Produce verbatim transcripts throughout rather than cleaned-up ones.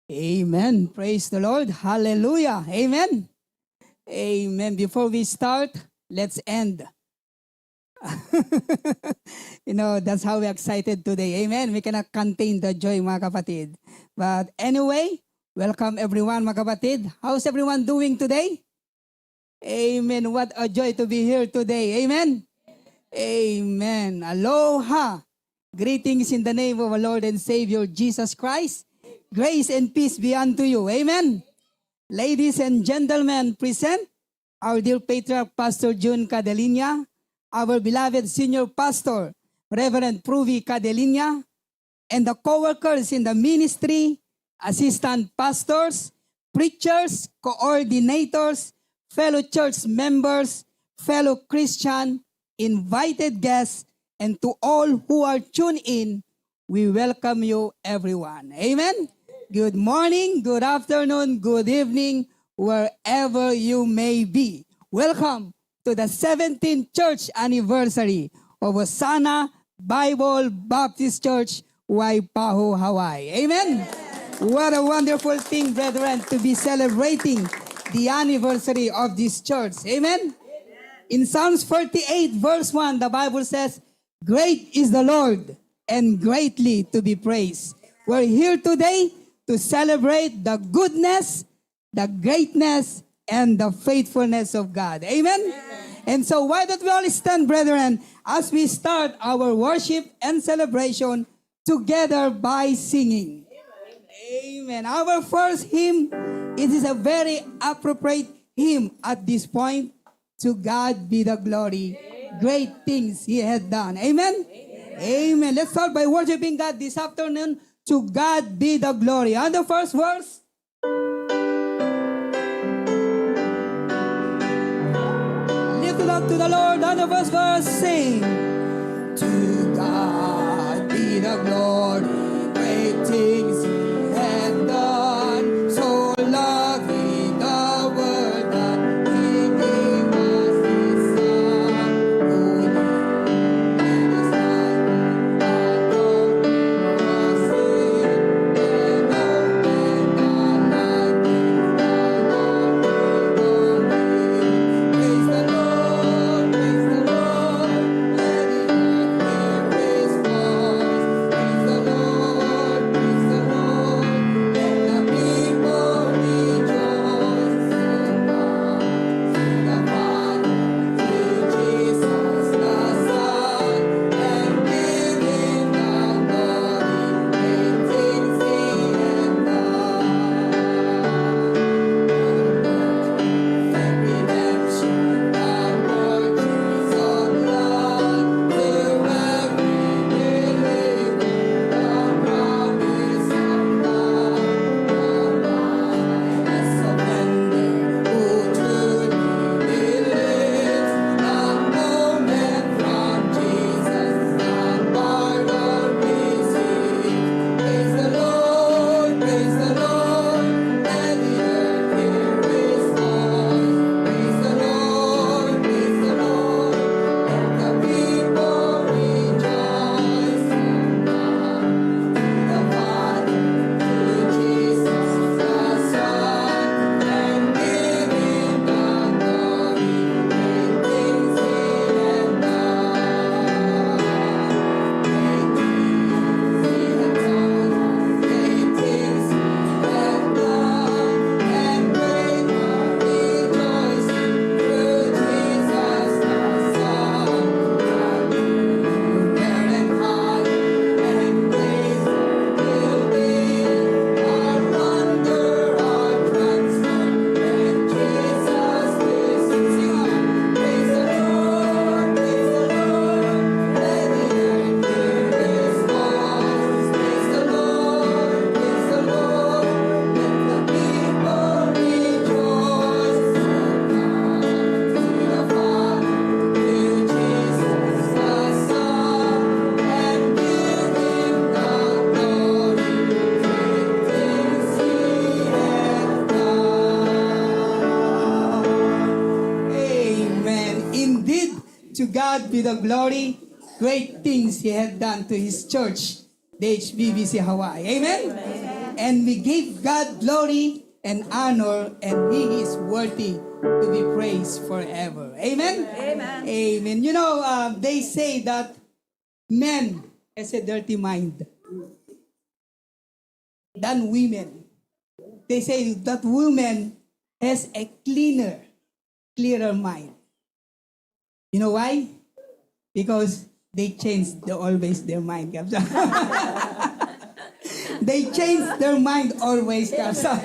Amen. Praise the Lord. Hallelujah. Amen. Amen. Before we start, let's end. You know, that's how we're excited today. Amen. We cannot contain the joy, mga kapatid. But anyway, welcome everyone, mga kapatid. How's everyone doing today? Amen. What a joy to be here today. Amen. Amen. Aloha. Greetings in the name of our Lord and Savior Jesus Christ. Grace and peace be unto you. Amen. Ladies and gentlemen present, our dear Patriarch Pastor Jun Cadeliña, our beloved Senior Pastor, Reverend Pruvi Cadeliña, and the co-workers in the ministry, assistant pastors, preachers, coordinators, fellow church members, fellow Christian, invited guests, and to all who are tuned in, we welcome you, everyone. Amen. Good morning, good afternoon, good evening, wherever you may be. Welcome to the seventeenth church anniversary of Hosanna Bible Baptist Church, Waipahu, Hawaii. Amen. What a wonderful thing, brethren, to be celebrating the anniversary of this church. Amen. In Psalms forty-eight, verse one, the Bible says, "Great is the Lord and greatly to be praised." We're here today to celebrate the goodness, the greatness, and the faithfulness of God. Amen? And so, why don't we all stand, brethren, as we start our worship and celebration together by singing? Amen. Our first hymn, it is a very appropriate hymn at this point. To God be the glory. Great things He had done. Amen? Amen. Let's start by worshiping God this afternoon. To God be the glory. And the first verse. Lift it up to the Lord. And the first verse, sing. To God be the glory, great things He hath done. So loving the world that He gave us His Son, who lived and died for us. Amen. Indeed, to God be the glory. Great things He had done to His church, the H B B C Hawaii. Amen? And we give God glory and honor, and He is worthy to be praised forever. Amen? Amen. Amen. You know, um, they say that men has a dirty mind than women. They say that women has a cleaner, clearer mind. You know why? Because they change the, always their mind, Kabsa. They change their mind always, Kabsa.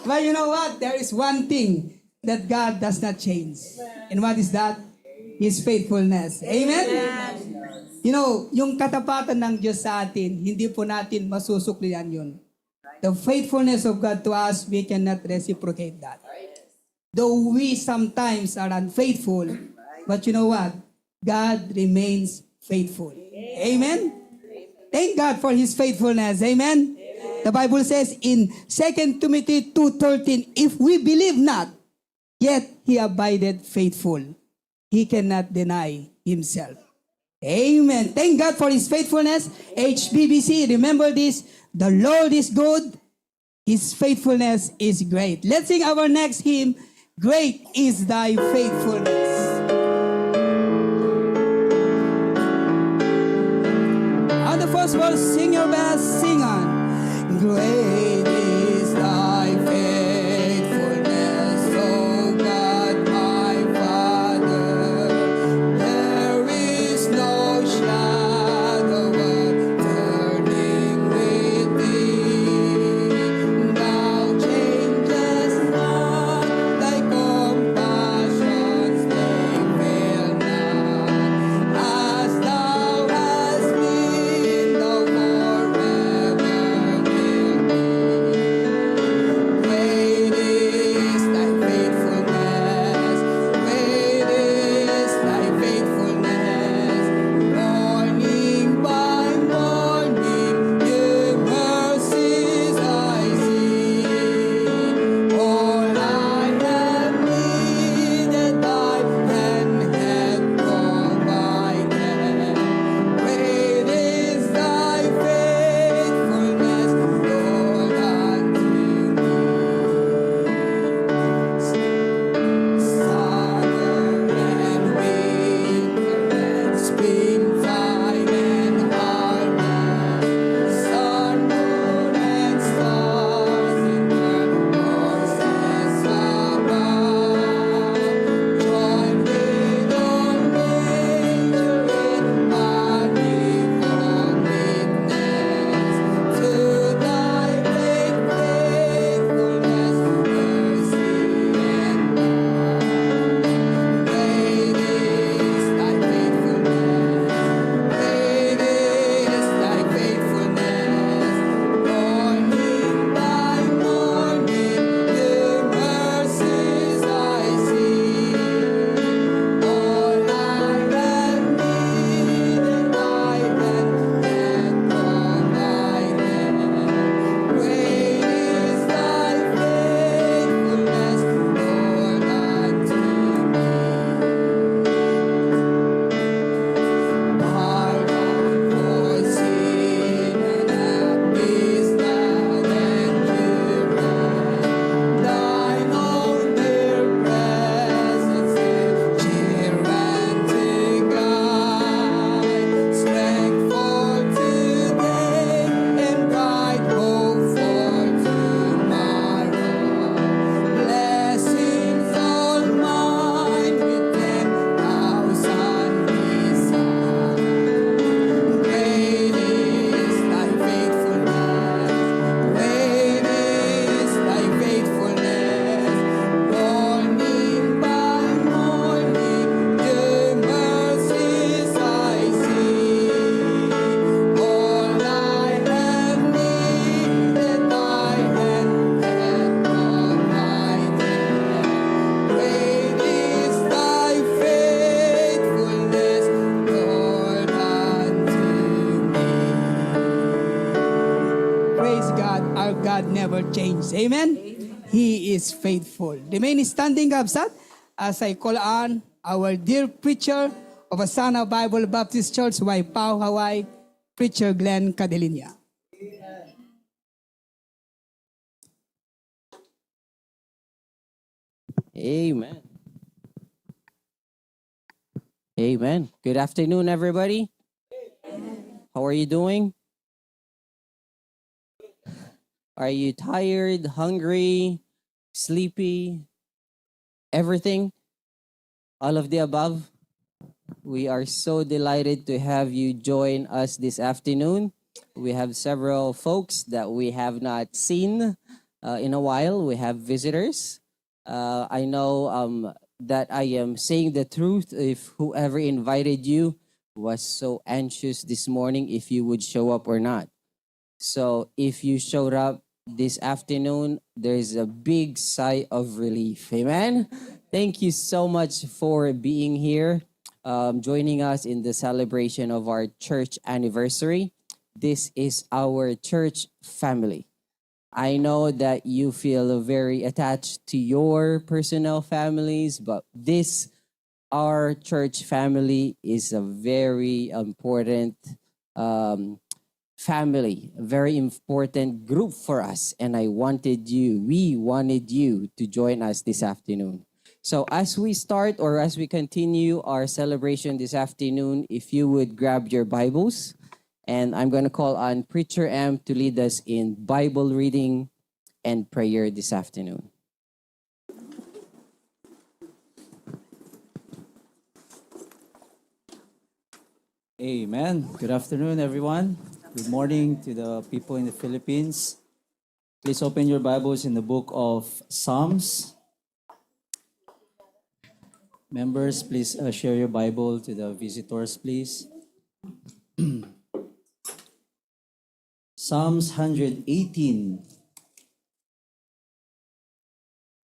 But you know what? There is one thing that God does not change. And what is that? His faithfulness. Amen? Amen. You know, yung katapatan ng Diyos sa atin, hindi po natin masusuklian yun. The faithfulness of God to us, we cannot reciprocate that. Though we sometimes are unfaithful, but you know what? God remains faithful. Amen? Thank God for His faithfulness. Amen? The Bible says in Second Timothy two thirteen, "If we believe not, yet He abideth faithful. He cannot deny Himself." Amen. Thank God for His faithfulness. H B B C, remember this: "The Lord is good. His faithfulness is great." Let's sing our next hymn, "Great is Thy Faithfulness." On the first verse, sing your best, sing on. Great is thy faithfulness, O God, my Father. There is no shadow of turning with thee. Thou changest not, thy compassions, they fail not. As thou hast been, thou forever wilt be. Great is thy faithfulness, great is thy faithfulness. Morning by morning, new mercies I see. All I have needed, thy hand hath provided. Great is thy faithfulness, Lord, unto me. Summer and winter and springtime and harvest, sun, moon, and stars in their courses above, join with all nature in manifold witness to thy great faithfulness, mercy, and love. Great is thy faithfulness, great is thy faithfulness. Morning by morning, new mercies I see. All I have needed, thy hand hath provided. Great is thy faithfulness, Lord, unto me. Pardon for sin and happiness that endureth. Thine own dear presence is cheer and to guide. Strength for today and bright hope for tomorrow. Blessings all mine with ten thousand beside. Great is thy faithfulness. Great is thy faithfulness. Morning by morning, new mercies I see. All I have needed, thy hand hath provided. Great is thy faithfulness, Lord, unto me. Praise God, our God never changes. Amen? Amen. He is faithful. Remain standing, kabsat, as I call on our dear preacher of Hosanna Bible Baptist Church, Waipahu, Hawaii, Preacher Glenn Cadelinia. Amen. Amen. Good afternoon, everybody. How are you doing? Are you tired, hungry, sleepy, everything? All of the above? We are so delighted to have you join us this afternoon. We have several folks that we have not seen, uh, in a while. We have visitors. Uh, I know, um, that I am saying the truth if whoever invited you was so anxious this morning if you would show up or not. So if you showed up this afternoon, there's a big sigh of relief. Amen? Thank you so much for being here, um, joining us in the celebration of our church anniversary. This is our church family. I know that you feel very attached to your personal families, but this, our church family, is a very important, um, family, a very important group for us. And I wanted you, we wanted you to join us this afternoon. So as we start or as we continue our celebration this afternoon, if you would grab your Bibles, and I'm going to call on Preacher M to lead us in Bible reading and prayer this afternoon. Amen. Good afternoon, everyone. Good morning to the people in the Philippines. Please open your Bibles in the book of Psalms. Members, please, uh, share your Bible to the visitors, please. Psalms hundred eighteen,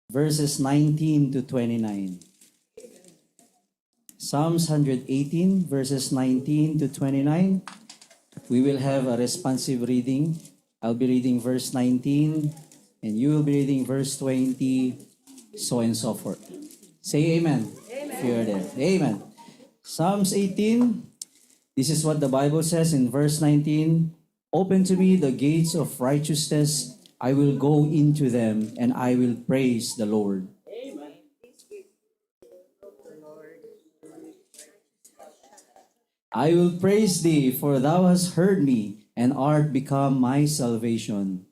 verses nineteen to twenty-nine. Psalms hundred eighteen, verses nineteen to twenty-nine. We will have a responsive reading. I'll be reading verse nineteen, and you will be reading verse twenty, so and so forth. Say amen if you're there. Amen. Psalms eighteen, this is what the Bible says in verse nineteen. "Open to me the gates of righteousness. I will go into them and I will praise the Lord. I will praise thee, for thou hast heard me and art become my salvation."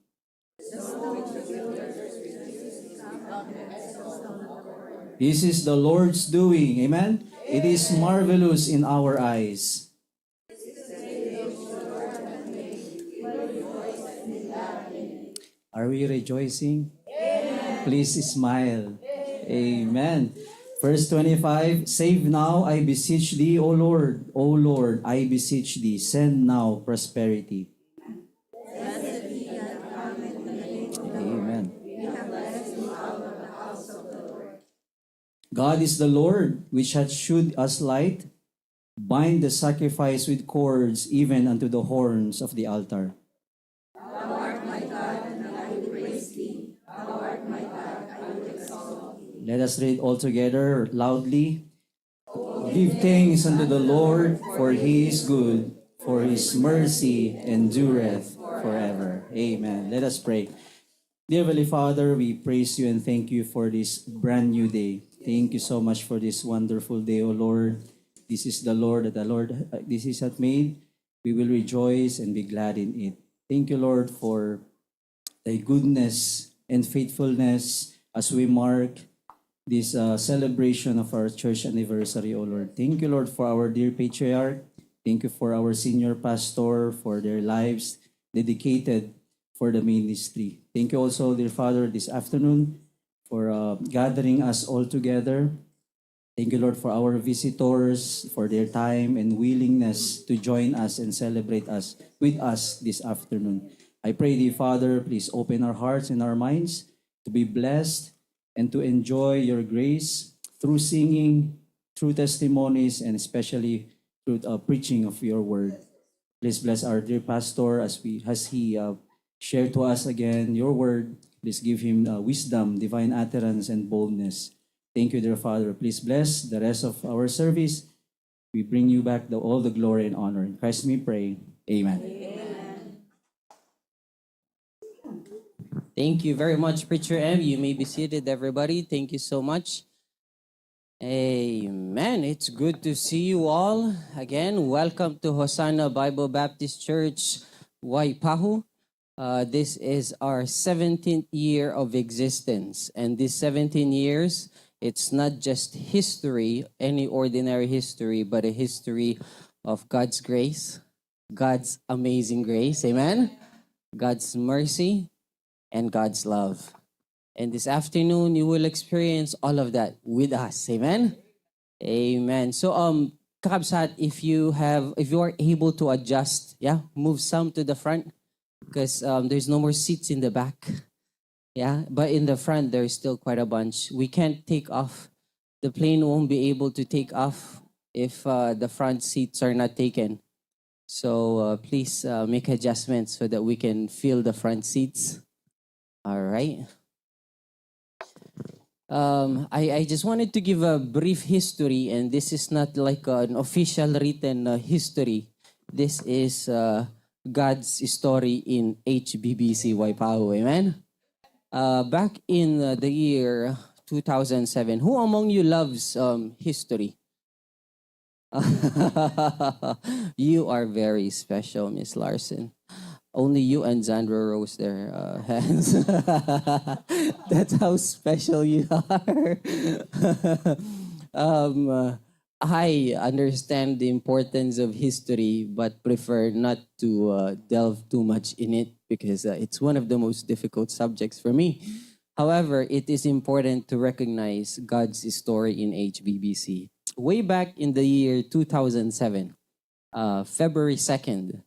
This is the Lord's doing. Amen? It is marvelous in our eyes. Are we rejoicing? Please smile. Amen. Verse twenty-five, "Save now, I beseech thee, O Lord. O Lord, I beseech thee, send now prosperity." Amen. "God is the Lord, which hath shewed us light. Bind the sacrifice with cords, even unto the horns of the altar." Let us read all together loudly. "Give thanks unto the Lord, for he is good, for his mercy endureth forever." Amen. Let us pray. Dear Heavenly Father, we praise you and thank you for this brand new day. Thank you so much for this wonderful day, O Lord. This is the Lord that the Lord, uh, this is hath made. We will rejoice and be glad in it. Thank you, Lord, for thy goodness and faithfulness as we mark this, uh, celebration of our church anniversary, O Lord. Thank you, Lord, for our dear patriarch. Thank you for our senior pastor, for their lives dedicated for the ministry. Thank you also, dear Father, this afternoon for, uh, gathering us all together. Thank you, Lord, for our visitors, for their time and willingness to join us and celebrate us with us this afternoon. I pray thee, Father, please open our hearts and our minds to be blessed and to enjoy your grace through singing, through testimonies, and especially through, uh, preaching of your word. Please bless our dear pastor as we, as he, uh, share to us again your word. Please give him, uh, wisdom, divine utterance, and boldness. Thank you, dear Father. Please bless the rest of our service. We bring you back the, all the glory and honor. In Christ we pray. Amen. Thank you very much, Preacher M. You may be seated, everybody. Thank you so much. Amen. It's good to see you all. Again, welcome to Hosanna Bible Baptist Church, Waipahu. Uh, this is our seventeenth year of existence. And these seventeen years, it's not just history, any ordinary history, but a history of God's grace, God's amazing grace. Amen? God's mercy, and God's love. And this afternoon, you will experience all of that with us. Amen? Amen. So, um, kakabsat, if you have, if you are able to adjust, yeah, move some to the front because um, there's no more seats in the back. Yeah, but in the front, there's still quite a bunch. We can't take off. The plane won't be able to take off if uh, the front seats are not taken. So uh, please uh, make adjustments so that we can fill the front seats. All right. Um, I, I just wanted to give a brief history, and this is not like an official written uh, history. This is uh, God's story in H B B C Waipahu. Amen? Uh, back in uh, the year two thousand seven, who among you loves um, history? You are very special, Miss Larson. Only you and Xandro rose their uh, hands. That's how special you are. um, uh, I understand the importance of history, but prefer not to uh, delve too much in it because uh, it's one of the most difficult subjects for me. However, it is important to recognize God's story in H B B C. Way back in the year two thousand seven, uh, February second,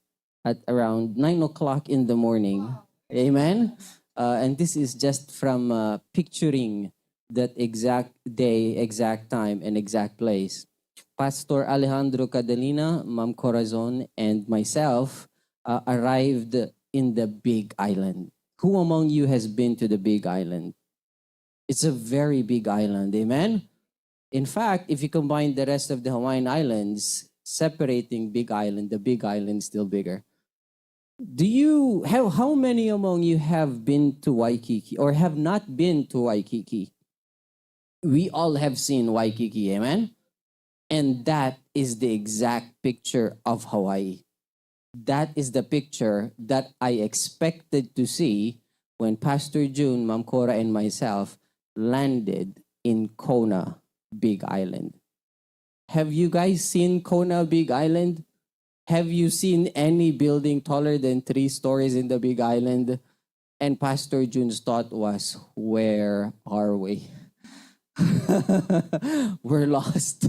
at around nine o'clock in the morning. Amen? Uh, and this is just from uh, picturing that exact day, exact time, and exact place. Pastor Alejandro Cadalina, Ma'am Corazon, and myself uh, arrived in the Big Island. Who among you has been to the Big Island? It's a very big island. Amen? In fact, if you combine the rest of the Hawaiian islands, separating Big Island, the Big Island is still bigger. Do you have, how many among you have been to Waikiki or have not been to Waikiki? We all have seen Waikiki, amen? And that is the exact picture of Hawaii. That is the picture that I expected to see when Pastor Jun, Ma'am Cora, and myself landed in Kona, Big Island. Have you guys seen Kona, Big Island? Have you seen any building taller than three stories in the Big Island? And Pastor Jun's thought was, "Where are we?" We're lost.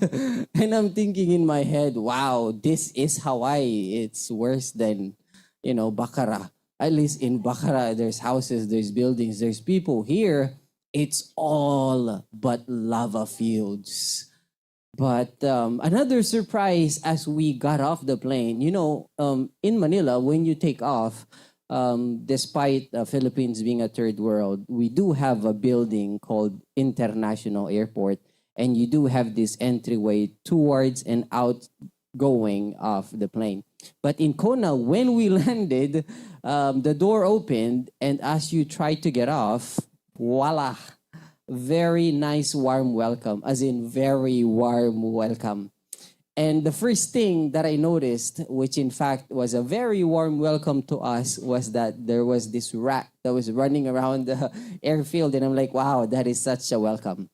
And I'm thinking in my head, "Wow, this is Hawaii. It's worse than, you know, Bacara." At least in Bacara, there's houses, there's buildings, there's people. Here, it's all but lava fields. But um, another surprise as we got off the plane, you know, um, in Manila, when you take off, um, despite uh, Philippines being a third world, we do have a building called International Airport, and you do have this entryway towards and outgoing of the plane. But in Kona, when we landed, um, the door opened, and as you try to get off, voila, very nice, warm welcome, as in very warm welcome. And the first thing that I noticed, which in fact was a very warm welcome to us, was that there was this rat that was running around the airfield. And I'm like, "Wow, that is such a welcome."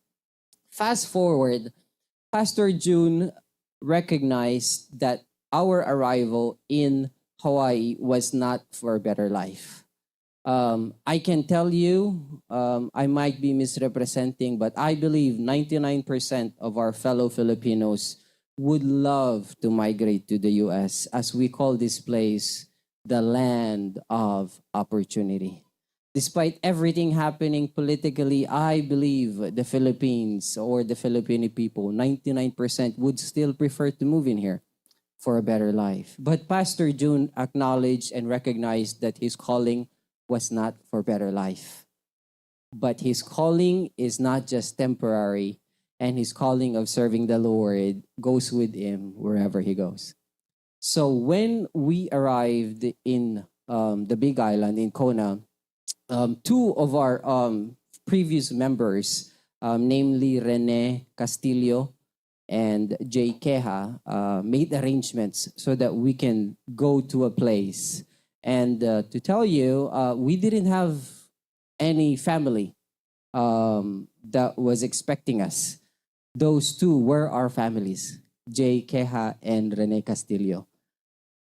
Fast forward, Pastor Jun recognized that our arrival in Hawaii was not for better life. Um, I can tell you, um, I might be misrepresenting, but I believe ninety-nine percent of our fellow Filipinos would love to migrate to the U S, as we call this place the land of opportunity. Despite everything happening politically, I believe the Philippines or the Filipino people, ninety-nine percent would still prefer to move in here for a better life. But Pastor Jun acknowledged and recognized that his calling was not for better life. But his calling is not just temporary, and his calling of serving the Lord goes with him wherever he goes. So when we arrived in um, the Big Island in Kona, um, two of our, um, previous members, um, namely Rene Castillo and Jay Queja, uh, made arrangements so that we can go to a place. And, uh, to tell you, uh, we didn't have any family, um, that was expecting us. Those two were our families, Jay Queja and Rene Castillo.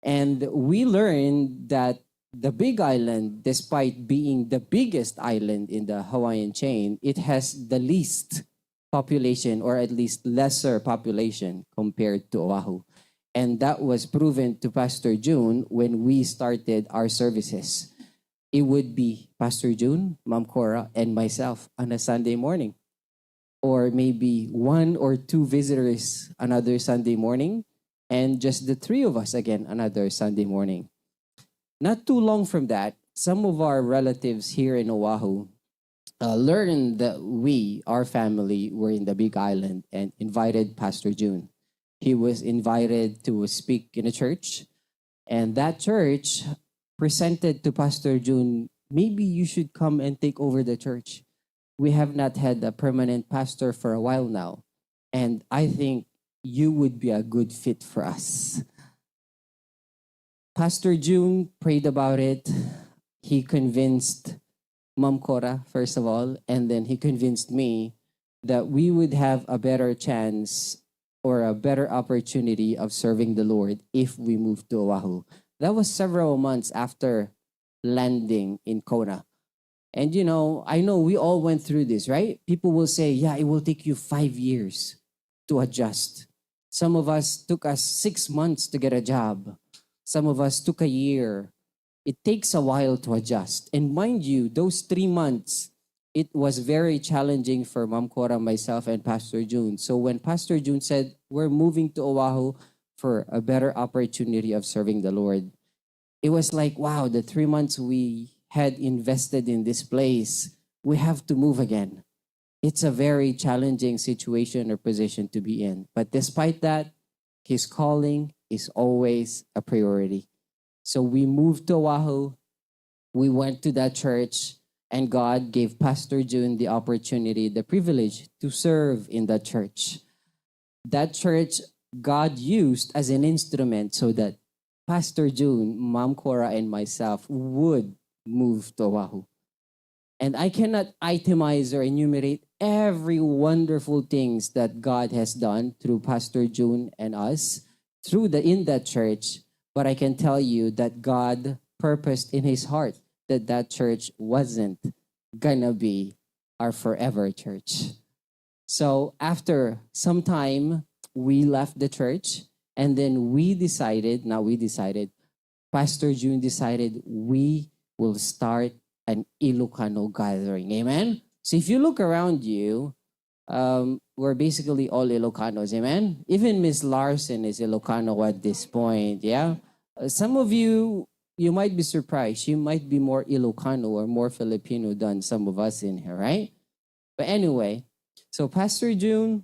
And we learned that the Big Island, despite being the biggest island in the Hawaiian chain, it has the least population, or at least lesser population, compared to Oahu. And that was proven to Pastor June when we started our services. It would be Pastor June, Ma'am Cora, and myself on a Sunday morning. Or maybe one or two visitors another Sunday morning, and just the three of us again another Sunday morning. Not too long from that, some of our relatives here in Oahu, uh, learned that we, our family, were in the Big Island and invited Pastor June. He was invited to speak in a church, and that church presented to Pastor June, "Maybe you should come and take over the church. We have not had a permanent pastor for a while now, and I think you would be a good fit for us." Pastor June prayed about it. He convinced Ma'am Cora, first of all, and then he convinced me that we would have a better chance or a better opportunity of serving the Lord if we move to Oahu. That was several months after landing in Kona. And you know, I know we all went through this, right? People will say, "Yeah, it will take you five years to adjust." Some of us took us six months to get a job. Some of us took a year. It takes a while to adjust. And mind you, those three months, it was very challenging for Ma'am Cora, myself, and Pastor June. So when Pastor June said, "We're moving to Oahu for a better opportunity of serving the Lord," it was like, "Wow, the three months we had invested in this place, we have to move again." It's a very challenging situation or position to be in. But despite that, his calling is always a priority. So we moved to Oahu. We went to that church, and God gave Pastor June the opportunity, the privilege to serve in that church. That church God used as an instrument so that Pastor June, Ma'am Cora, and myself would move to Oahu. And I cannot itemize or enumerate every wonderful things that God has done through Pastor June and us through the, in that church, but I can tell you that God purposed in his heart that that church wasn't gonna be our forever church. So after some time, we left the church, and then we decided, now we decided, Pastor June decided we will start an Ilocano gathering. Amen? So if you look around you, um, we're basically all Ilocanos. Amen? Even Miss Larson is Ilocano at this point, yeah? Uh, some of you, you might be surprised. She might be more Ilocano or more Filipino than some of us in here, right? But anyway, so Pastor June,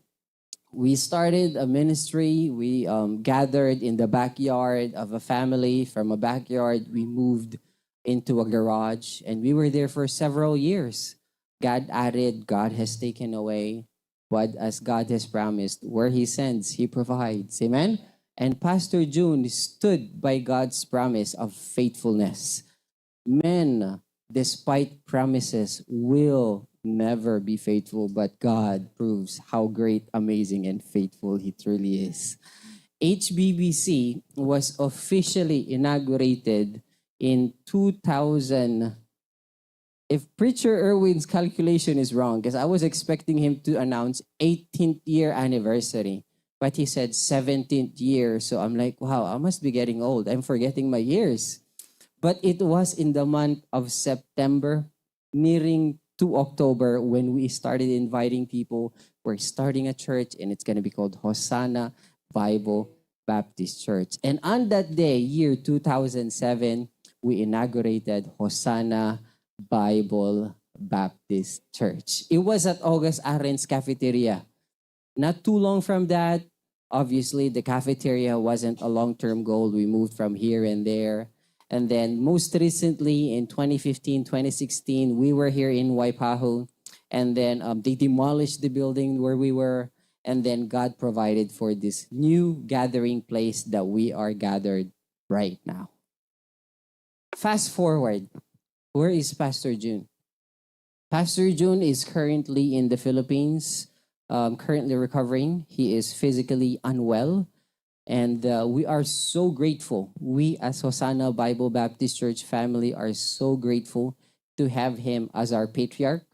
we started a ministry. We, um, gathered in the backyard of a family. From a backyard, we moved into a garage, and we were there for several years. God added, God has taken away. But as God has promised, where he sends, he provides. Amen? And Pastor June stood by God's promise of faithfulness. Men, despite promises, will never be faithful, but God proves how great, amazing, and faithful he truly is. H B B C was officially inaugurated in two thousand. If Preacher Erwin's calculation is wrong, 'cause I was expecting him to announce eighteenth year anniversary, but he said seventeenth year. So I'm like, "Wow, I must be getting old. I'm forgetting my years." But it was in the month of September, nearing to October, when we started inviting people. We're starting a church, and it's gonna be called Hosanna Bible Baptist Church. And on that day, year two thousand seven, we inaugurated Hosanna Bible Baptist Church. It was at August Aren's cafeteria. Not too long from that, obviously, the cafeteria wasn't a long-term goal. We moved from here and there. And then most recently in twenty fifteen, twenty sixteen, we were here in Waipahu. And then um, they demolished the building where we were. And then God provided for this new gathering place that we are gathered right now. Fast forward, where is Pastor Jun? Pastor Jun is currently in the Philippines, um, currently recovering. He is physically unwell. And uh, we are so grateful. We, as Hosanna Bible Baptist Church family, are so grateful to have him as our patriarch.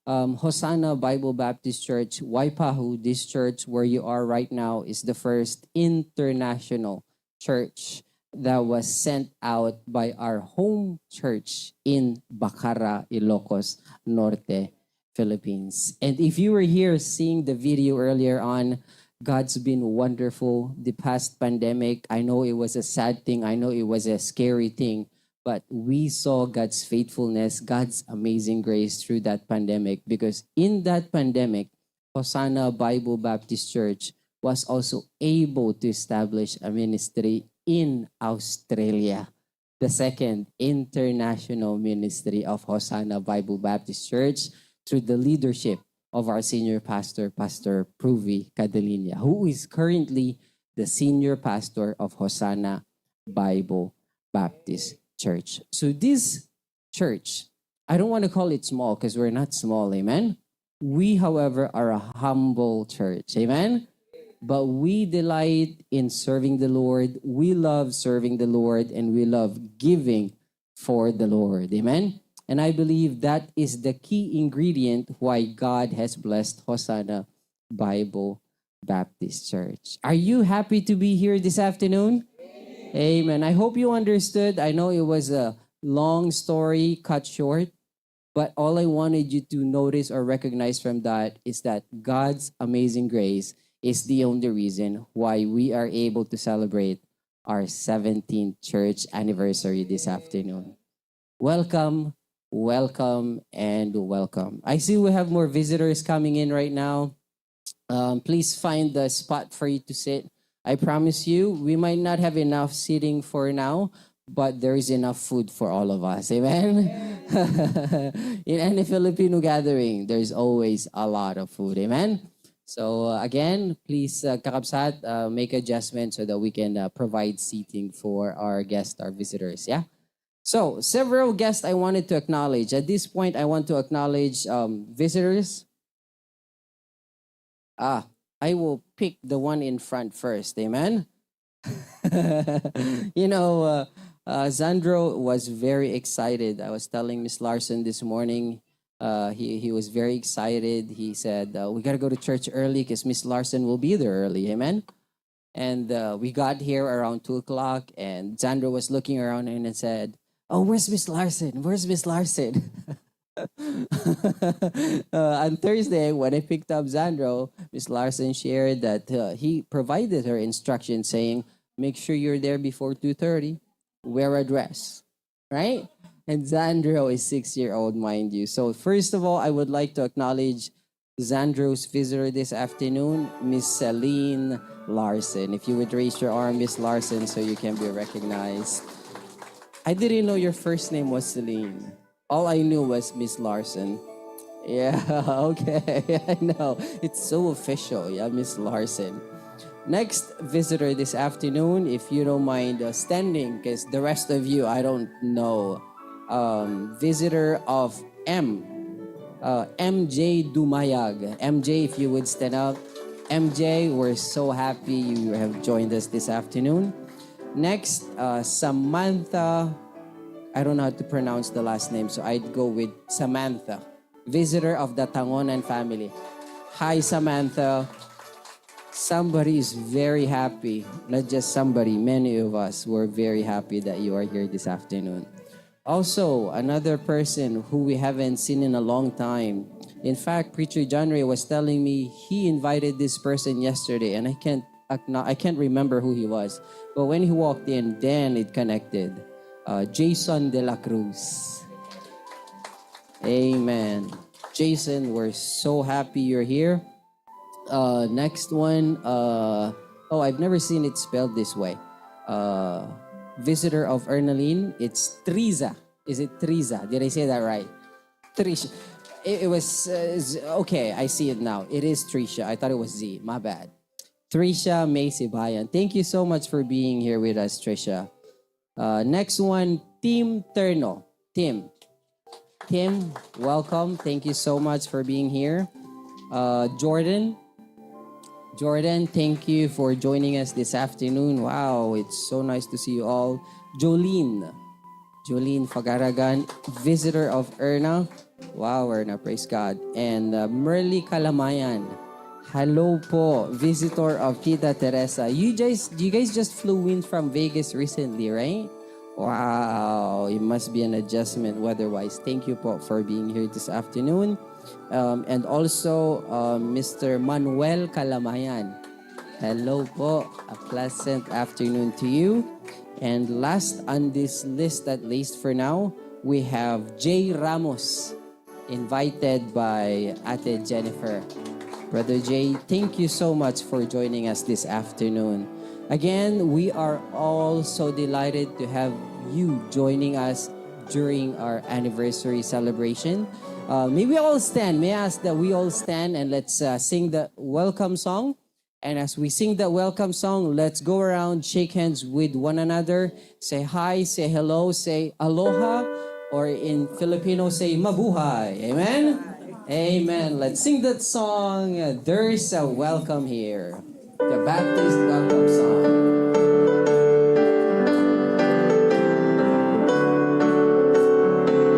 Um, Hosanna Bible Baptist Church, Waipahu, this church where you are right now, is the first international church that was sent out by our home church in Bacara, Ilocos Norte, Philippines. And if you were here seeing the video earlier on, God's been wonderful. The past pandemic, I know it was a sad thing. I know it was a scary thing. But we saw God's faithfulness, God's amazing grace through that pandemic. Because in that pandemic, Hosanna Bible Baptist Church was also able to establish a ministry in Australia, the second international ministry of Hosanna Bible Baptist Church, through the leadership of our senior pastor, Pastor Pruvi Cadelinia, who is currently the senior pastor of Hosanna Bible Baptist Church. So this church, I don't want to call it small because we're not small, amen? We, however, are a humble church, amen? But we delight in serving the Lord. We love serving the Lord, and we love giving for the Lord, amen? And I believe that is the key ingredient why God has blessed Hosanna Bible Baptist Church. Are you happy to be here this afternoon? Amen. I hope you understood. I know it was a long story cut short, but all I wanted you to notice or recognize from that is that God's amazing grace is the only reason why we are able to celebrate our seventeenth church anniversary this afternoon. Welcome, welcome, and welcome. I see we have more visitors coming in right now. Um, please find the spot for you to sit. I promise you, we might not have enough seating for now, but there is enough food for all of us. Amen? In any Filipino gathering, there's always a lot of food. Amen? So uh, again, please, uh, kakabsat, uh, make adjustment so that we can uh, provide seating for our guests, our visitors. Yeah? So, several guests I wanted to acknowledge. At this point, I want to acknowledge um, visitors. Ah, I will pick the one in front first. Amen? You know, uh, uh, Zandro was very excited. I was telling Miss Larson this morning, uh, he, he was very excited. He said, uh, "We got to go to church early because Miss Larson will be there early." Amen? And uh, we got here around two o'clock, and Zandro was looking around and said, "Oh, where's Miss Larson? Where's Miss Larson?" Uh, on Thursday, when I picked up Zandro, Miss Larson shared that uh, he provided her instruction saying, "Make sure you're there before two thirty. Wear a dress." Right? And Zandro is six-year-old, mind you. So first of all, I would like to acknowledge Zandro's visitor this afternoon, Miss Celine Larson. If you would raise your arm, Miss Larson, so you can be recognized. I didn't know your first name was Celine. All I knew was Miss Larson. Yeah, okay. I know. It's so official. Yeah, Miss Larson. Next visitor this afternoon, if you don't mind uh, standing, because the rest of you, I don't know. Um, visitor of M, uh, M J Dumayag. M J, if you would stand up. M J, we're so happy you have joined us this afternoon. Next, uh, Samantha. I don't know how to pronounce the last name, so I'd go with Samantha, visitor of the Tangonan family. Hi, Samantha. Somebody is very happy. Not just somebody, many of us were very happy that you are here this afternoon. Also, another person who we haven't seen in a long time. In fact, Preacher John Ray was telling me he invited this person yesterday, and I can't acknow- I can't remember who he was. But when he walked in, then it connected. Uh, Jason de la Cruz. Amen. Jason, we're so happy you're here. Uh, next one. Uh, oh, I've never seen it spelled this way. Uh, visitor of Ernalyn. It's Triza. Is it Triza? Did I say that right? Trisha. It, it was uh, Z- okay. I see it now. It is Trisha. I thought it was Z. My bad. Trisha May Sibayan. Thank you so much for being here with us, Trisha. Uh, next one, Tim Terno. Tim. Tim, welcome. Thank you so much for being here. Uh, Jordan. Jordan, thank you for joining us this afternoon. Wow, it's so nice to see you all. Jolene. Jolene Fagaragan, visitor of Erna. Wow, Erna, praise God. And uh, Merly Kalamayan. Hello po, visitor of Tita Teresa. You guys, you guys just flew in from Vegas recently, right? Wow, it must be an adjustment weather-wise. Thank you po for being here this afternoon. Um, and also, uh, Mister Manuel Kalamayan. Hello po. A pleasant afternoon to you. And last on this list, at least for now, we have Jay Ramos, invited by Ate Jennifer. Brother Jay, thank you so much for joining us this afternoon. Again, we are all so delighted to have you joining us during our anniversary celebration. Uh, may we all stand? May I ask that we all stand and let's uh, sing the welcome song? And as we sing the welcome song, let's go around, shake hands with one another, say hi, say hello, say aloha, or in Filipino, say mabuhay. Amen? Amen. Let's sing that song. There's a welcome here. The Baptist welcome song.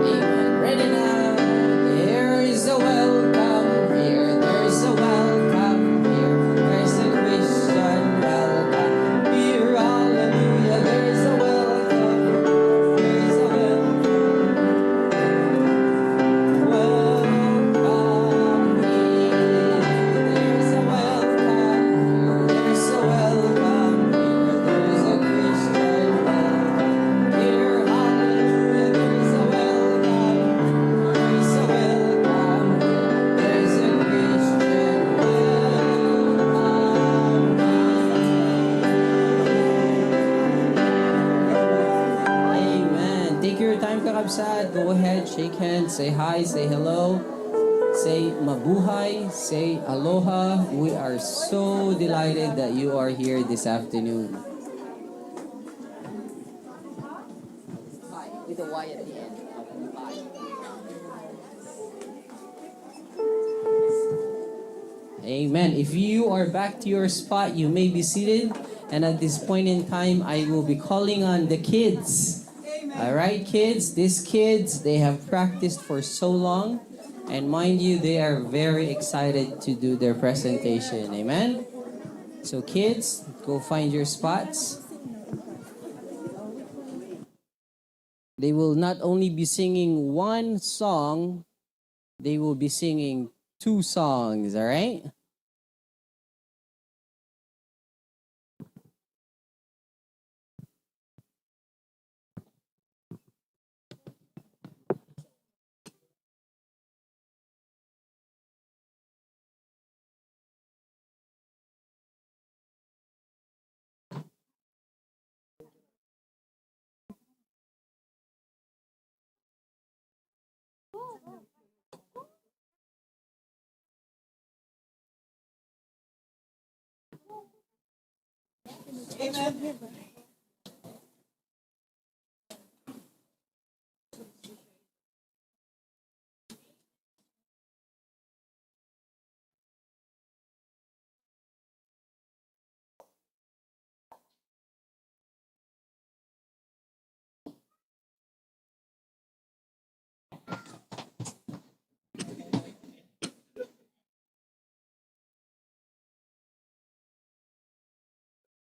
Amen. Ready now? There is a welcome here. There's a welcome here. There's a Christian welcome here. Hallelujah. There's a welcome. There's a welcome. Welcome here. There's a welcome here. There's a welcome here. There's a Christian welcome here. Hallelujah. There's a welcome. There's a welcome. There's a Christian welcome. Amen. Take your time, kakabsat. Go ahead, shake hands, say hi, say hello, say mabuhay, say aloha. We are so delighted that you are here this afternoon. With a Y at the end. Amen. If you are back to your spot, you may be seated. And at this point in time, I will be calling on the kids. All right, kids, these kids, they have practiced for so long. And mind you, they are very excited to do their presentation. Amen. So, kids, go find your spots. They will not only be singing one song, they will be singing two songs, all right?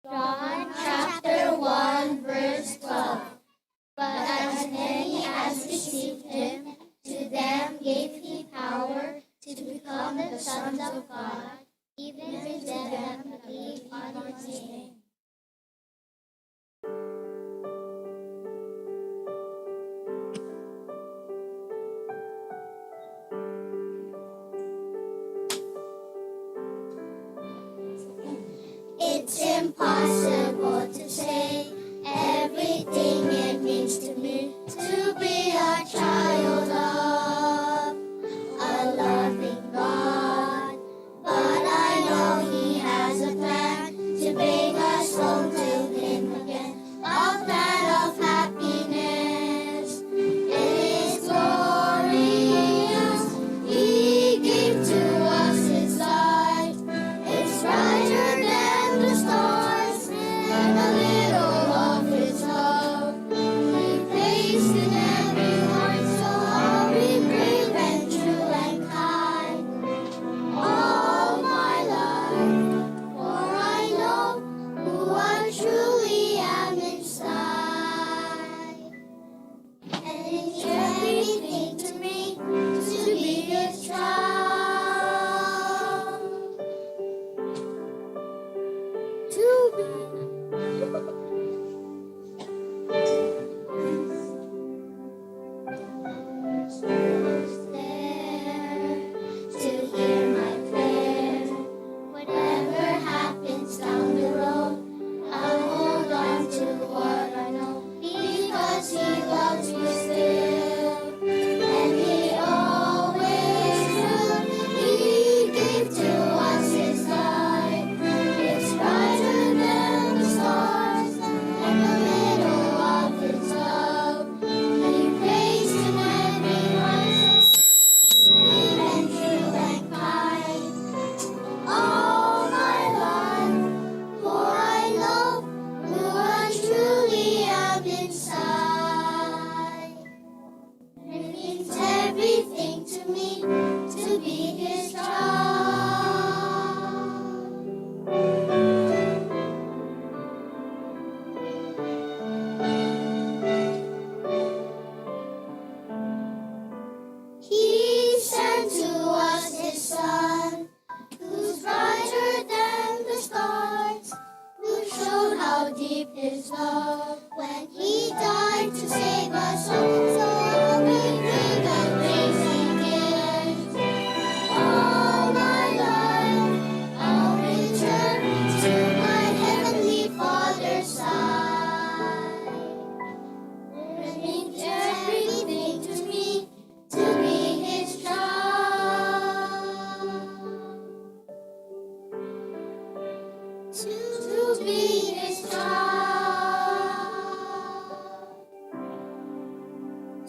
John chapter one, verse twelve. But as many as received him, to them gave he power to become the sons of God, even to them that believe on his name. It's impossible to say every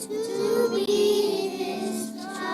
to be his child.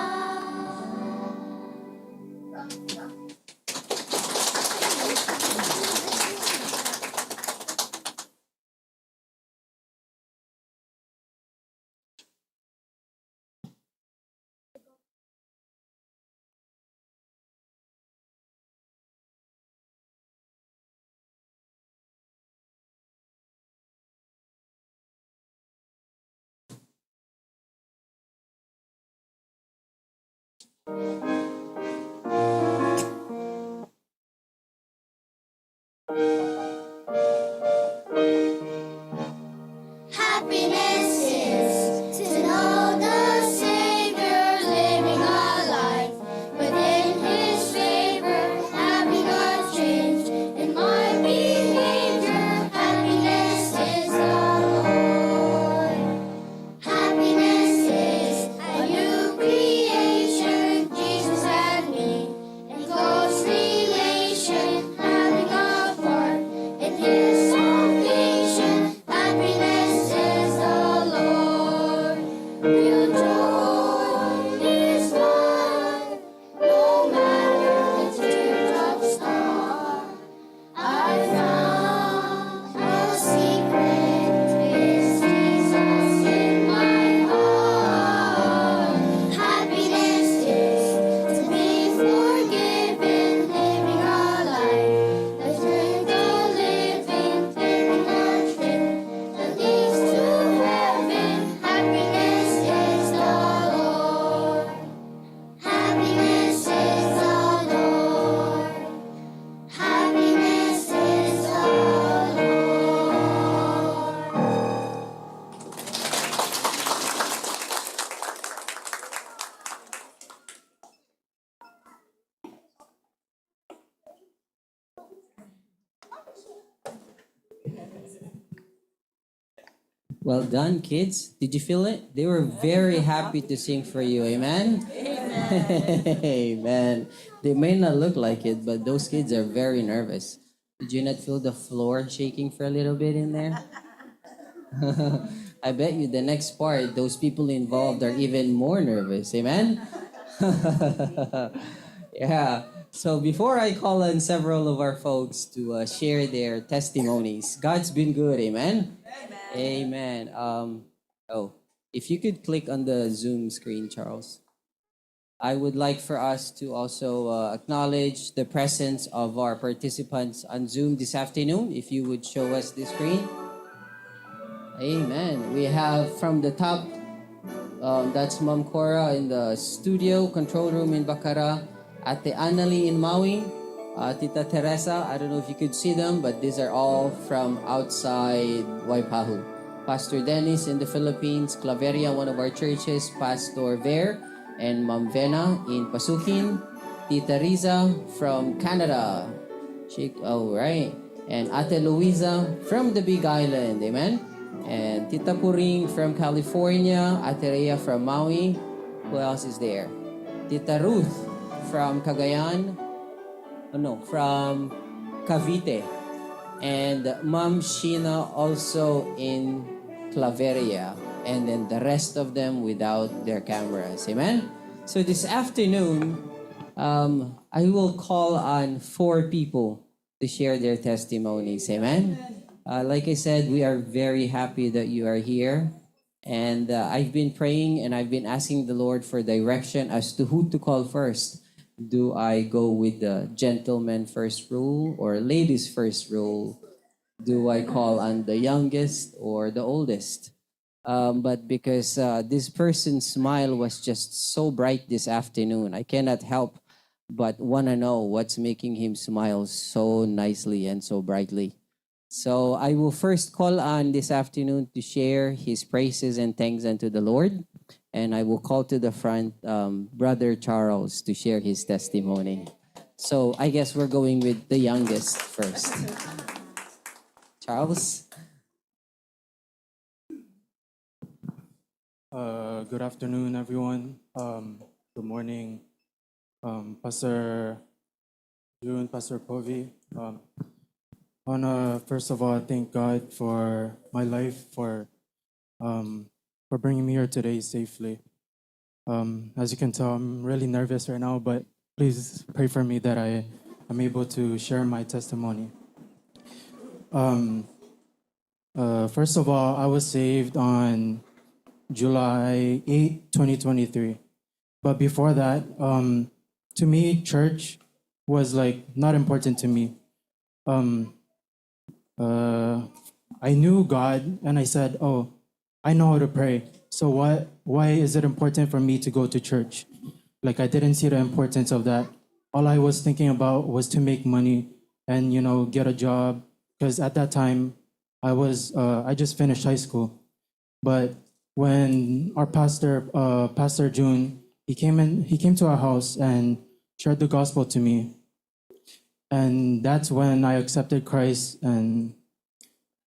Happiness is to know the Savior living alive. Within his favor, having a change in my behavior, happiness is the Lord. Happiness is a new creation, Jesus and me, in close relation, having a part in his salvation. Happiness is the Lord. Real joy is mine, no matter the teardrops fall. I found a secret, is Jesus in my heart. Happiness is to be forgiven, living a life that brings the living, taking a trip that leads to heaven. Happiness is the Lord. Happiness is the Lord. Happiness is the Lord. Well done, kids. Did you feel it? They were very happy to sing for you. Amen? Amen. Amen. They may not look like it, but those kids are very nervous. Did you not feel the floor shaking for a little bit in there? I bet you the next part, those people involved are even more nervous. Amen? Yeah. So before I call on several of our folks to, uh, share their testimonies, God's been good. Amen? Amen. Amen. Um, oh, if you could click on the Zoom screen, Charles. I would like for us to also, uh, acknowledge the presence of our participants on Zoom this afternoon. If you would show us the screen. Amen. We have from the top, um, that's Ma'am Cora in the studio, control room in Bacara, Ate Annalie in Maui, uh, Tita Teresa. I don't know if you could see them, but these are all from outside Waipahu. Pastor Dennis in the Philippines, Claveria, one of our churches, Pastor Ver, and Ma'am Vena in Pasukin, Tita Riza from Canada. She, all right. And Ate Luisa from the Big Island. Amen? And Tita Puring from California, Ate Rhea from Maui. Who else is there? Tita Ruth from Cagayan. Oh, no, from Cavite. And Ma'am Sheena also in Claveria. And then the rest of them without their cameras. Amen? So this afternoon, um, I will call on four people to share their testimonies. Amen? Uh, like I said, we are very happy that you are here. And, uh, I've been praying and I've been asking the Lord for direction as to who to call first. Do I go with the gentleman first rule or ladies first rule? Do I call on the youngest or the oldest? Um, but because, uh, this person's smile was just so bright this afternoon, I cannot help but want to know what's making him smile so nicely and so brightly. So I will first call on this afternoon to share his praises and thanks unto the Lord. And I will call to the front, um, Brother Charles to share his testimony. So I guess we're going with the youngest first. Charles? Uh, good afternoon, everyone. Um, good morning, um, Pastor June, Pastor Povi. Um, I wanna, first of all, thank God for my life, for, um, for bringing me here today safely. Um, as you can tell, I'm really nervous right now, but please pray for me that I am able to share my testimony. Um, uh, first of all, I was saved on July eighth, twenty twenty-three. But before that, um, to me, church was, like, not important to me. Um, uh, I knew God, and I said, "Oh, I know how to pray. So what? Why is it important for me to go to church?" Like, I didn't see the importance of that. All I was thinking about was to make money and, you know, get a job. Because at that time, I was uh, I just finished high school. But when our pastor, uh, Pastor June, he came in, he came to our house and shared the gospel to me. And that's when I accepted Christ. And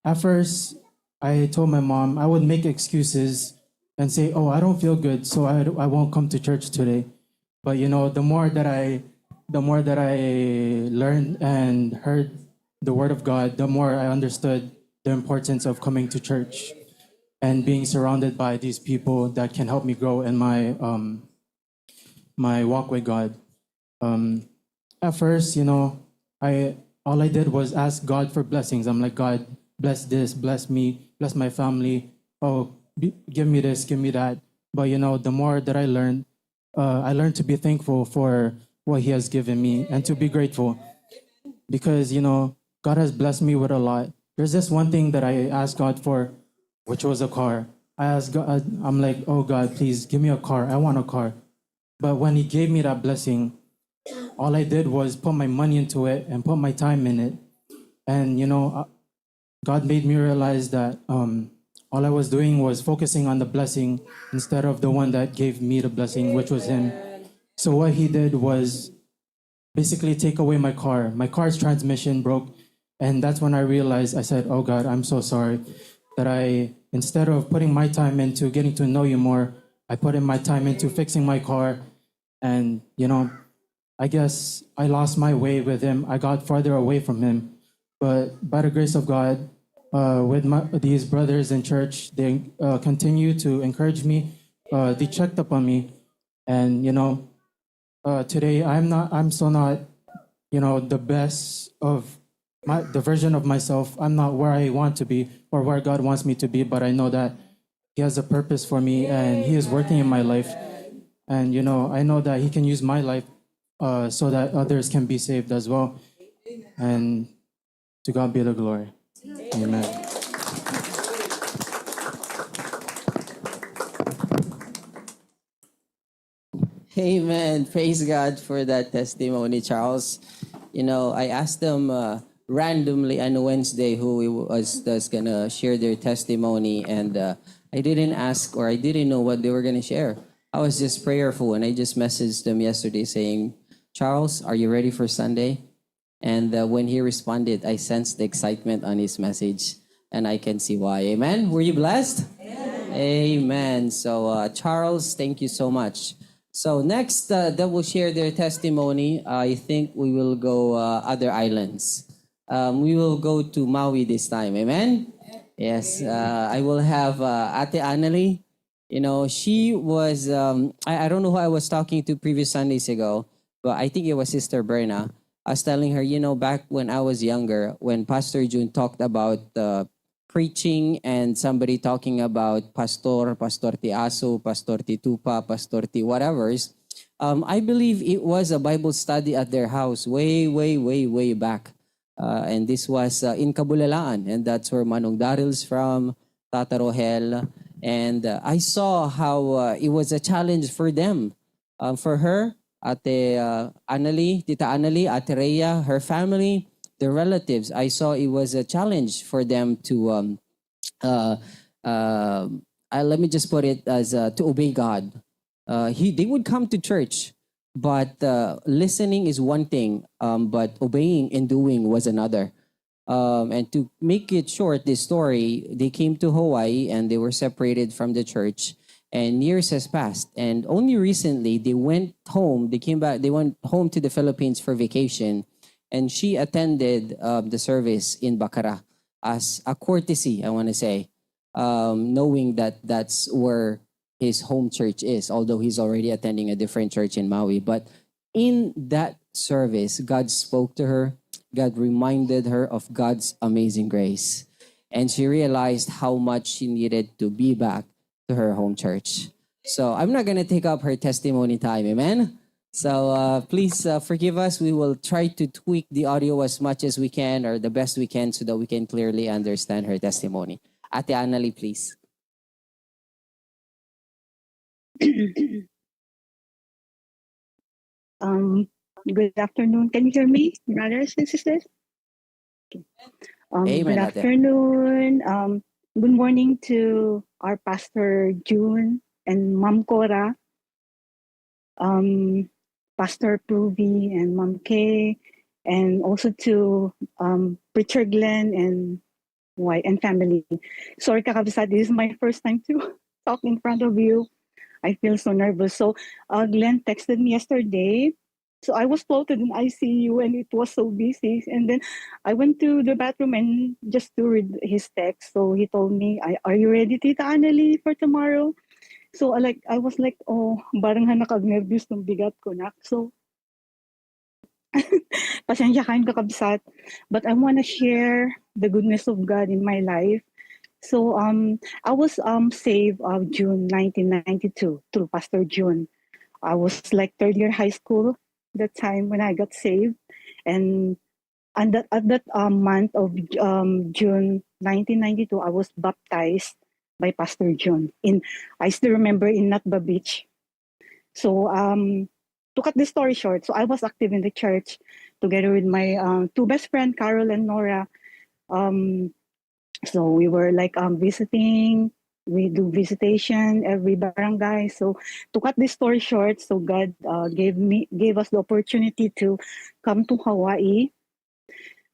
at first, I told my mom I would make excuses and say, "Oh, I don't feel good, so I, I won't come to church today." But, you know, the more that I, the more that I learned and heard the word of God, the more I understood the importance of coming to church and being surrounded by these people that can help me grow in my um, my walk with God. Um, at first, you know, I all I did was ask God for blessings. I'm like, "God, bless this, bless me, bless my family. Oh, be, give me this, give me that." But, you know, the more that I learned, uh, I learned to be thankful for what He has given me and to be grateful, because, you know, God has blessed me with a lot. There's this one thing that I asked God for, which was a car. I asked God, I'm like, "Oh God, please give me a car. I want a car." But when He gave me that blessing, all I did was put my money into it and put my time in it. And, you know, uh, God made me realize that um, all I was doing was focusing on the blessing instead of the one that gave me the blessing, which was Him. So what He did was basically take away my car. My car's transmission broke, and that's when I realized, I said, "Oh God, I'm so sorry that I, instead of putting my time into getting to know You more, I put in my time into fixing my car." And, you know, I guess I lost my way with Him. I got farther away from Him. But by the grace of God, uh, with my, these brothers in church, they uh, continue to encourage me. Uh, they checked up on me, and, you know, uh, today I'm not. I'm so not, you know, the best of my the version of myself. I'm not where I want to be or where God wants me to be. But I know that He has a purpose for me, and He is working in my life. And, you know, I know that He can use my life uh, so that others can be saved as well. And to God be the glory. Amen. Amen. Praise God for that testimony, Charles. You know, I asked them uh, randomly on Wednesday who was that's gonna share their testimony, and uh, I didn't ask, or I didn't know what they were gonna share. I was just prayerful, and I just messaged them yesterday saying, "Charles, are you ready for Sunday?" And uh, when he responded, I sensed the excitement on his message, and I can see why. Amen. Were you blessed? Amen. So, uh, Charles, thank you so much. So, next uh, that will share their testimony, I think we will go uh, other islands. Um, we will go to Maui this time. Amen. Yes. Uh, I will have uh, Ate Annalie. You know, she was, um, I, I don't know who I was talking to previous Sundays ago, but I think it was Sister Berna. I was telling her, you know, back when I was younger, when Pastor June talked about uh, preaching and somebody talking about Pastor, Pastor Tiaso, Pastor Titupa, Pastor Ti whatever's, um, I believe it was a Bible study at their house way, way, way, way back. Uh, and this was uh, in Kabulalaan, and that's where Manong Daryl's from, Tata Rohel. And uh, I saw how uh, it was a challenge for them, um, for her, Ate uh, Annalie, Tita Annalie, Ate Rhea, her family, their relatives. I saw it was a challenge for them to, um, uh, uh, uh, let me just put it as uh, to obey God. Uh, he, they would come to church, but uh, listening is one thing, um, but obeying and doing was another. Um, and to make it short, this story, they came to Hawaii and they were separated from the church. And years has passed. And only recently, they went home. They came back. They went home to the Philippines for vacation. And she attended um, the service in Bacara as a courtesy, I want to say. um, knowing that that's where his home church is, although he's already attending a different church in Maui. But in that service, God spoke to her, God reminded her of God's amazing grace. And she realized how much she needed to be back to her home church. So I'm not going to take up her testimony time. Amen. So uh, please uh, forgive us. We will try to tweak the audio as much as we can or the best we can so that we can clearly understand her testimony. Ate Annalie, please. Um, good afternoon. Can you hear me, brothers and sisters? Okay. Um, Amen, good Ate. Afternoon. Um, good morning to our Pastor June and Ma'am Cora, um, Pastor Pruvi and Ma'am Kay, and also to um, Preacher Glenn and wife and family. Sorry, kakabsat, this is my first time to talk in front of you. I feel so nervous. So, uh, Glenn texted me yesterday. So I was floated in I C U and it was so busy. And then I went to the bathroom and just to read his text. So he told me, "Ay, are you ready, Tita Annalie, for tomorrow?" So I like I was like, "Oh, barang ha nakagnerbios ng bigat ko, nak." So pasensya kayo, kakabsat, but I want to share the goodness of God in my life. So um I was um saved uh, June nineteen ninety-two through Pastor June. I was like third year high school that time when I got saved, and and that at that um, month of um, June nineteen ninety-two, I was baptized by Pastor June in, I still remember, in Natba Beach. So um to cut the story short, so I was active in the church together with my uh, two best friends, Carol and Nora. Um, so we were like um, visiting. We do visitation every barangay. So to cut this story short, so God uh, gave me gave us the opportunity to come to Hawaii.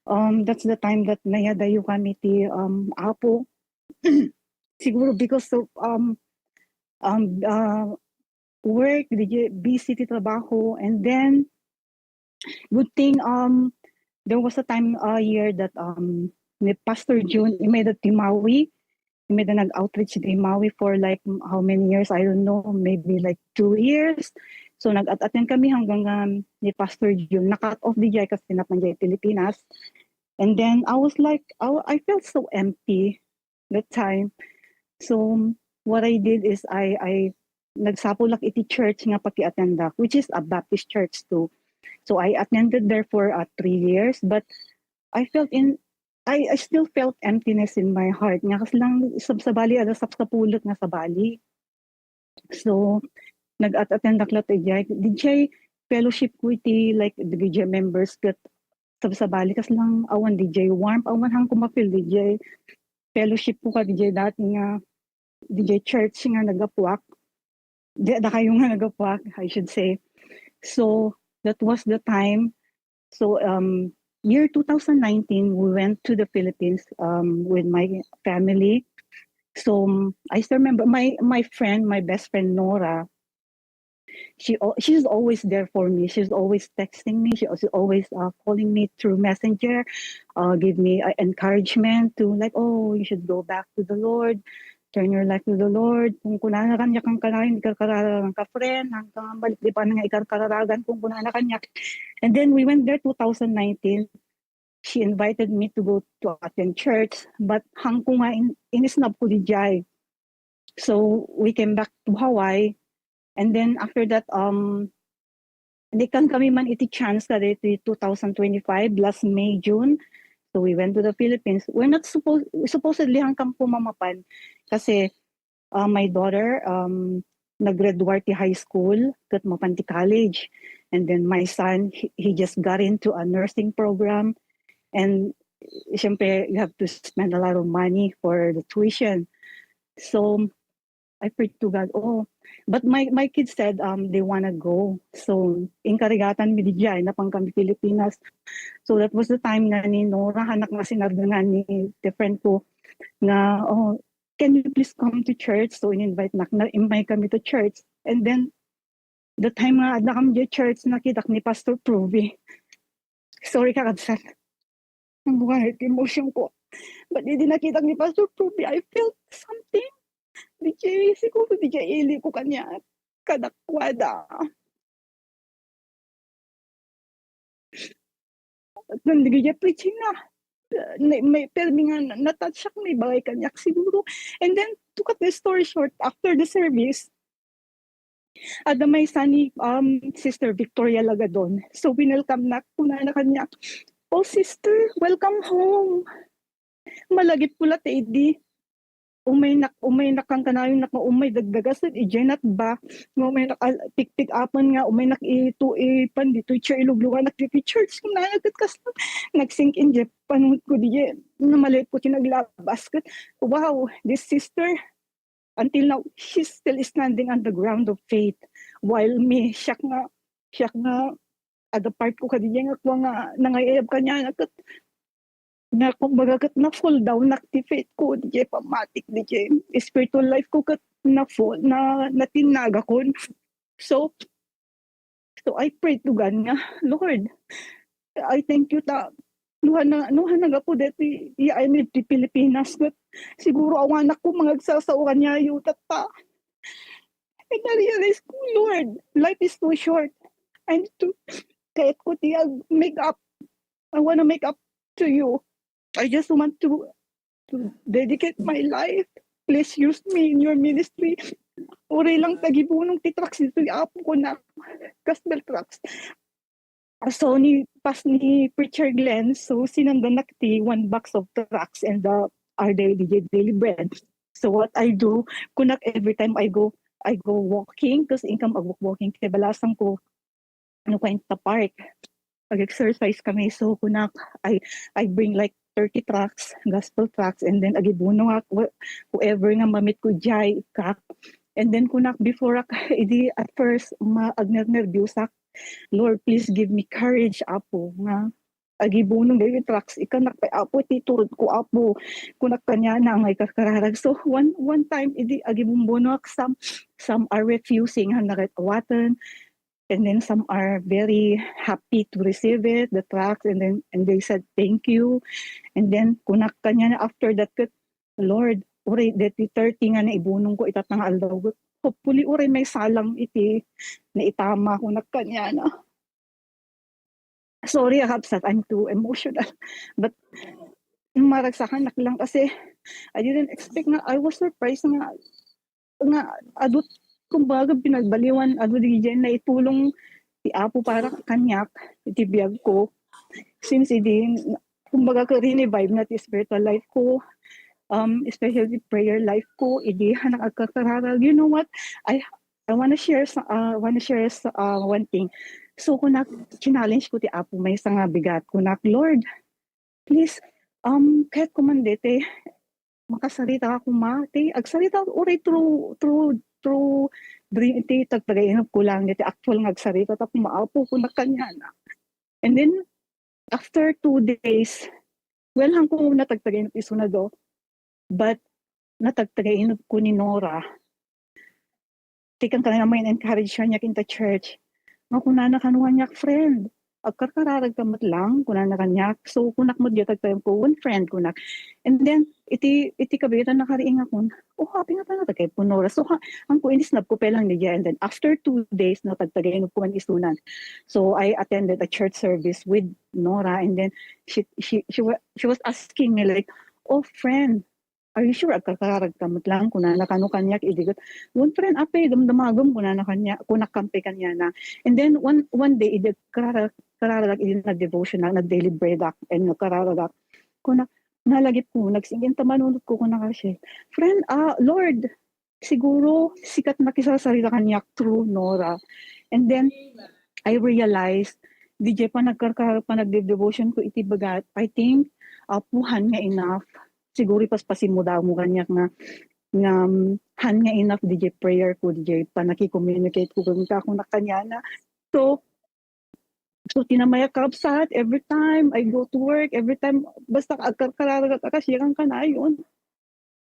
Um, that's the time that nayadayo kami ti um, Apo. Siguro because of um, um, uh, work, di busy ti trabaho, and then good thing um there was a time a year that um ni Pastor June, immediate ti Maui, immediate nag-outreach ti Maui for like how many years, I don't know, maybe like two years. So nag-attend kami hanggang um, ni Pastor June, na-cut off di jay kasi napan jay Pilipinas. And then I was like, I, I felt so empty that time. So what I did is I I nagsapulak iti church nga pakiatendak, which is a Baptist church too. So I attended there for uh, three years, but I felt in I, I still felt emptiness in my heart. Nga kas lang sabsabali, ala sapsapulek nga sabali. So nag-attend ak latta idiay. Dijay fellowship ko iti like dijay members ket sabsabali kas lang awan dijay warmth, awan hang kumapil dijay fellowship ko ka dijay dati nga dijay church nga nagapuak. Di da kayo nga nagapuak, I should say. So that was the time. So um year two thousand nineteen we went to the Philippines um with my family. So um, I still remember my my friend, my best friend Nora, she al- she's always there for me. She's always texting me. She's always uh, calling me through messenger, uh, give me uh, encouragement to like, oh, you should go back to the Lord, turn your life to the Lord. Kung kunana kanya kang kanayon, di karkararagan ka friend, hanggang balik di pa nga ikarkararagan kung kunana kanya. And then we went there two thousand nineteen. She invited me to go to attend church, but hangko nga in, inisnab ko di jay. So we came back to Hawaii. And then after that, um, nikan kami man iti chance kada iti two thousand twenty-five, last May, June. So we went to the Philippines. We're not supposed supposedly hangkam pumamapan kasi uh, my daughter um nag-graduate ti high school ket mapan ti college, and then my son he, he just got into a nursing program, and syempre you have to spend a lot of money for the tuition. So I prayed to God, oh, but my my kids said um they wanna go. So inkarigatan mi di jay, napan kami Pilipinas. So that was the time nga ni Nora, anak nga sinardengan ni ti friend ko nga, oh, can you please come to church? So in-invite nak na invite kami to church. And then the time nga adda kami di church, nakitak ni Pastor Pruvi. Sorry, kakabsat. Ang buwan iti emotion ko. But idi nakitak ni Pastor Ruby, I felt something. Di jay, siguro di jay ili ko kaniak kadakuada. Nandigi jay preaching na. Na-, may, permi nga na-, na-touch ak, may bagay kaniak siguro. And then, to cut the story short, after the service, adda maysa ni, um, Sister Victoria Lagadon. So, winelcome na, kunana kaniak, "Oh, sister, welcome home." Malagip ko la ta idi. Umaynak, umaynak kan kanayon nak nga umay dagdagas, ijay natba. Nga umaynak al-, pikpikapan nga, umaynak itu, ipan dito, chair, iluglunganak dito, church, kunana ket kasla. Nag-sink in, jay, panunot ko di, jay, namalip ko ti naglabas ket, wow, this sister, until now, she's still standing on the ground of faith. While me, siak nga, siak nga, adda part ko kadi nga kua nga nangayayab kaniana ket nga kumbaga ket na-fall down nak ti faith ko, di jay pammatik, di jay spiritual life ko ket na-fall, na, natinnagakon. So, so I pray to God nga, "Lord, I thank you ta, no han-, no han nagapu deti, ya, I live ti Pilipinas, ket siguro awanak ko mangagsasao kaniayo, tatta." And I realize ko, "Lord, life is too short. I need to, kayat ko ti ag-, make up. I wanna make up to you. I just want to, to dedicate my life. Please use me in your ministry." Uray lang ta agibunong ti tracts ditoy, Apo, kunak, gospel tracts. So, ni pas-, ni Preacher Glenn, so, sinendanak ti one box of tracts and the Our Daily, Daily Bread. So, what I do, kunak, every time I go, I go walking, 'cause inkam ag-walk-walking, kay balasang ko, no, kayat ta park. Ag-exercise kami. So, kunak, I, I bring, like, thirty tracts, gospel tracts, and then agibunongak, wh-, whoever nga mamit ko, jay, ikak. And then kunak, before ak, idi at first, ma-, agnernerbiusak, "Lord, please give me courage, Apo, nga agibunong dagiti tracts. Ikkannak pay, Apo, ti turod ko, Apo." Kunak kaniana nga ikarkararag. So, one, one time, idi agibumbunongak some, some are refusing, han naket awaten. And then some are very happy to receive it, the tracts, and then, and they said, "Thank you." And then, kunak kaniana after that, ket, "Lord, uray deti thirty nga naibunong ko ita nga aldaw, hopefully, uray maysa lang iti naitama," kunak kaniana. Sorry, Habsat, I'm too emotional. But, maragsakanak lang kasi I didn't expect nga, I was surprised nga, nga adu, kumbaga, pinagbaliwan, adu, di jay naitulong ti Apo para kaniak, iti biag ko. Since idi, kumbaga, ka-revive na ti spiritual life ko, um, especially prayer life ko, idi, han agkarkararag. You know what? I, I wanna share sa-, uh, wanna share sa-, uh, one thing. So, kunak, challenge ko ti Apo, maysa nga bigat. Kunak, "Lord, please, um, kayat ko man deti, makasarita ka koma, ti agsarita uray through, through, through dream, ti tagtagainep ko lang, ti actual nga agsarita ta koma, Apo," kunak kaniana. And then, after two days, well, han ko natagtagainep isuna, do. But, natagtagainep ko ni Nora. Ti kankana nga ma-encourage kaniak ita church. Nga kunana kano kaniak, "Friend, agkarkararag ka met lang," kunana kaniak. So, kunak met, "Diak agtayen ko, one friend," kunak. And then, iti, iti kabiitan, nakariingakon, "Oh, apay nga pay natagtagainep ko, Nora?" So, ha-, han ko, inisnap ko pay lang diay. And then, after two days, natagtagainep ko man isunan. So, I attended a church service with Nora, and then she, she, she wa-, she was asking me, like, "Oh, friend, are you sure agkarkararag ka met lang?" kunana kano kaniak idi ket, "Wen, friend, apay, damdamagem," kunana kaniak, kunak pay kaniana. And then one, one day, idi agkararag, kararagak idi nag-devotional, nag-daily bread ak, and nagkararagak, kunak, nalagip ko, nagsingin ta manunot ko, kunak, "Friend, ah, Lord, siguro sika ti makisasarita kaniak through Nora." And then, I realized, diay panagkarkar-, panagde-devotion ko iti bigat, I think, Apo, han nga enough. Siguro ipaspasimmo damo kaniak nga, nga, um, han nga enough diay prayer ko, diay panaki-communicate ko, kunak kaniana. So, so, tinamayak, Kabsat, every time I go to work, every time, basta agkarkararagak, kasikan kanayon.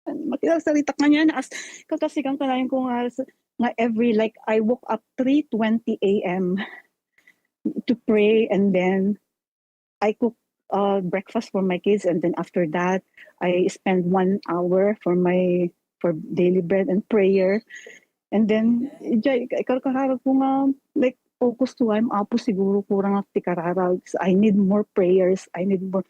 Makisasarita kaniana, as, kakasikan kanayon ko nga, nga every, like, I woke up three twenty A M to pray, and then I cook, uh, breakfast for my kids, and then after that, I spend one hour for my, for daily bread and prayer. And then, ijay, ikarkararag ko nga, like, focus to, I'm Apo, siguro kurang ak ti kararag. So, I need more prayers. I need more,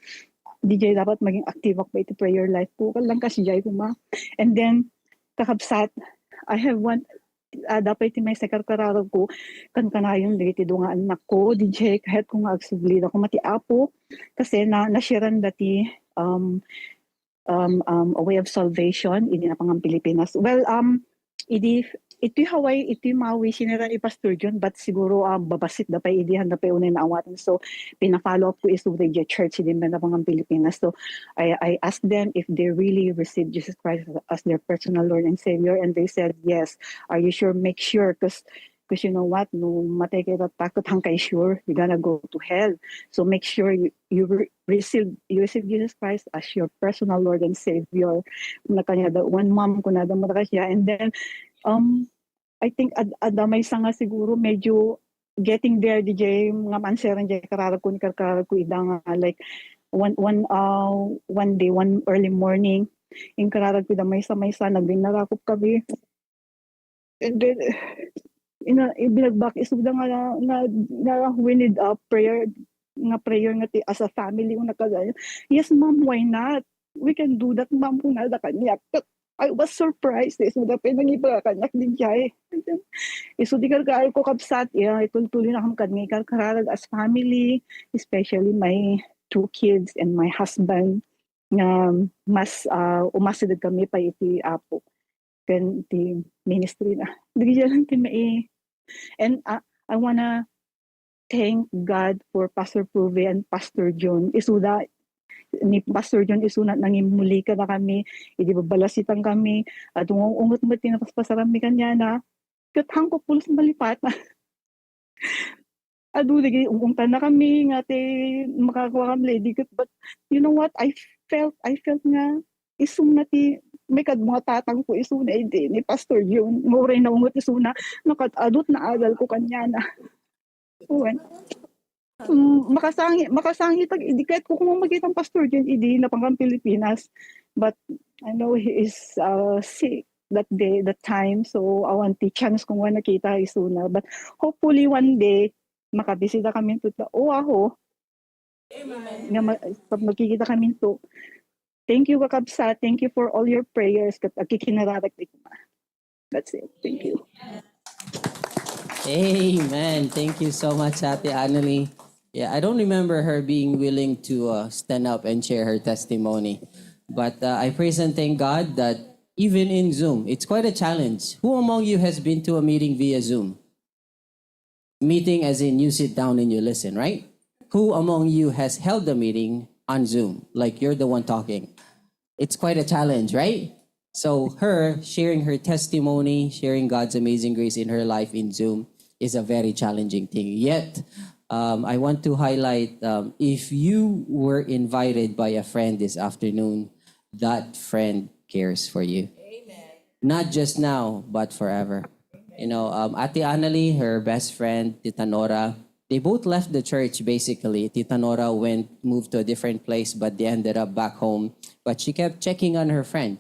di jay dapat maging active ako iti prayer life ko. Kalang kasi jay kuma. And then, kakabsat, I have one, ah, dapat iti may karkararag ko, kankanayon dagiti dua nga anak ko, di jay, kahit ko nga agsubli da kuma ti Apo. Kasi na, nashiran da ti, um, um, um, a way of salvation, idi napangan Pilipinas. Well, um, idi, iti Hawaii, iti Maui, sinira ni Pastor John, but siguro, um, babasit da pay idi, han da pay unay naawatan. So, pina-follow up ko isu dayjay church, idi napangan Pilipinas. So, I, I asked them if they really received Jesus Christ as their personal Lord and Savior, and they said, "Yes." "Are you sure?" "Make sure, 'cause, 'cause you know what? No matay ka ita, ket han kay sure, you're gonna go to hell. So make sure you, you re-, receive, you receive Jesus Christ as your personal Lord and Savior." Kuna kaniada, one mom, kunada mo kasiya. And then, um, I think ad-, adda maysa nga siguro medyo getting there, di jay nga maanseran jay kararag ko, ni karkararag ko ida nga, like, one, one, uh, one day, one early morning, inkararag ko ida maysa-maysa, nagdinnarakop kami. And then, ina-, ibinagbak isuda nga, nga, nga we need a prayer, nga prayer nga ti, as a family, nga nagkagaya. "Yes, ma'am, why not? We can do that, ma'am," kunada kaniak. But I was surprised. Isuda pay nangibaga kaniak, di jay. And then, isu di karkararag ko, kabsat, ya, itultuloy na kami kadni karkararag as family, especially my two kids and my husband, nga mas, ah, umasideg kami pay iti Apo ken iti ministry na. Dagiti lang ti mai-, and, ah, I wanna thank God for Pastor Pruve and Pastor John. Isuda, ni Pastor John isuna nangimmuli kadakami, idi babbalasitan kami, adu nga unget met ti napaspasaranmi kaniana. Ket hanko pulos malipat. Adu dagiti ung-ungtanna kami nga ti makakua kami lady ket, but you know what? I felt, I felt nga isuna ti maikadmo nga tatangko isuna idi ni Pastor John. Nga uray naunget isuna, nakat-adut naadalko kaniana. Wen. Mm, makasangi-, makasangitak idi ket ko koma makita ni Pastor John idi napangan Pilipinas. But I know he is, uh, sick that day, that time. So, awan ti chance ko nga nakita isuna. But hopefully one day, makabisita kami to ta-, o, aho. Amen. Nga ma-, pag magkikita kami to. Thank you, kakabsat. Thank you for all your prayers. Ket agkikinararag ti kuma. That's it. Thank you. Amen. Thank you so much, Ate Annalie. Yeah, I don't remember her being willing to, uh, stand up and share her testimony. But, uh, I praise and thank God that even in Zoom, it's quite a challenge. Who among you has been to a meeting via Zoom? Meeting as in you sit down and you listen, right? Who among you has held the meeting on Zoom? Like, you're the one talking. It's quite a challenge, right? So her sharing her testimony, sharing God's amazing grace in her life in Zoom is a very challenging thing. Yet, um, I want to highlight, um, if you were invited by a friend this afternoon, that friend cares for you. Not just now, but forever. You know, um, Ate Annalie, her best friend, Tita Nora, they both left the church basically. Tita Nora went, moved to a different place, but they ended up back home. But she kept checking on her friend.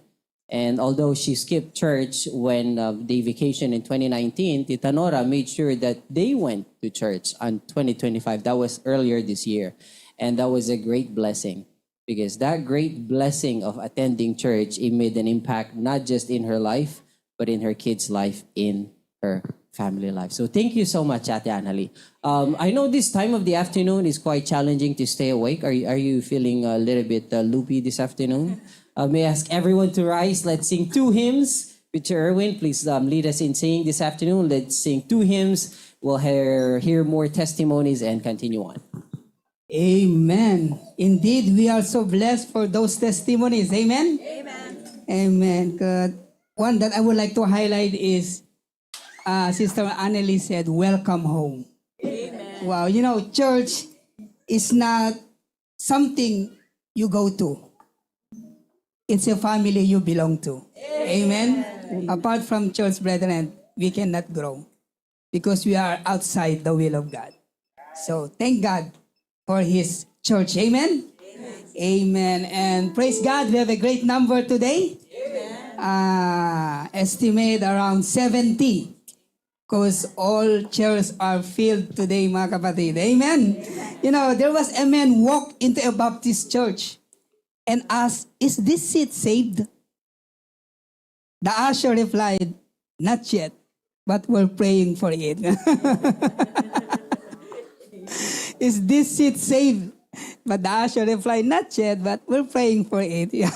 And although she skipped church when, uh, they vacation in twenty nineteen, Tita Nora made sure that they went to church on twenty twenty-five. That was earlier this year. And that was a great blessing. Because that great blessing of attending church, it made an impact not just in her life, but in her kids' life, in her family life. So thank you so much, Ate Annalie. Um, I know this time of the afternoon is quite challenging to stay awake. Are you, are you feeling a little bit, uh, loopy this afternoon? Uh, may I ask everyone to rise? Let's sing two hymns. Teacher Erwin, please, um, lead us in singing this afternoon. Let's sing two hymns. We'll hear, hear more testimonies and continue on. Amen. Indeed, we are so blessed for those testimonies. Amen? Amen. Amen. Good. One that I would like to highlight is, uh, Sister Annalie said, "Welcome home." Amen. Wow, you know, church is not something you go to. It's a family you belong to. Amen? Apart from church, brethren, we cannot grow because we are outside the will of God. So thank God for His Church. Amen? Amen. And praise God, we have a great number today. Uh, estimate around seventy. Because all chairs are filled today, mga kapatid. Amen. You know, there was a man walk into a Baptist church and asked, "Is this seat saved?" The usher replied, "Not yet, but we're praying for it." "Is this seat saved?" But the usher replied, "Not yet, but we're praying for it." Yeah.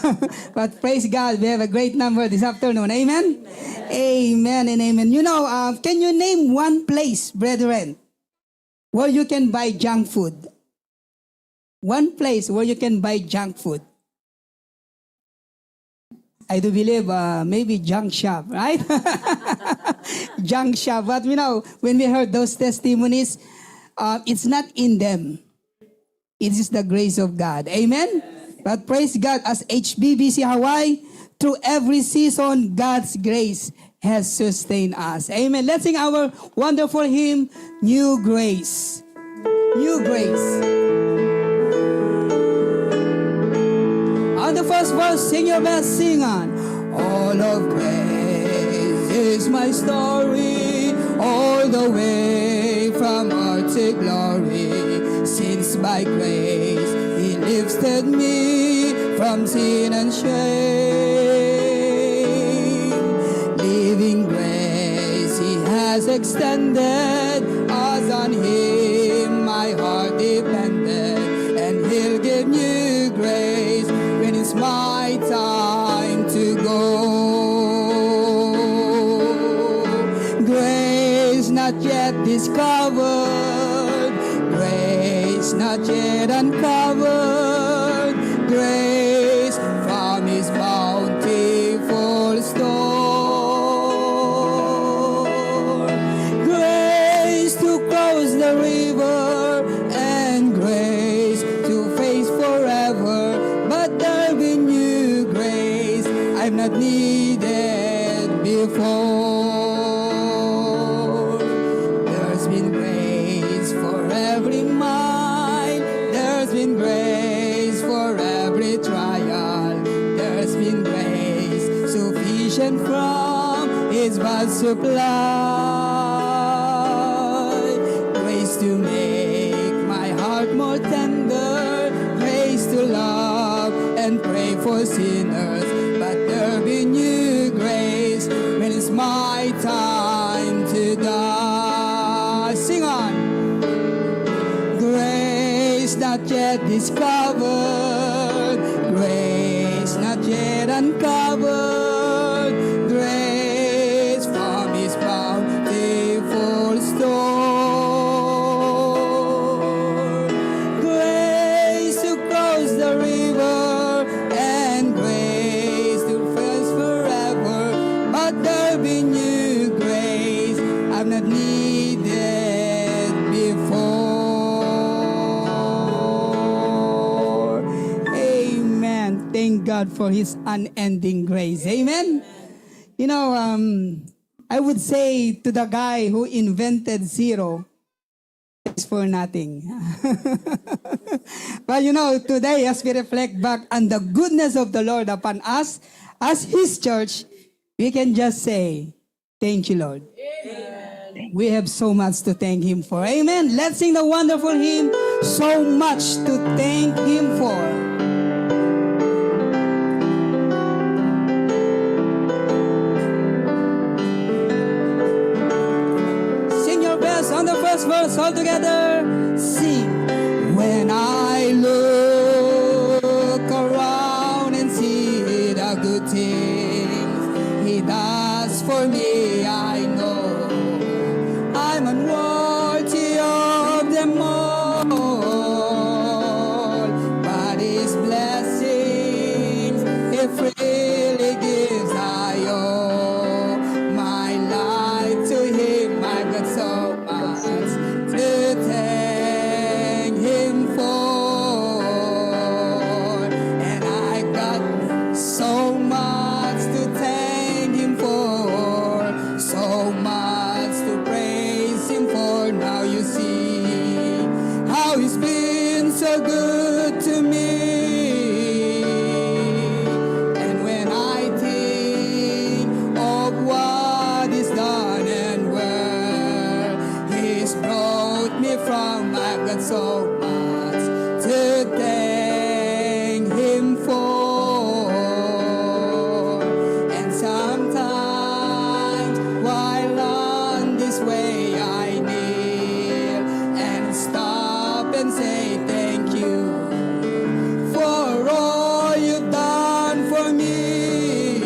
But praise God, we have a great number this afternoon. Amen? Amen and amen. You know, uh, can you name one place, brethren, where you can buy junk food? One place where you can buy junk food. I do believe, uh, maybe junk shop, right? Junk shop. But you know, when we heard those testimonies, uh, it's not in them. It is the grace of God. Amen? But praise God, as H B B C Hawaii, through every season, God's grace has sustained us. Amen. Let's sing our wonderful hymn, New Grace. New Grace. On the first verse, sing your best, sing on. All of grace is my story, all the way from earth to glory. Since by grace He lifted me from sin and shame, living grace He has extended, as on Him my heart depended, and He'll give new grace when it's my time to go. Grace not yet discovered, grace not yet uncovered, grace from His bountiful store. Grace to cross the river and grace to face forever. But there'll be new grace I've not needed before. There's been grace for every mile. There's been grace for every trial. There's been grace sufficient from His vast supply. Grace to make my heart more tender. Grace to love and pray for sinners. But there'll be new grace when it's my time to die. Sing on. Grace not yet discovered, grace not yet uncovered, grace from His bountiful store. Grace to cross the river and grace to face forever, but there'll be new grace I've not needed before. Amen. Thank God for His unending grace. Amen. You know, um, I would say to the guy who invented zero, is for nothing. But you know, today, as we reflect back on the goodness of the Lord upon us as His church, we can just say, "Thank you, Lord." We have so much to thank Him for. Amen. Let's sing the wonderful hymn, "So Much to Thank Him For." Sing your best on the first verse all together. Sing. When I look around and see the good things He does for me, I know I'm unworthy of them all. But His blessings He freely gives, I owe my life to Him. I've got so much to thank Him for, and I got so much to thank Him for, so much to praise Him for. Now you see how He's been so good. From I've got so much to thank Him for. And sometimes while on this way I kneel and stop and say thank you for all you've done for me.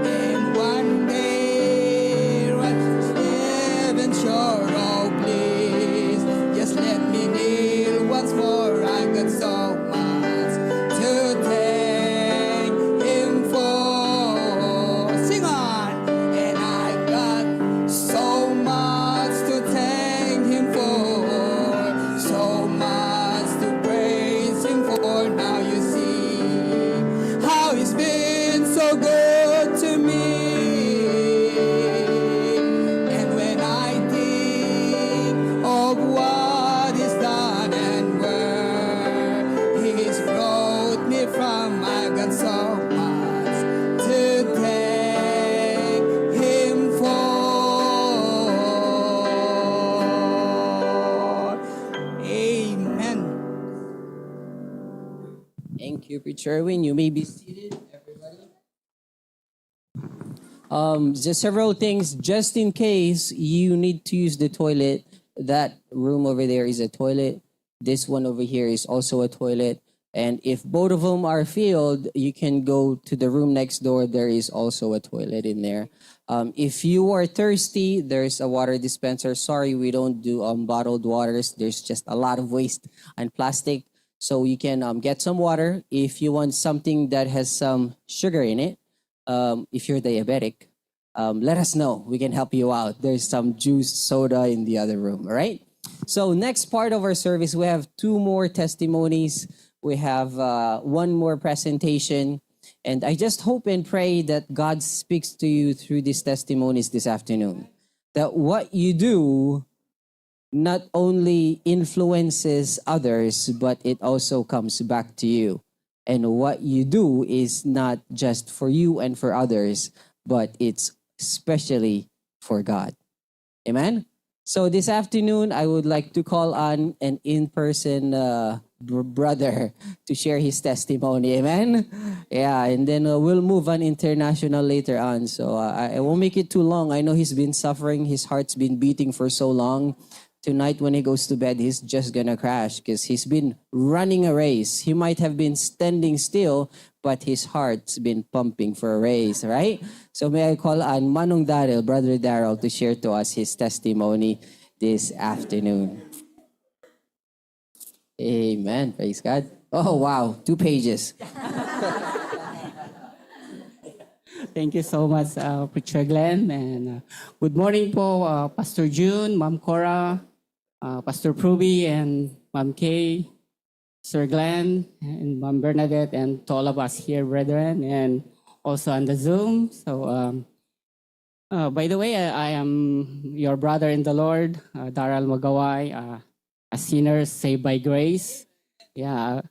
And one day, right, heaven shore, oh please, just let me kneel once more. I got so much to thank Him for. Sing on! And I got so much to thank Him for, so much to praise Him for. Now you see how He's been so good to me. And when I think of what He's done and where He's brought me from, I got so much to thank Him for. Amen. Thank you, Preacher Erwin. You may be seated, everybody. Um, just several things, just in case you need to use the toilet. That room over there is a toilet. This one over here is also a toilet. And if both of them are filled, you can go to the room next door. There is also a toilet in there. Um, if you are thirsty, there's a water dispenser. Sorry, we don't do, um, bottled waters. There's just a lot of waste and plastic. So you can, um, get some water. If you want something that has some sugar in it, um, if you're diabetic, um, let us know. We can help you out. There's some juice, soda in the other room, all right? So next part of our service, we have two more testimonies. We have, uh, one more presentation. And I just hope and pray that God speaks to you through these testimonies this afternoon. That what you do not only influences others, but it also comes back to you. And what you do is not just for you and for others, but it's specially for God. Amen? So this afternoon, I would like to call on an in-person, uh, br- brother to share his testimony. Amen? Yeah, and then, uh, we'll move on international later on. So, uh, I, I won't make it too long. I know he's been suffering. His heart's been beating for so long. Tonight when he goes to bed, he's just gonna crash because he's been running a race. He might have been standing still, but his heart's been pumping for a race, right? So may I call on Manong Daryl, Brother Daryl, to share to us his testimony this afternoon. Amen. Praise God. Oh, wow. Two pages. Thank you so much, uh, Preacher Glenn. And, uh, good morning po, uh, Pastor June, Ma'am Cora, uh, Pastor Pruby, and Ma'am Kay, Sir Glenn, and Ma'am Bernadette, and to all of us here, brethren, and also on the Zoom. So, um, uh, by the way, I, I am your brother in the Lord, uh, Daryl Magaway, uh, a sinner saved by grace. Yeah.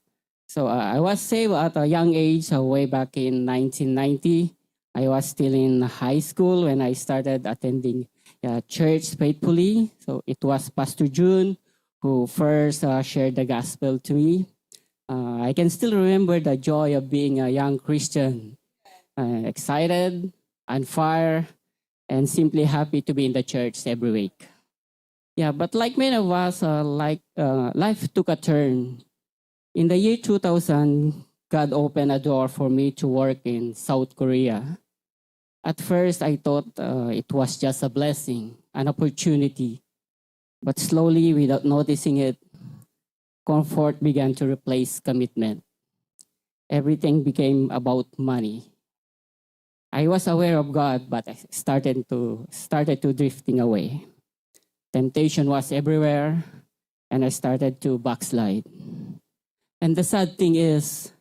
So, uh, I was saved at a young age, uh, way back in nineteen ninety. I was still in high school when I started attending, uh, church faithfully. So it was Pastor June who first, uh, shared the gospel to me. Uh, I can still remember the joy of being a young Christian, uh, excited, on fire, and simply happy to be in the church every week. Yeah, but like many of us, uh, like, uh, life took a turn. In the year two thousand, God opened a door for me to work in South Korea. At first, I thought, uh, it was just a blessing, an opportunity. But slowly, without noticing it, comfort began to replace commitment. Everything became about money. I was aware of God, but I started to, started to drifting away. Temptation was everywhere, and I started to backslide. And the sad thing is,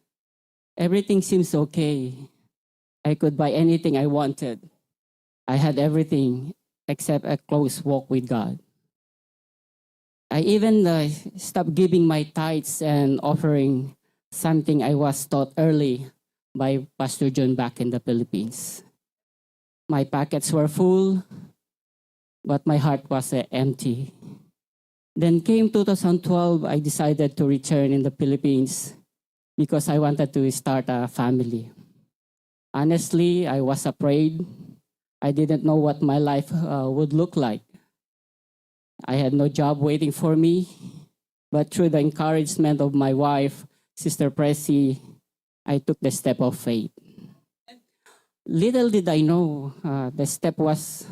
everything seems okay. I could buy anything I wanted. I had everything except a close walk with God. I even, uh, stopped giving my tithes and offering, something I was taught early by Pastor John back in the Philippines. My pockets were full, but my heart was, uh, empty. Then came two thousand twelve, I decided to return in the Philippines because I wanted to start a family. Honestly, I was afraid. I didn't know what my life uh, would look like. I had no job waiting for me, but through the encouragement of my wife, Sister Pressy, I took the step of faith. Little did I know, uh, the step was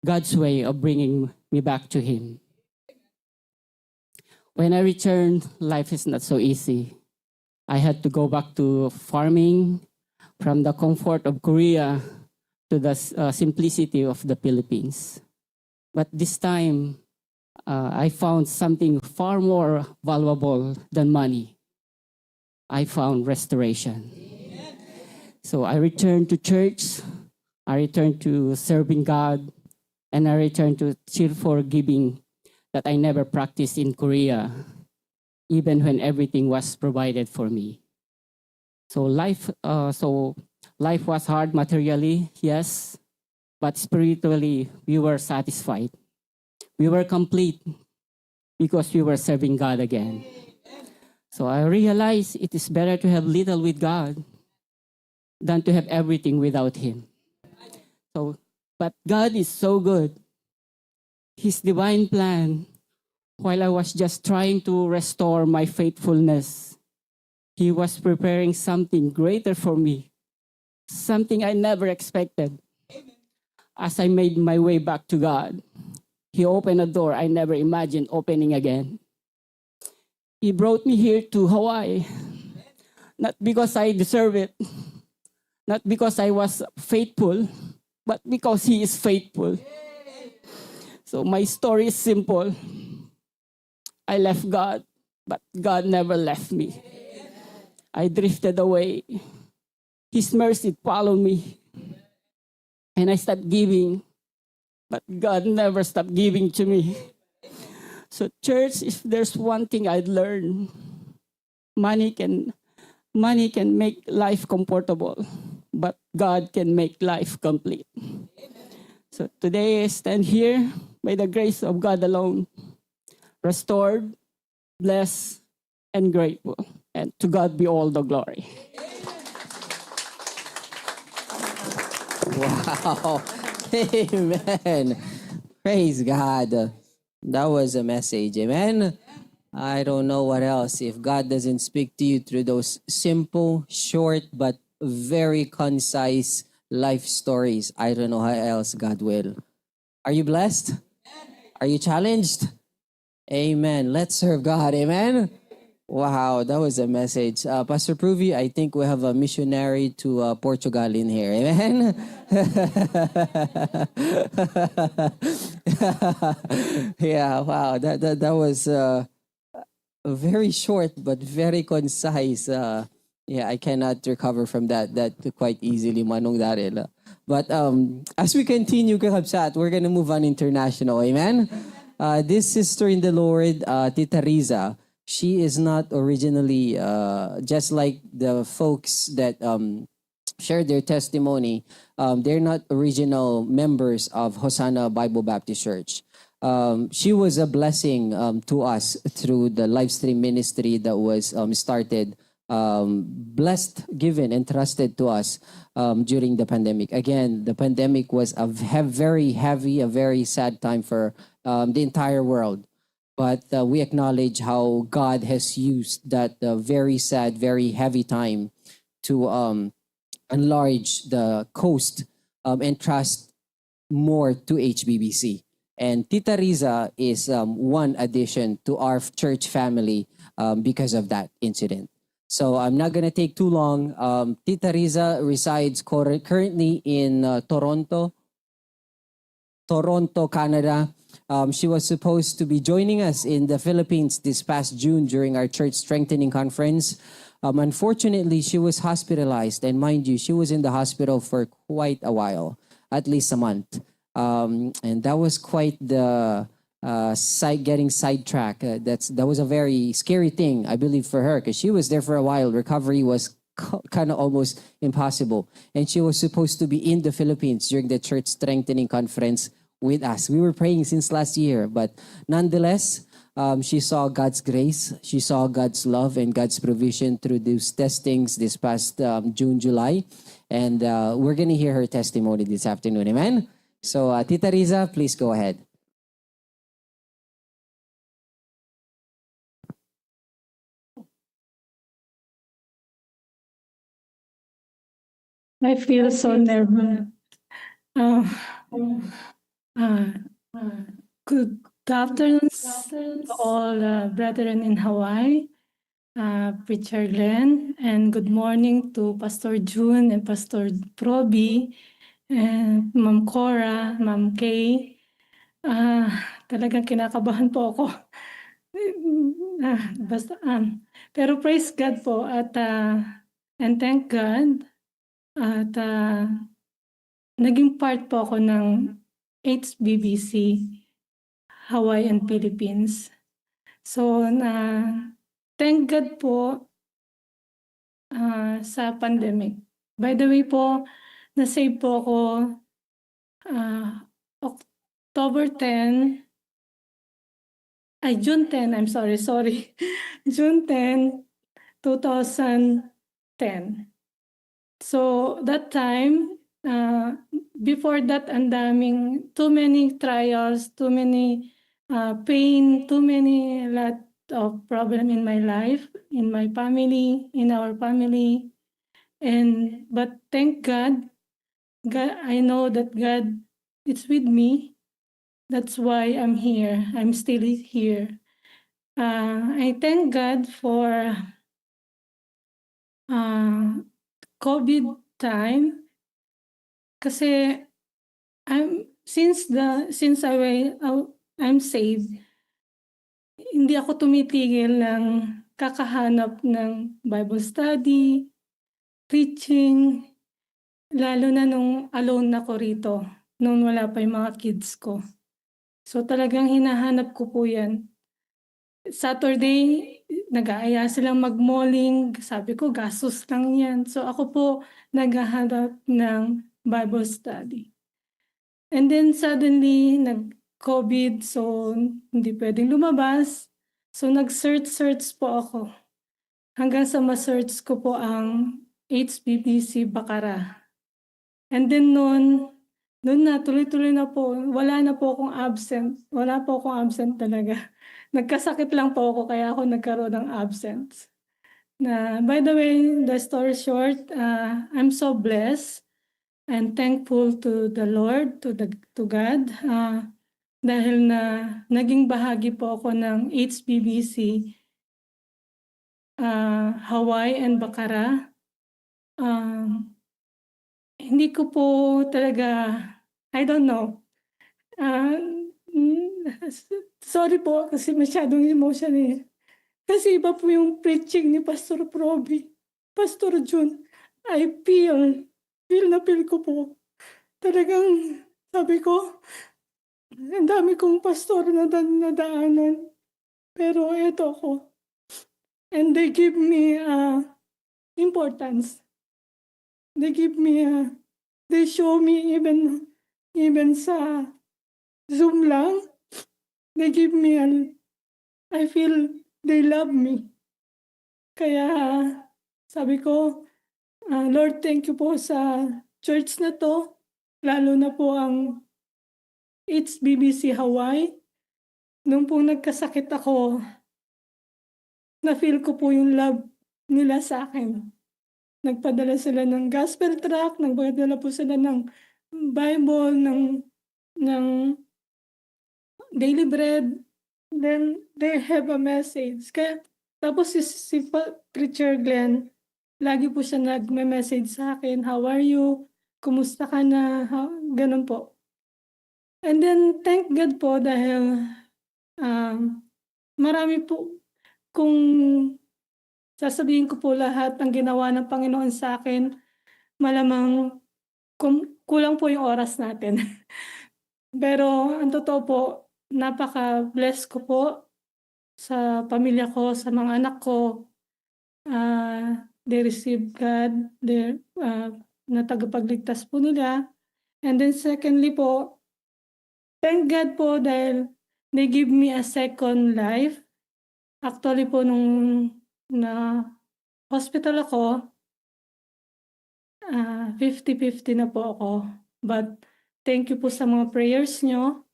God's way of bringing me back to Him. When I returned, life is not so easy. I had to go back to farming, from the comfort of Korea to the s- uh, simplicity of the Philippines. But this time, uh, I found something far more valuable than money. I found restoration. So I returned to church, I returned to serving God, and I returned to cheerful giving that I never practiced in Korea, even when everything was provided for me. So life, uh, so life was hard materially, yes, but spiritually we were satisfied. We were complete because we were serving God again. So I realized it is better to have little with God than to have everything without Him. So, but God is so good. His divine plan, while I was just trying to restore my faithfulness, He was preparing something greater for me, something I never expected. As I made my way back to God, He opened a door I never imagined opening again. He brought me here to Hawaii, not because I deserve it, not because I was faithful, but because He is faithful. So my story is simple. I left God, but God never left me. I drifted away. His mercy followed me. And I stopped giving, but God never stopped giving to me. So, church, if there's one thing I'd learned, money can money can make life comfortable, but God can make life complete. So today I stand here by the grace of God alone, restored, blessed, and grateful. And to God be all the glory. Wow. Amen. Praise God. That was a message. Amen. I don't know what else. If God doesn't speak to you through those simple, short, but very concise life stories, I don't know how else God will. Are you blessed? Are you challenged? Amen. Let's serve God. Amen. Wow, that was a message. Uh, Pastor Pruvi, I think we have a missionary to uh, Portugal in here. Amen. Yeah, wow. That that, that was uh, very short but very concise. Uh, yeah, I cannot recover from that that quite easily, Manong Daryl. But um, as we continue, kakabsat, we're gonna move on international. Amen. Uh, this sister in the Lord, uh, Tita Riza, she is not originally uh, just like the folks that um, shared their testimony. Um, they're not original members of Hosanna Bible Baptist Church. Um, she was a blessing um, to us through the live stream ministry that was um, started, um, blessed, given, entrusted to us um, during the pandemic. Again, the pandemic was a v- hev- very heavy, a very sad time for um, the entire world. But uh, we acknowledge how God has used that uh, very sad, very heavy time to um, enlarge the coast um, and trust more to H B B C. And Tita Riza is um, one addition to our church family um, because of that incident. So I'm not going to take too long. Um, Tita Riza resides cor- currently in uh, Toronto, Toronto, Canada. Um, she was supposed to be joining us in the Philippines this past June during our church strengthening conference. Um, unfortunately, she was hospitalized, and mind you, she was in the hospital for quite a while, at least a month. Um, and that was quite the uh, side getting sidetracked. Uh, that's that was a very scary thing, I believe, for her, because she was there for a while. Recovery was kind of almost impossible. And she was supposed to be in the Philippines during the church strengthening conference with us. We were praying since last year, but nonetheless, um, she saw God's grace, she saw God's love and God's provision through those testings this past, um, June, July. And, uh, we're gonna hear her testimony this afternoon. Amen? So, uh, Tita Riza, please go ahead. I feel so nervous. Uh, uh, good afternoon to all, uh, brethren in Hawaii, uh, Preacher Glenn, and good morning to Pastor June and Pastor Proby, and Ma'am Cora, Ma'am Kay. Ah, talagang kinakabahan po ako. Ah, basta, um, pero praise God po at, ah, and thank God at, ah, naging part po ako ng H B B C Hawaii and Philippines. So, na, thank God po, ah, sa pandemic. By the way po, na-save po ako, ah, October ten, ay, June ten, I'm sorry, sorry. June ten, two thousand ten. So, that time, uh, before that, ang daming, too many trials, too many, uh, pain, too many lot of problem in my life, in my family, in our family. And, but thank God, God, I know that God is with me. That's why I'm here. I'm still here. Uh, I thank God for, uh, COVID time. Kasi I'm, since the, since I wa-, uh, I'm saved, hindi ako tumitigil ng kakahanap ng Bible study, preaching, lalo na nung alone ako rito, nung wala pa yung mga kids ko. So, talagang hinahanap ko po yan. Saturday, nag-aaya silang mag-malling. Sabi ko, "Gastos lang yan." So, ako po naghahanap ng Bible study. And then, suddenly, nag-COVID, so hindi pwedeng lumabas. So, nag-search-search po ako. Hanggang sa ma-search ko po ang H B B C Bacara. And then noon, noon na, tuloy-tuloy na po. Wala na po akong absent. Wala po akong absent talaga. Nagkasakit lang po ako, kaya ako nagkaroon ng absence. Na, by the way, the story short, uh, I'm so blessed and thankful to the Lord, to the, to God, uh, dahil na naging bahagi po ako ng H B B C, uh, Hawaii and Bacara. Um, hindi ko po talaga, I don't know. Ah, mm, sorry po kasi masyadong emotional. Kasi iba po yung preaching ni Pastor Proby, Pastor Jun. I feel, feel na feel ko po. Talagang sabi ko, ang dami kong pastor na dan-, nadaanan. Pero eto ako. And they give me, ah, importance. They give me, ah, they show me even, even sa Zoom lang, they give me a, I feel they love me. Kaya sabi ko, ah, "Lord, thank you po sa church na 'to, lalo na po ang H B B C Hawaii." Nung pong nagkasakit ako, na-feel ko po yung love nila sa akin. Nagpadala sila ng gospel tract, nagpadala po sila ng Bible, ng, ng daily bread. Then, they have a message. Kaya, tapos si, si Pa-, Preacher Glenn, lagi po siya nagme-message sa akin, "How are you? Kumusta ka na?" Ha, ganun po. And then, thank God po dahil, um, marami po, kung sasabihin ko po lahat ng ginawa ng Panginoon sa akin, malamang kum-, kulang po yung oras natin. Pero ang totoo po, napaka-bless ko po sa pamilya ko, sa mga anak ko. Ah, they receive God, their, ah, na tagapagligtas po nila. And then secondly po, thank God po dahil They give me a second life. Actually po, nung na-hospital ako, ah, fifty-fifty na po ako. But thank you po sa mga prayers nyo.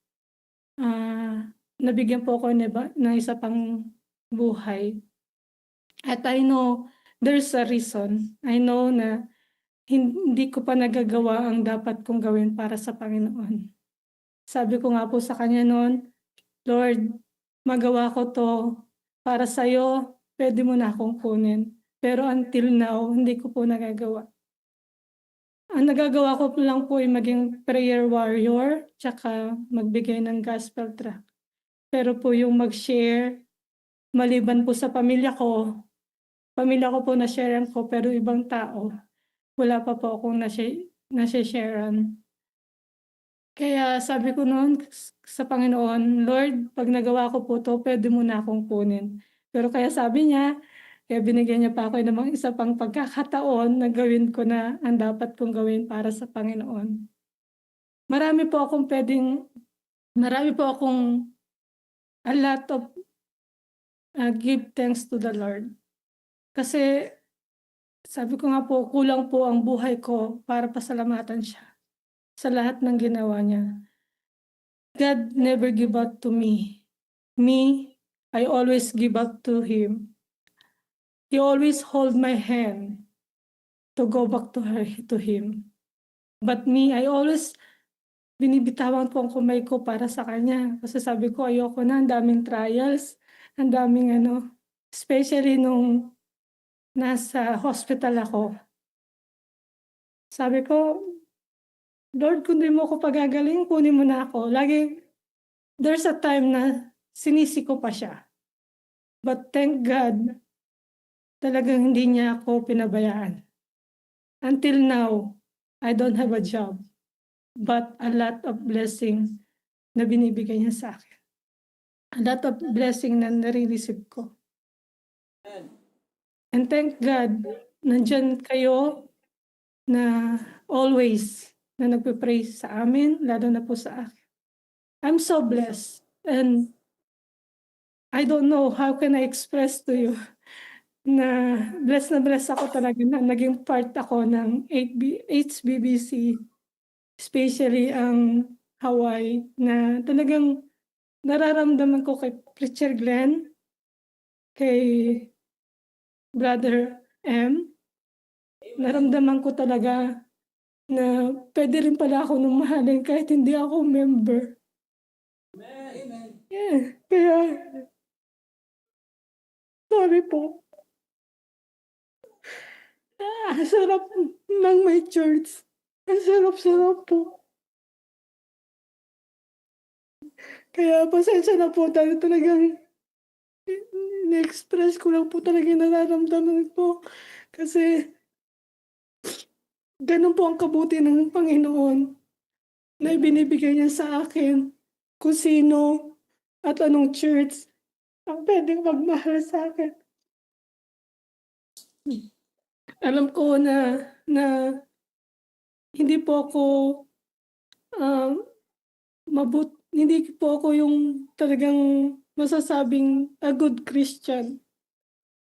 Ah, nabigyan po ako ng iba, ng isa pang buhay. At I know there's a reason. I know na hin-, hindi ko pa nagagawa ang dapat kong gawin para sa Panginoon. Sabi ko nga po sa kanya noon, "Lord, magawa ko 'to para sa'yo, pwede mo na akong kunin." Pero until now, hindi ko po nagagawa. Ang nagagawa ko lang po ay maging prayer warrior, tsaka magbigay ng gospel tract. Pero po yung mag-share, maliban po sa pamilya ko, pamilya ko po na-sharean ko, pero ibang tao, wala pa po akong nasi-, nasi-sharean. Kaya sabi ko noon s-, sa Panginoon, "Lord, 'pag nagawa ko po 'to, pwede mo na akong kunin." Pero kaya sabi niya, kaya binigyan niya pa ako ng mga isa pang pagkakataon na gawin ko na ang dapat kong gawin para sa Panginoon. Marami po akong pwedeng, marami po akong a lot of, ah, give thanks to the Lord. Kasi sabi ko nga po, kulang po ang buhay ko para pasalamatan siya sa lahat ng ginawa niya. God never give up to me. Me, I always give up to Him. He always hold my hand to go back to her, to Him. But me, I always, binibitawan ko ang kamay ko para sa kanya. Kasi sabi ko, "Ayoko na, ang daming trials, ang daming ano," especially nung nasa hospital ako. Sabi ko, "Lord, kung di mo ako pagagaling, kunin mo na ako." Lagi, there's a time na sinisi ko pa siya. But thank God, talagang hindi niya ako pinabayaan. Until now, I don't have a job, but a lot of blessing na binibigay niya sa akin. A lot of blessing na nare-receive ko. And thank God, nandyan kayo na always na nagpe-pray sa amin, lalo na po sa akin. I'm so blessed, and I don't know how can I express to you na blessed na blessed ako talaga na naging part ako ng H B, H B B C, especially ang Hawaii, na talagang nararamdaman ko kay Preacher Glenn, kay Brother M, naramdaman ko talaga na pwede rin pala ako nung mahalin kahit hindi ako member. Yeah, kaya, sorry po. Ah, ang sarap ng may church. Ang sarap-sarap po. Kaya pasensya na po dahil talagang in-express ko lang po talaga yung nararamdaman ko. Kasi ganun po ang kabuti ng Panginoon na ibinibigay niya sa akin kung sino at anong church ang pwedeng magmahal sa akin. Alam ko na, na hindi po ako, ah, mabut-, hindi po ako yung talagang masasabing a good Christian.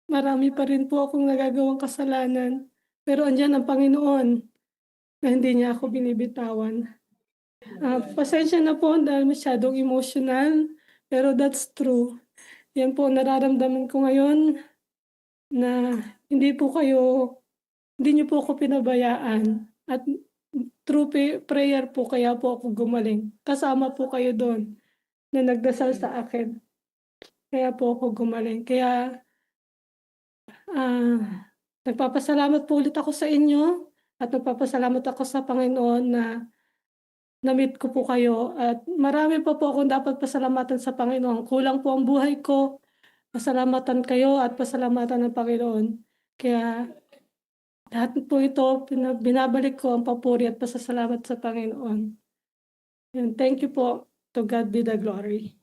Marami pa rin po akong nagagawang kasalanan, pero andiyan ang Panginoon na hindi niya ako binibitawan. Ah, pasensya na po dahil masyadong emotional, pero that's true. Yan po ang nararamdaman ko ngayon, na hindi po kayo, hindi niyo po ako pinabayaan. At through pa-, prayer po, kaya po ako gumaling. Kasama po kayo doon na nagdasal sa akin. Kaya po ako gumaling. Kaya, ah, nagpapasalamat po ulit ako sa inyo at nagpapasalamat ako sa Panginoon na na-meet ko po kayo at marami pa po akong dapat pasalamatan sa Panginoon. Kulang po ang buhay ko, pasalamatan kayo at pasalamatan ang Panginoon. Kaya lahat po ito, pina-, binabalik ko ang papuri at pasasalamat sa Panginoon. And thank you po. To God be the glory.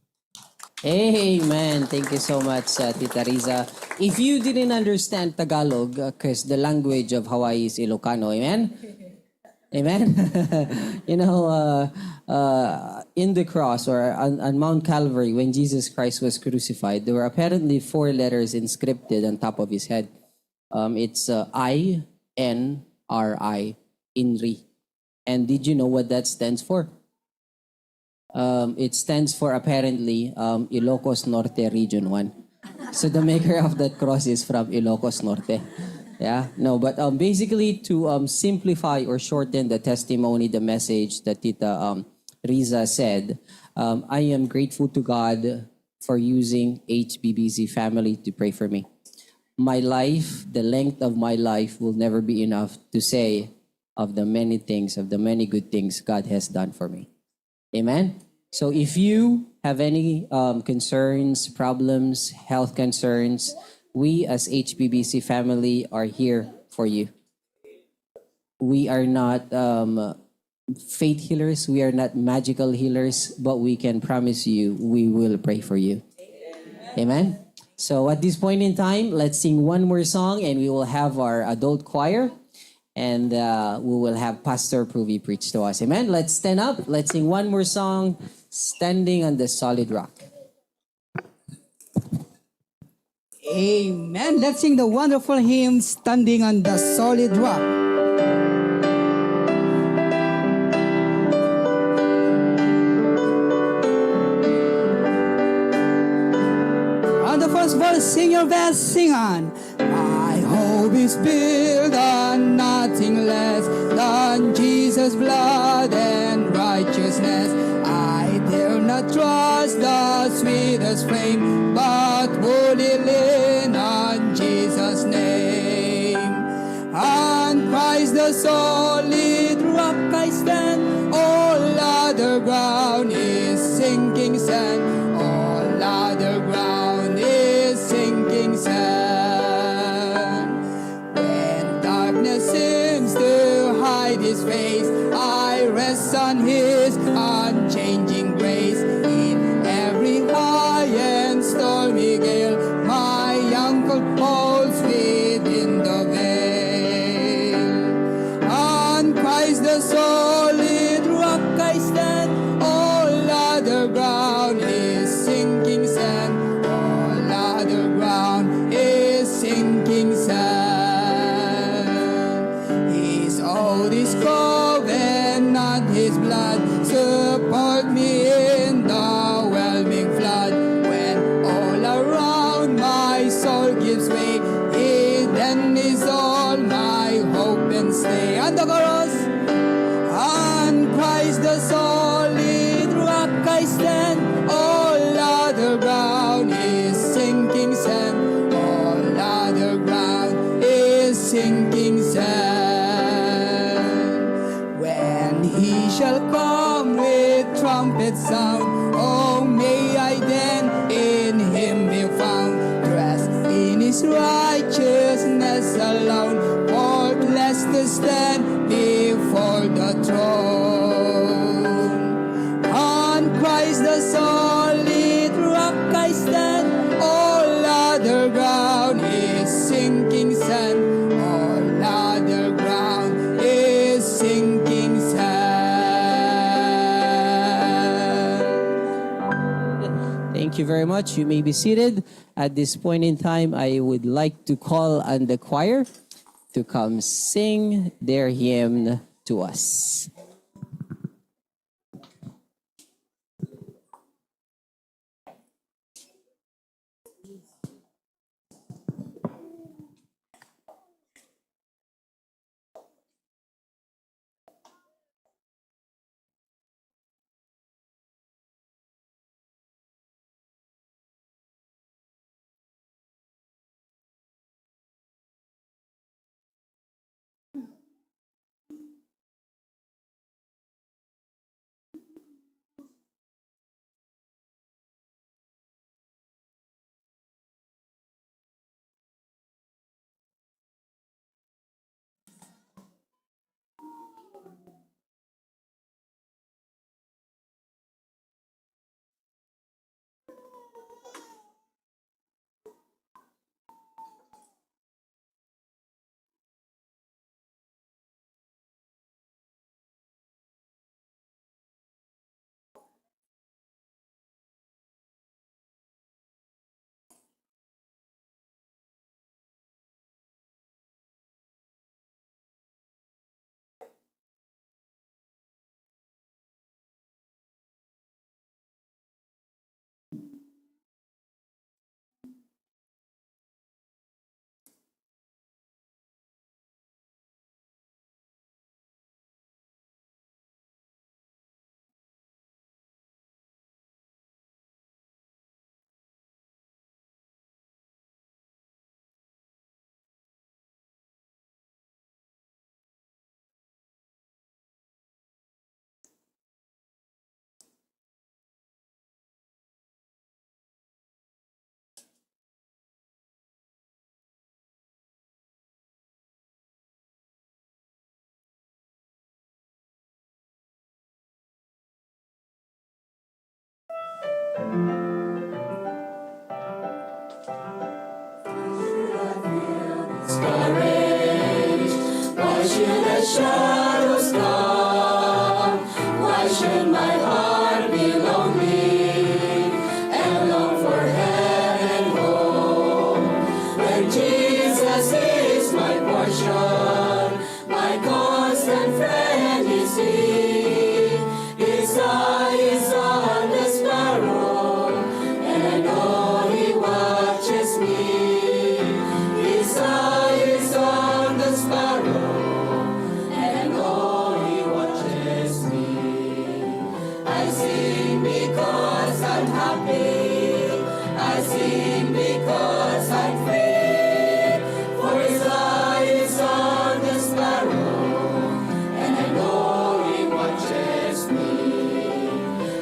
Amen. Thank you so much, uh, Tita Riza. If you didn't understand Tagalog, because the language of Hawaii is Ilocano, amen? Amen. You know, uh, uh, in the cross or on, on Mount Calvary, when Jesus Christ was crucified, there were apparently four letters inscripted on top of his head. Um, it's uh, I N R I, INRI. And did you know what that stands for? Um, it stands for, apparently, um, Ilocos Norte Region one. So the maker of that cross is from Ilocos Norte. Yeah, no, but um, basically, to um, simplify or shorten the testimony, the message that Tita um, Riza said, um, I am grateful to God for using H B B C family to pray for me. My life, the length of my life, will never be enough to say of the many things, of the many good things God has done for me. Amen? So if you have any um, concerns, problems, health concerns, we as H B B C family are here for you. We are not um, faith healers, we are not magical healers, but we can promise you we will pray for you. Amen? So at this point in time, let's sing one more song and we will have our adult choir. And uh, we will have Pastor Pruvi preach to us. Amen. Let's stand up. Let's sing one more song, Standing on the Solid Rock. Amen. Let's sing the wonderful hymn, Standing on the Solid Rock. On the first verse, sing your best, sing on. My hope is built on nothing less than Jesus' blood and righteousness. I dare not trust the sweetest frame, but wholly lean on Jesus' name. On Christ the solid rock I stand, all other ground is sinking sand, all other ground is sinking sand. When darkness seems to hide his face, I rest on his unchanging grace. In every high and stormy gale, my anchor holds within the veil. On Christ the solid rock I stand, all other ground is sinking sand, all other ground is sinking sand. His oath, his covenant, his blood support me in the whelming flood. When all around my soul gives way, he then is all my hope and stay. And the chorus. On Christ the solid rock I stand, all other ground is sinking sand, all other ground is sinking sand. When he shall come with trumpet sound, oh, may I then in him be found, dressed in his righteousness alone, faultless to stand before the throne. On Christ the solid rock I stand, all other ground is sinking sand, all other ground is sinking sand. Thank you very much. You may be seated. At this point in time, I would like to call on the choir to come sing their hymn to us. Discouraged? Why should the shadows come? Why should my heart be lonely and long for heaven home? When Jesus is my portion, my constant friend is He. His eye is on the sparrow, and I know He watches me. His eye is on the sparrow, and I know He watches me. I sing because I'm happy. I sing because I'm free. For His eye is on the sparrow, and I know He watches me.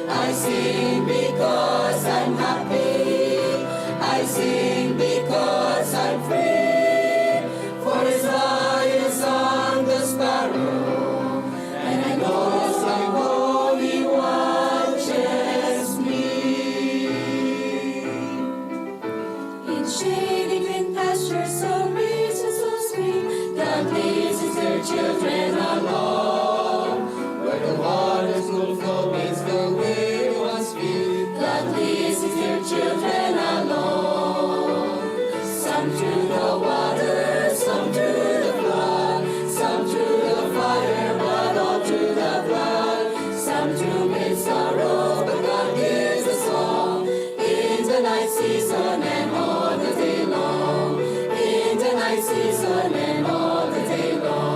I sing because I'm happy. I sing because I'm free. For His eye is on the sparrow, and I know He watches me. In shady green pastures, so rich and so sweet, God leads His dear children along. Where the waters will flow, it's the way was feet. God leads His dear children along. Some through the water, some through the flood, some through the fire, but all through the blood. Some through great sorrow, but God gives us all. In the night season and all the day long. In the night season and all the day long.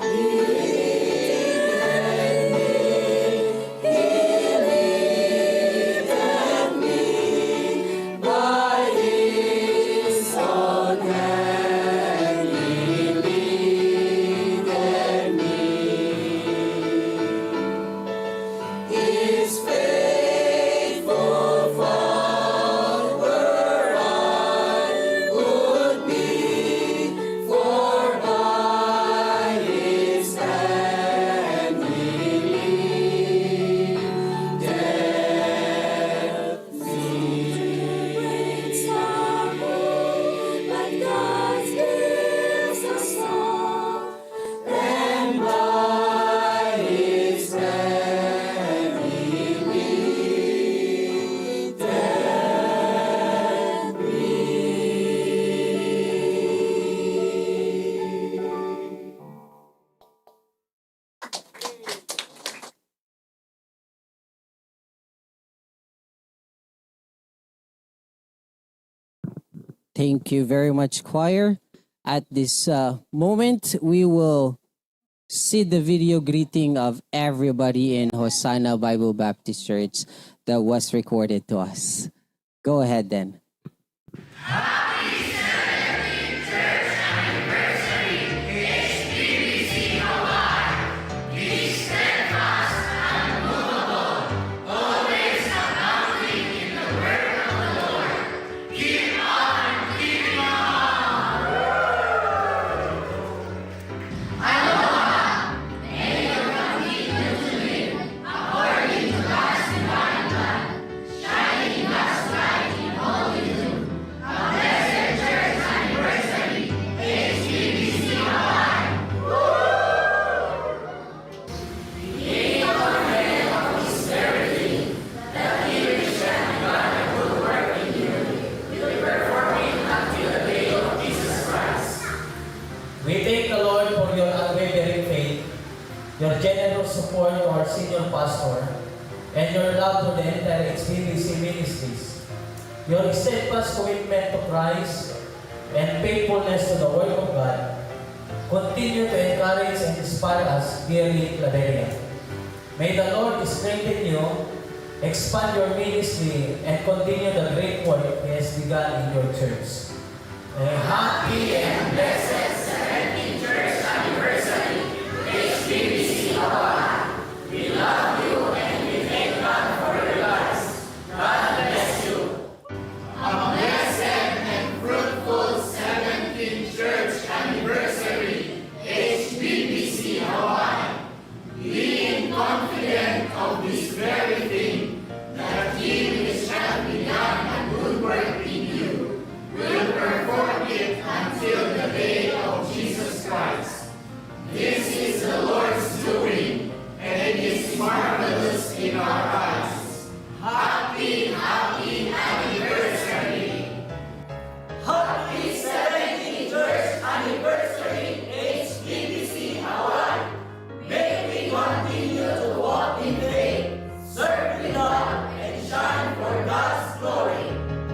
He leadeth me, He leadeth me, by His own hand He leadeth me. His faithful follower I would be, for by His hand He leadeth me. Great sorrow, but God gives us all. And by His hand He leadeth me. Thank you very much, choir. At this, uh, moment, we will see the video greeting of everybody in Hosanna Bible Baptist Church that was recorded to us. Go ahead then. Happy seventeenth church anniversary, H B B C Hawaii. Be steadfast, unmovable, always abounding in the work of the Lord. Keep on keeping on. Aloha, may you continue to live according to God's divine plan, shining God's light in all you do. A blessed church anniversary, H B B C Hawaii! May the Lord of His very name, that He which hath begun a good work in you, will perform it until the day of Jesus Christ. We thank the Lord for your unwavering faith, your generous support to our senior pastor, and your love for the entire H B B C ministries. Your steadfast commitment to Christ and faithfulness to the work of God continue to encourage and inspire us here in Claveria. May the Lord strengthen you, expand your ministry, and continue the great work He has begun in your church. A happy and blessed seventeenth church anniversary, H B B C Hawaii. We love you and we thank God for your lives. God bless you. A blessed and fruitful seventeenth church anniversary, H B B C Hawaii. Being confident of this very thing, in our eyes. Happy, happy anniversary! Happy seventeenth church anniversary, H B B C Hawaii! May we continue to walk in faith, serve with love, and shine for God's glory.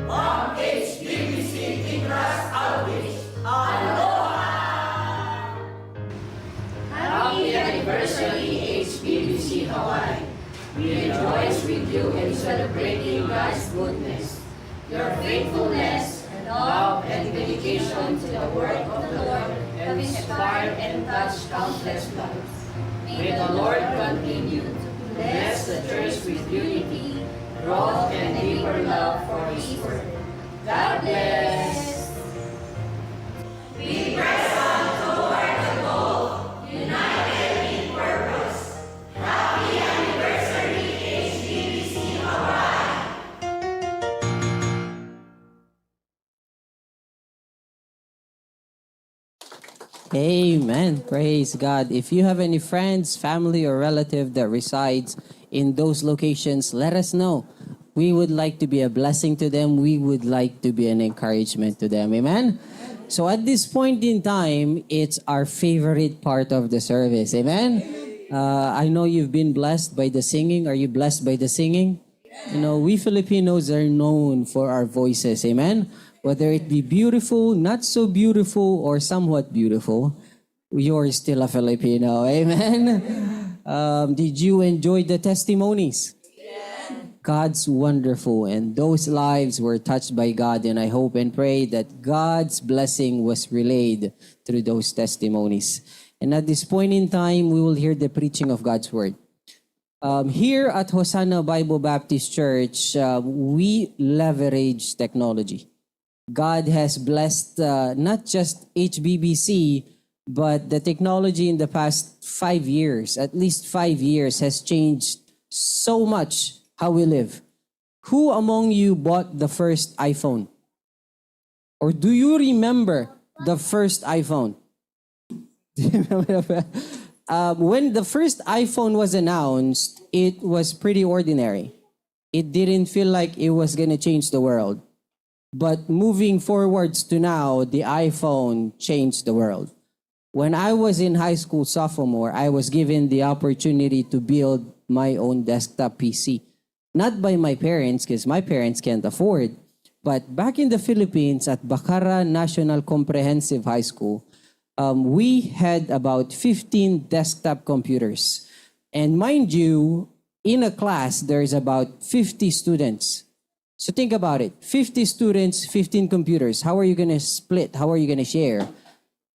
From H B B C Tigras Outreach, aloha! Happy anniversary, H B B C Hawaii! We rejoice with you in celebrating God's goodness. Your faithfulness, love, and dedication to the work of the Lord have inspired and touched countless lives. May the Lord continue to bless the church with unity, growth, and deeper love for His work. God bless! We press on toward the goal, united in purpose. Happy anniversary, H B B C Hawaii! Amen. Praise God. If you have any friends, family, or relative that resides in those locations, let us know. We would like to be a blessing to them. We would like to be an encouragement to them. Amen? So at this point in time, it's our favorite part of the service. Amen? Uh, I know you've been blessed by the singing. Are you blessed by the singing? You know, we Filipinos are known for our voices. Amen? Whether it be beautiful, not so beautiful, or somewhat beautiful, you're still a Filipino. Amen? Um, did you enjoy the testimonies? God's wonderful, and those lives were touched by God, and I hope and pray that God's blessing was relayed through those testimonies. And at this point in time, we will hear the preaching of God's word. Um, here at Hosanna Bible Baptist Church, uh, we leverage technology. God has blessed, uh, not just H B B C, but the technology in the past five years, at least five years, has changed so much how we live. Who among you bought the first iPhone? Or do you remember the first iPhone? Do you remember the fir- Um, when the first iPhone was announced, it was pretty ordinary. It didn't feel like it was gonna change the world. But moving forwards to now, the iPhone changed the world. When I was in high school sophomore, I was given the opportunity to build my own desktop P C. Not by my parents, 'cause my parents can't afford. But back in the Philippines, at Bacara National Comprehensive High School, um, we had about fifteen desktop computers. And mind you, in a class, there's about fifty students. So think about it. Fifty students, fifteen computers. How are you gonna split? How are you gonna share?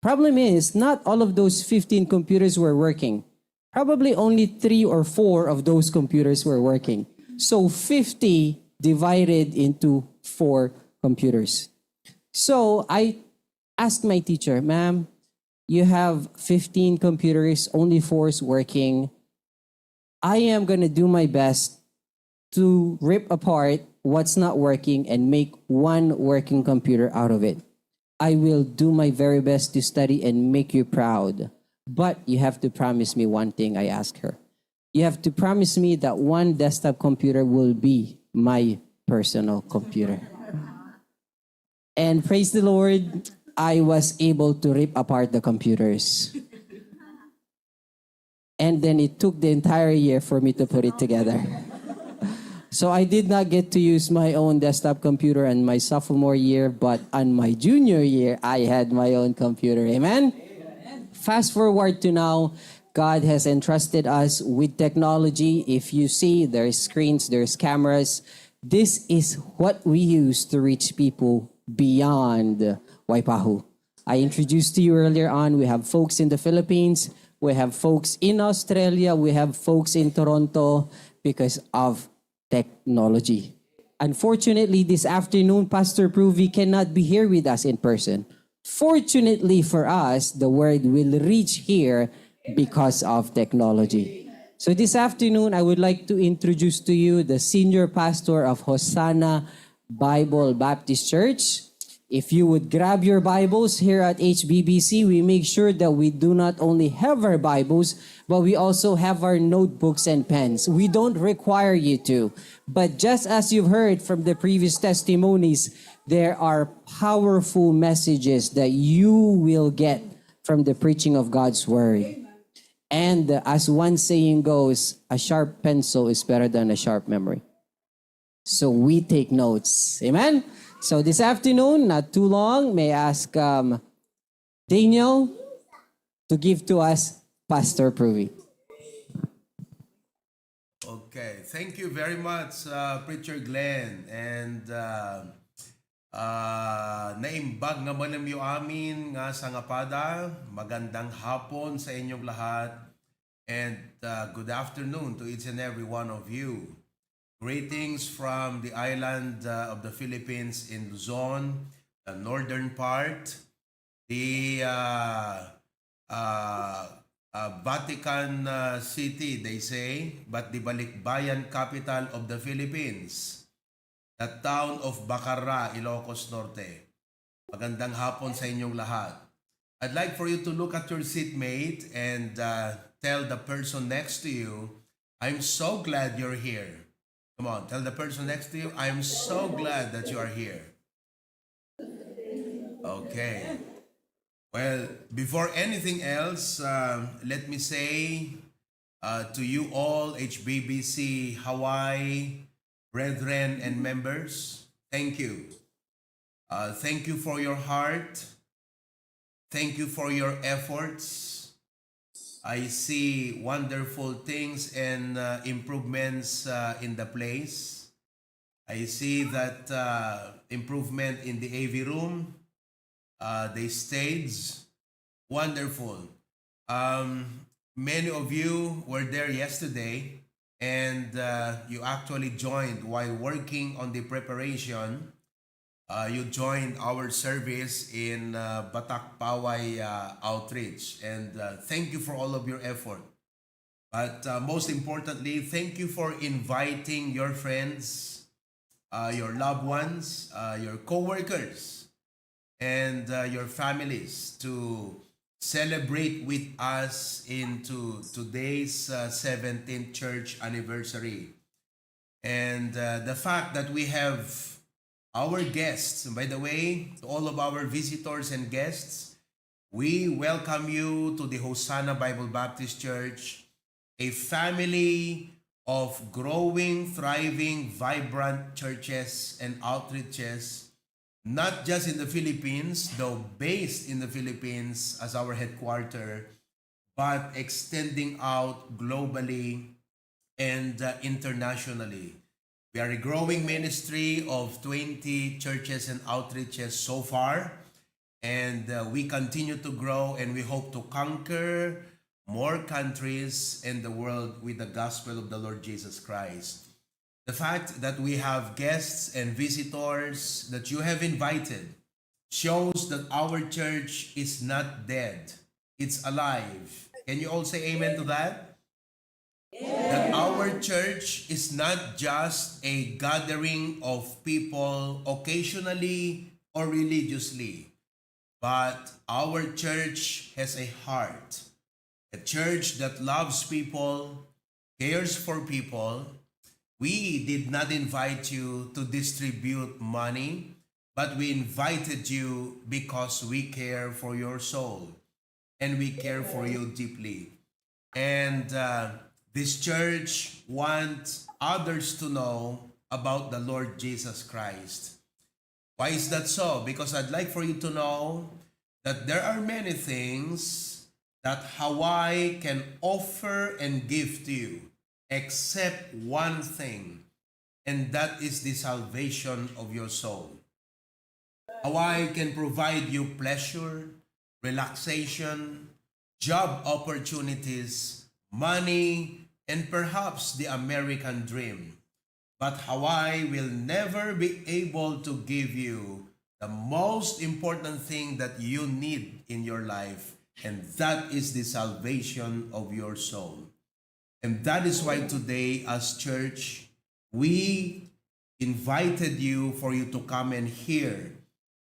Problem is, not all of those fifteen computers were working. Probably only three or four of those computers were working. So fifty divided into four computers. So I asked my teacher, "Ma'am, you have fifteen computers, only four is working. I am gonna do my best to rip apart what's not working and make one working computer out of it. I will do my very best to study and make you proud. But you have to promise me one thing," I asked her. "You have to promise me that one desktop computer will be my personal computer." And praise the Lord, I was able to rip apart the computers. And then it took the entire year for me to put it together. So I did not get to use my own desktop computer on my sophomore year, but on my junior year, I had my own computer. Amen? Fast forward to now, God has entrusted us with technology. If you see, there's screens, there's cameras. This is what we use to reach people beyond Waipahu. I introduced to you earlier on, we have folks in the Philippines, we have folks in Australia, we have folks in Toronto because of technology. Unfortunately, this afternoon, Pastor Pruvi cannot be here with us in person. Fortunately for us, the word will reach here because of technology. So this afternoon, I would like to introduce to you the senior pastor of Hosanna Bible Baptist Church. If you would grab your Bibles here at H B B C, we make sure that we do not only have our Bibles, but we also have our notebooks and pens. We don't require you to. But just as you've heard from the previous testimonies, there are powerful messages that you will get from the preaching of God's Word. And uh, as one saying goes, a sharp pencil is better than a sharp memory. So we take notes. Amen? So this afternoon, not too long, may I ask um, Daniel to give to us Pastor Pruvi. Okay, thank you very much, uh, Preacher Glenn. And uh, uh, naimbag nga manem yo amin nga sangapada. Magandang hapon sa inyong lahat. And uh, good afternoon to each and every one of you. Greetings from the island uh, of the Philippines in Luzon, the northern part, the uh, uh, uh, Vatican uh, City, they say, but the balikbayan capital of the Philippines, the town of Bacarra, Ilocos Norte. Magandang hapon sa inyong lahat. I'd like for you to look at your seatmate and uh, tell the person next to you, "I'm so glad you're here." Come on, tell the person next to you, "I'm so glad that you are here." Okay. Well, before anything else, uh, let me say uh, to you all, H B B C Hawaii, brethren and members, thank you. Uh, thank you for your heart. Thank you for your efforts. I see wonderful things and uh, improvements uh, in the place. I see that uh, improvement in the A V room, uh, the stage. Wonderful. Um, many of you were there yesterday and uh, you actually joined while working on the preparation. Uh, you joined our service in uh, Batak Paway uh, Outreach. And uh, thank you for all of your effort. But uh, most importantly, thank you for inviting your friends, uh, your loved ones, uh, your co-workers, and uh, your families to celebrate with us into today's uh, seventeenth church anniversary. And uh, the fact that we have our guests, by the way, to all of our visitors and guests, we welcome you to the Hosanna Bible Baptist Church, a family of growing, thriving, vibrant churches and outreaches, not just in the Philippines, though based in the Philippines as our headquarter, but extending out globally and uh, internationally. We are a growing ministry of twenty churches and outreaches so far, and uh, we continue to grow, and we hope to conquer more countries in the world with the gospel of the Lord Jesus Christ. The fact that we have guests and visitors that you have invited shows that our church is not dead. It's alive. Can you all say amen to that? That our church is not just a gathering of people occasionally or religiously, but our church has a heart, a church that loves people, cares for people. We did not invite you to distribute money, but we invited you because we care for your soul and we care for you deeply. And uh, this church wants others to know about the Lord Jesus Christ. Why is that so? Because I'd like for you to know that there are many things that Hawaii can offer and give to you, except one thing, and that is the salvation of your soul. Hawaii can provide you pleasure, relaxation, job opportunities, money, and perhaps the American dream. But Hawaii will never be able to give you the most important thing that you need in your life, and that is the salvation of your soul. And that is why today, as church, we invited you for you to come and hear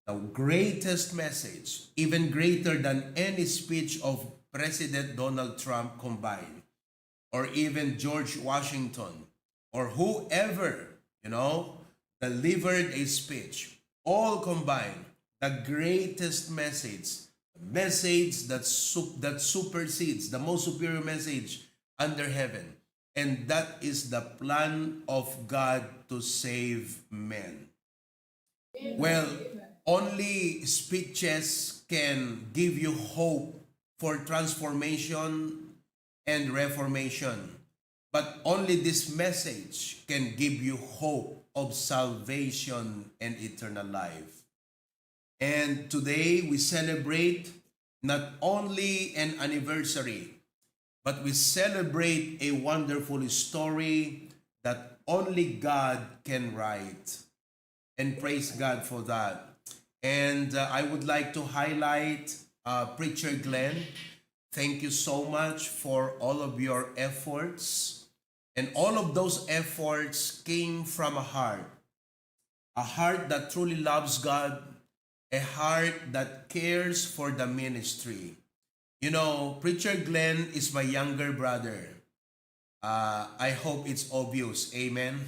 the greatest message, even greater than any speech of President Donald Trump combined, or even George Washington, or whoever, you know, delivered a speech, all combined, the greatest message, the message that, sup- that supersedes, the most superior message under heaven. And that is the plan of God to save men. Well, only speeches can give you hope for transformation and reformation. But only this message can give you hope of salvation and eternal life. And today we celebrate not only an anniversary, but we celebrate a wonderful story that only God can write. And praise God for that. And uh, I would like to highlight uh, Preacher Glenn. Thank you so much for all of your efforts. And all of those efforts came from a heart, a heart that truly loves God, a heart that cares for the ministry. You know, Preacher Glenn is my younger brother. Uh, I hope it's obvious. Amen.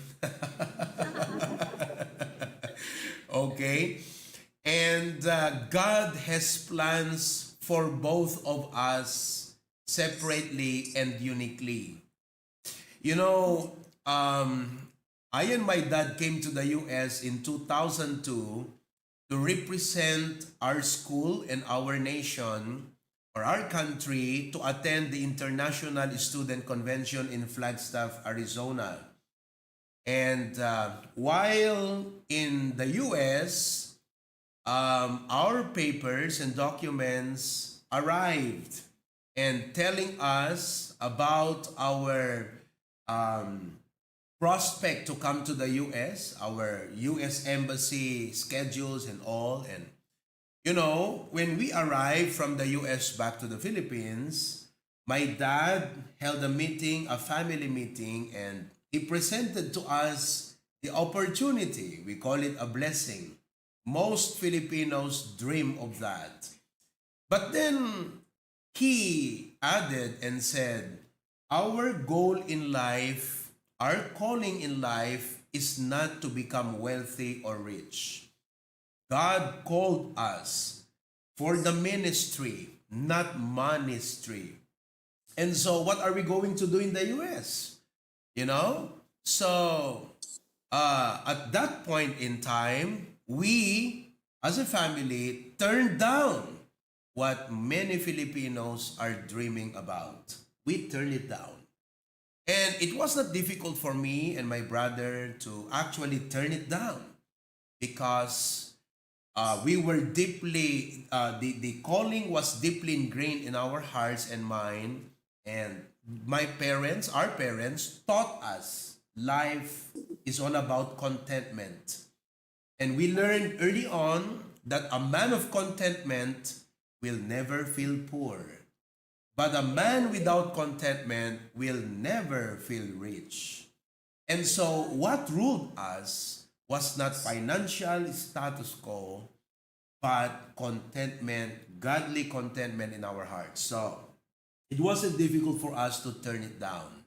Okay. And uh, God has plans for both of us separately and uniquely. You know, um, I and my dad came to the U S in two thousand two to represent our school and our nation or our country to attend the International Student Convention in Flagstaff, Arizona. And uh, while in the U S, um, our papers and documents arrived and telling us about our um, prospect to come to the U S, our U S embassy schedules and all. And, you know, when we arrived from the U S back to the Philippines, my dad held a meeting, a family meeting, and he presented to us the opportunity. We call it a blessing. Most Filipinos dream of that. But then he added and said, our goal in life, our calling in life is not to become wealthy or rich. God called us for the ministry, not ministry. And so, what are we going to do in the U S? You know? So, uh, at that point in time, we, as a family, turned down what many Filipinos are dreaming about. We turned it down. And it was not difficult for me and my brother to actually turn it down because uh, we were deeply, uh, the, the calling was deeply ingrained in our hearts and mind. And my parents, our parents, taught us life is all about contentment. And we learned early on that a man of contentment will never feel poor. But a man without contentment will never feel rich. And so, what ruled us was not financial status quo, but contentment, godly contentment in our hearts. So, it wasn't difficult for us to turn it down.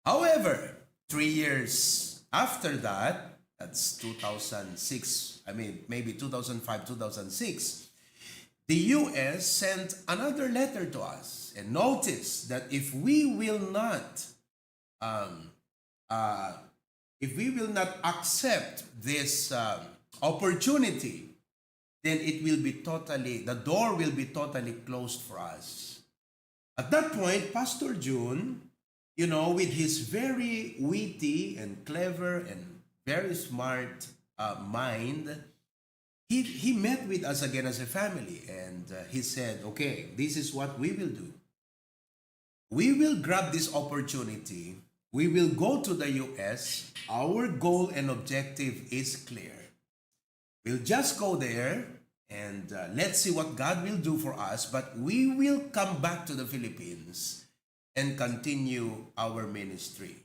However, three years after that, that's two thousand six, I mean, maybe two thousand five, two thousand six, the U S sent another letter to us and noticed that if we will not, um, uh, if we will not accept this um, opportunity, then it will be totally, the door will be totally closed for us. At that point, Pastor Jun, you know, with his very witty and clever and very smart uh, mind, he, he met with us again as a family, and uh, he said, okay, this is what we will do. We will grab this opportunity. We will go to the U S. Our goal and objective is clear. We'll just go there and uh, let's see what God will do for us, but we will come back to the Philippines and continue our ministry.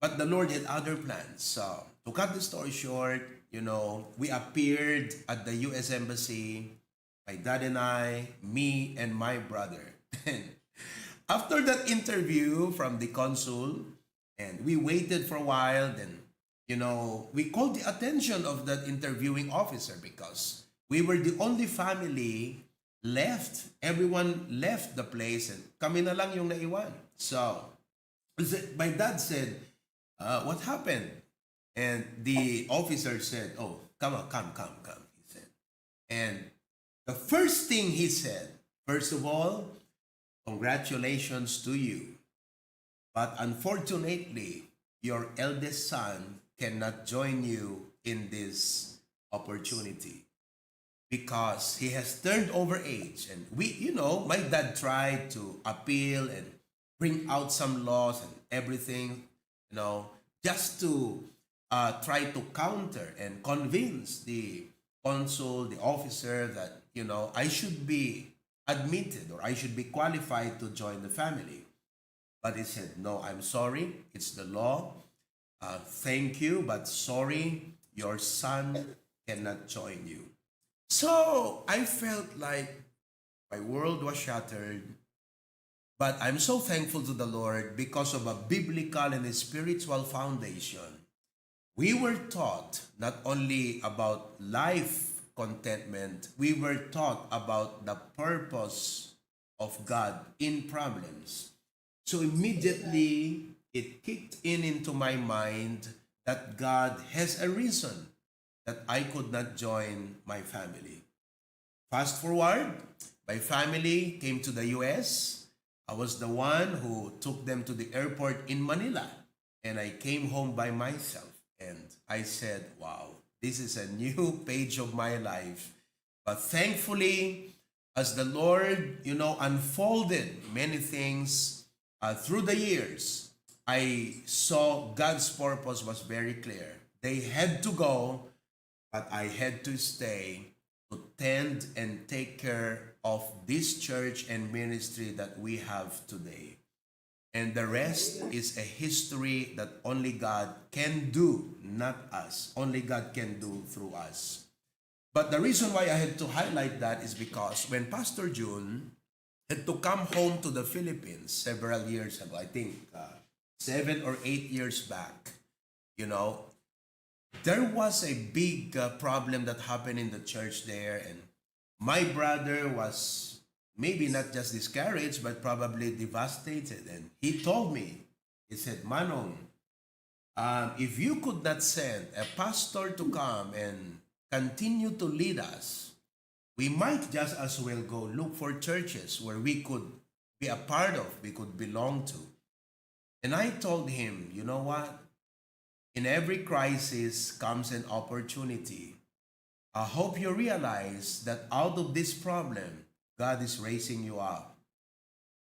But the Lord had other plans. So, to cut the story short, you know, we appeared at the U S Embassy, my dad and I, me and my brother. And after that interview from the consul, and we waited for a while, then, you know, we called the attention of that interviewing officer because we were the only family left. Everyone left the place and kami na lang yung naiwan. So, my dad said, uh, "What happened?" And the officer said, "Oh, come on, come, come, come," he said. And the first thing he said, "First of all, congratulations to you. But unfortunately, your eldest son cannot join you in this opportunity because he has turned over age." And we, you know, my dad tried to appeal and bring out some laws and everything, you know, just to uh, try to counter and convince the consul, the officer, that, you know, I should be admitted or I should be qualified to join the family. But he said, "No, I'm sorry. It's the law. Uh, thank you, but sorry, your son cannot join you." So I felt like my world was shattered. But I'm so thankful to the Lord because of a biblical and spiritual foundation. We were taught not only about life contentment, we were taught about the purpose of God in problems. So immediately, it kicked in into my mind that God has a reason that I could not join my family. Fast forward, my family came to the U S. I was the one who took them to the airport in Manila, and I came home by myself. And I said, "Wow, this is a new page of my life." But thankfully, as the Lord, you know, unfolded many things uh, through the years, I saw God's purpose was very clear. They had to go, but I had to stay to tend and take care of this church and ministry that we have today. And the rest is a history that only God can do, not us. Only God can do through us. But the reason why I had to highlight that is because when Pastor Jun had to come home to the Philippines several years ago, I think uh, seven or eight years back, you know, there was a big uh, problem that happened in the church there, and my brother was maybe not just discouraged, but probably devastated. And he told me, he said, "Manong, um, if you could not send a pastor to come and continue to lead us, we might just as well go look for churches where we could be a part of, we could belong to." And I told him, "You know what? In every crisis comes an opportunity. I hope you realize that out of this problem, God is raising you up."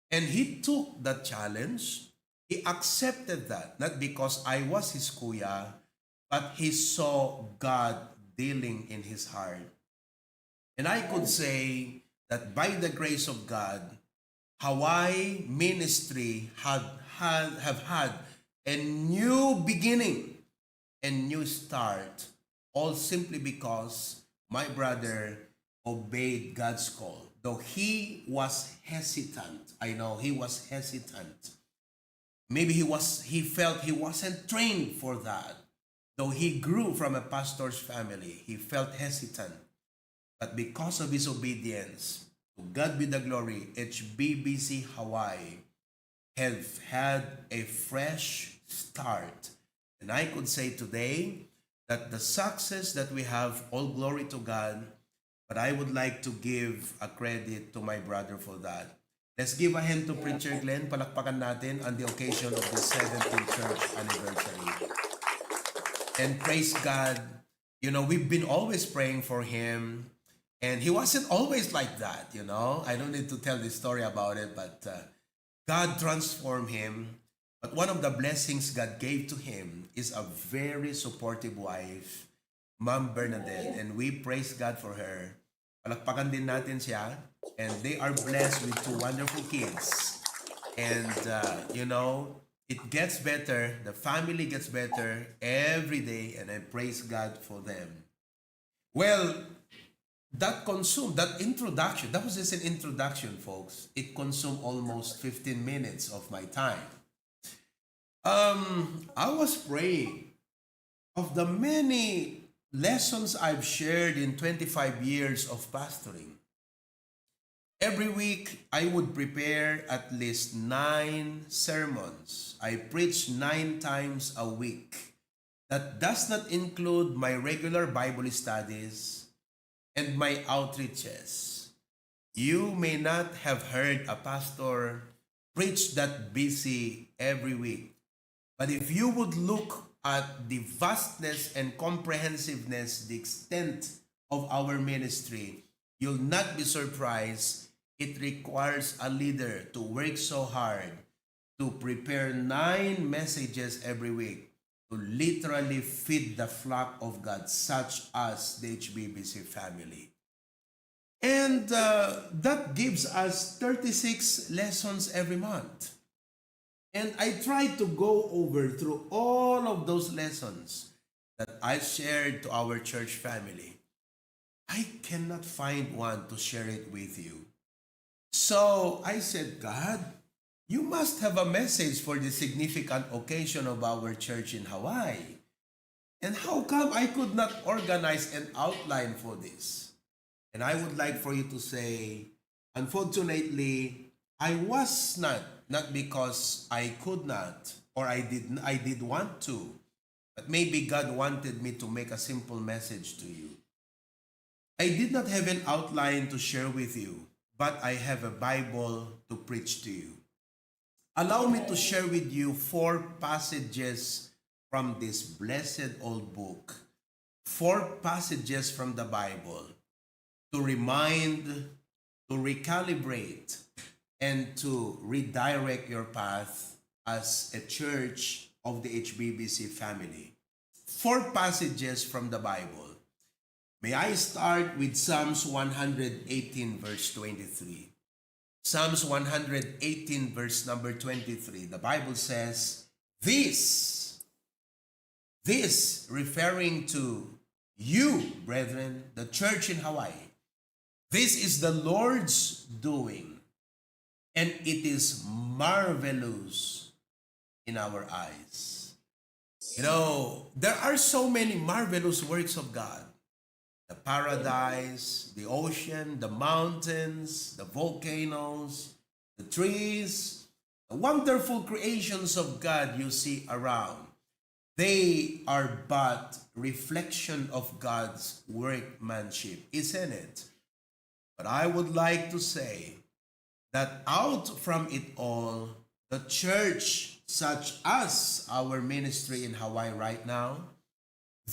And he took that challenge. He accepted that, not because I was his kuya, but he saw God dealing in his heart. And I could say that by the grace of God, Hawaii ministry had, had have had a new beginning and new start, all simply because my brother obeyed God's call. Though he was hesitant, I know he was hesitant. Maybe he was he felt he wasn't trained for that. Though he grew from a pastor's family, he felt hesitant. But because of his obedience, to God be the glory, H B B C Hawaii have had a fresh start. And I could say today that the success that we have, all glory to God, but I would like to give a credit to my brother for that. Let's give a hand to Preacher Glenn. Palakpakan natin on the occasion of the seventeenth church anniversary. And praise God, you know, we've been always praying for him. And he wasn't always like that, you know. I don't need to tell the story about it, but uh, God transformed him. But one of the blessings God gave to him is a very supportive wife, Ma'am Bernadette. And we praise God for her. Palakpakan din natin siya. And they are blessed with two wonderful kids. And, uh, you know, it gets better, the family gets better every day, and I praise God for them. Well, that consumed, that introduction, that was just an introduction, folks. It consumed almost fifteen minutes of my time. Um, I was praying of the many lessons I've shared in twenty-five years of pastoring. Every week, I would prepare at least nine sermons. I preach nine times a week. That does not include my regular Bible studies and my outreaches. You may not have heard a pastor preach that busy every week. But if you would look at the vastness and comprehensiveness, the extent of our ministry, you'll not be surprised. It requires a leader to work so hard to prepare nine messages every week to literally feed the flock of God, such as the H B B C family. And uh, that gives us thirty-six lessons every month. And I try to go over through all of those lessons that I shared to our church family. I cannot find one to share it with you. So I said, "God, you must have a message for the significant occasion of our church in Hawaii. And how come I could not organize an outline for this?" And I would like for you to say, "Unfortunately, I was not, not because I could not or I did, I did want to, but maybe God wanted me to make a simple message to you. I did not have an outline to share with you, but I have a Bible to preach to you. Allow me to share with you four passages from this blessed old book, four passages from the Bible to remind, to recalibrate, and to redirect your path as a church of the H B B C family." Four passages from the Bible. May I start with Psalms one hundred eighteen, verse twenty-three? Psalms one hundred eighteen, verse number twenty-three. The Bible says, "This, this," referring to you, brethren, the church in Hawaii, "this is the Lord's doing, and it is marvelous in our eyes." You know, there are so many marvelous works of God. The paradise, the ocean, the mountains, the volcanoes, the trees, the wonderful creations of God you see around. They are but reflection of God's workmanship, isn't it? But I would like to say that out from it all, the church, such as our ministry in Hawaii right now,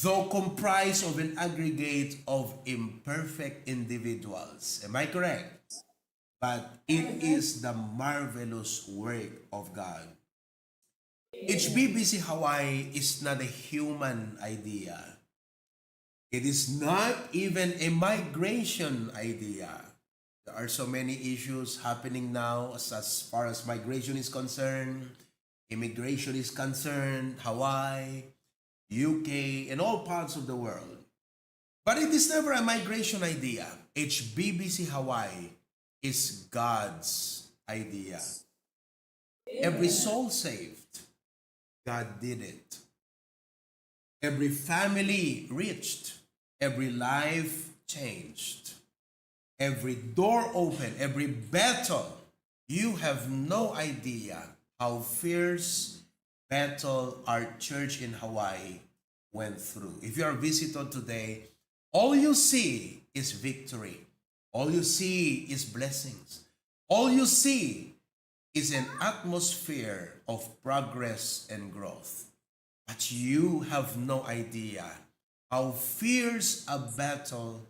though comprised of an aggregate of imperfect individuals, am I correct? But it is the marvelous work of God. H B B C Hawaii is not a human idea. It is not even a migration idea. There are so many issues happening now as, as far as migration is concerned, immigration is concerned, Hawaii, U K, and all parts of the world. But it is never a migration idea. H B B C Hawaii is God's idea. Every soul saved, God did it. Every family reached, every life changed, every door open, every battle. You have no idea how fierce battle our church in Hawaii went through. If you are a visitor today, all you see is victory. All you see is blessings. All you see is an atmosphere of progress and growth. But you have no idea how fierce a battle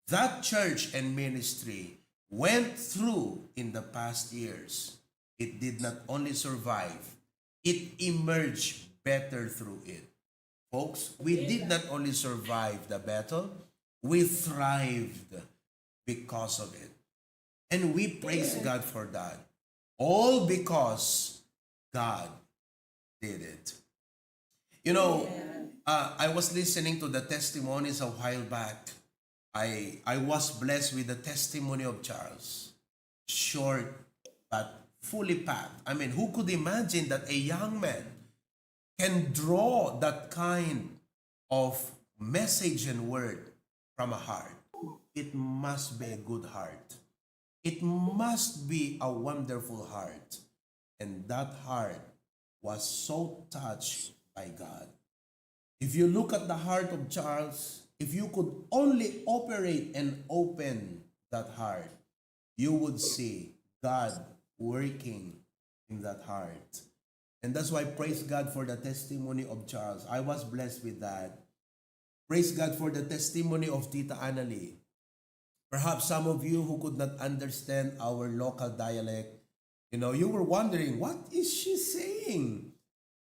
that church and ministry went through in the past years. It did not only survive, it emerged better through it. Folks, we did not only survive the battle, we thrived because of it. And we praise God for that. All because God did it. You know, uh, I was listening to the testimonies a while back. I, I was blessed with the testimony of Charles. Short, but fully packed. I mean, who could imagine that a young man can draw that kind of message and word from a heart? It must be a good heart. It must be a wonderful heart. And that heart was so touched by God. If you look at the heart of Charles, if you could only operate and open that heart, you would see God working in that heart. And that's why, praise God for the testimony of Charles. I was blessed with that. Praise God for the testimony of Tita Annalie. Perhaps some of you who could not understand our local dialect, you know, you were wondering, "What is she saying?"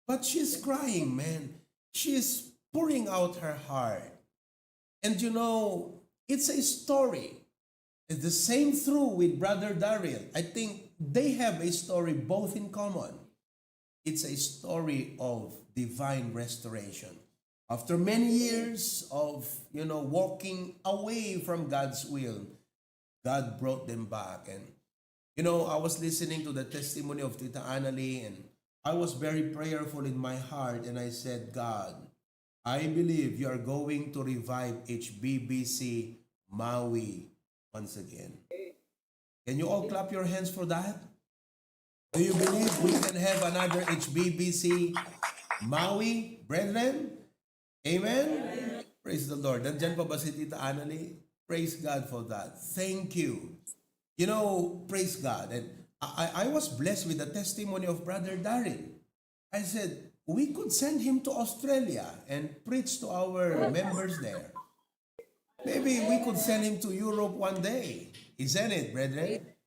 But she's crying, man. She's pouring out her heart. And you know, it's a story. It's the same through with Brother Daryl. I think they have a story both in common. It's a story of divine restoration. After many years of, you know, walking away from God's will, God brought them back. And, you know, I was listening to the testimony of Tita Annalie, and I was very prayerful in my heart, and I said, "God, I believe you are going to revive H B B C Maui once again." Can you all clap your hands for that? Do you believe we can have another H B B C Maui, brethren? Amen? Praise the Lord. Nandyan pa ba si Tita Annalie? Praise God for that. Thank you. You know, praise God. And I, I I was blessed with the testimony of Brother Daryl. I said, "We could send him to Australia and preach to our members there. Maybe we could send him to Europe one day." Isn't it, brethren?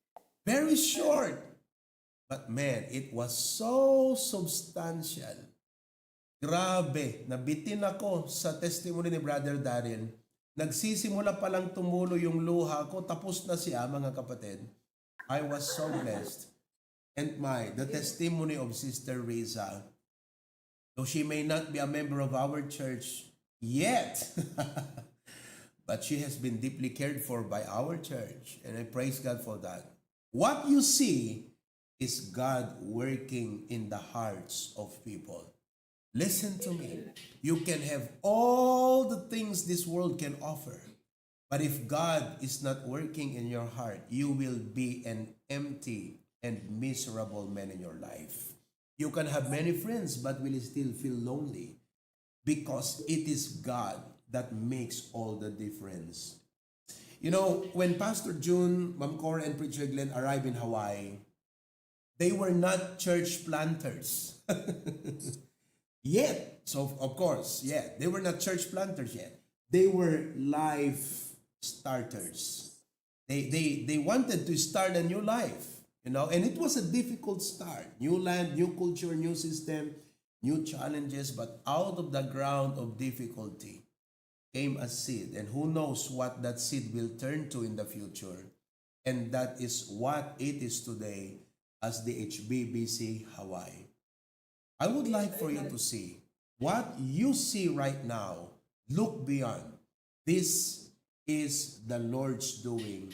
Very short. But man, it was so substantial. Grabe, nabitin ako sa testimony ni Brother Daryl. Nagsisimula pa lang tumulo yung luha ko, tapos na siya, mga kapatid. I was so blessed. And my, the testimony of Sister Riza, though she may not be a member of our church yet, but she has been deeply cared for by our church. And I praise God for that. What you see is God working in the hearts of people. Listen to me. You can have all the things this world can offer, but if God is not working in your heart, you will be an empty and miserable man in your life. You can have many friends, but will still feel lonely because it is God that makes all the difference. You know, when Pastor Jun, Ma'am Cora, and Preacher Glenn arrived in Hawaii, they were not church planters yet. So, of course, yeah, they were not church planters yet. They were life starters. They, they, they wanted to start a new life, you know, and it was a difficult start. New land, new culture, new system, new challenges, but out of the ground of difficulty came a seed, and who knows what that seed will turn to in the future. And that is what it is today as the H B B C Hawaii. I would like for you to see what you see right now. Look beyond. This is the Lord's doing,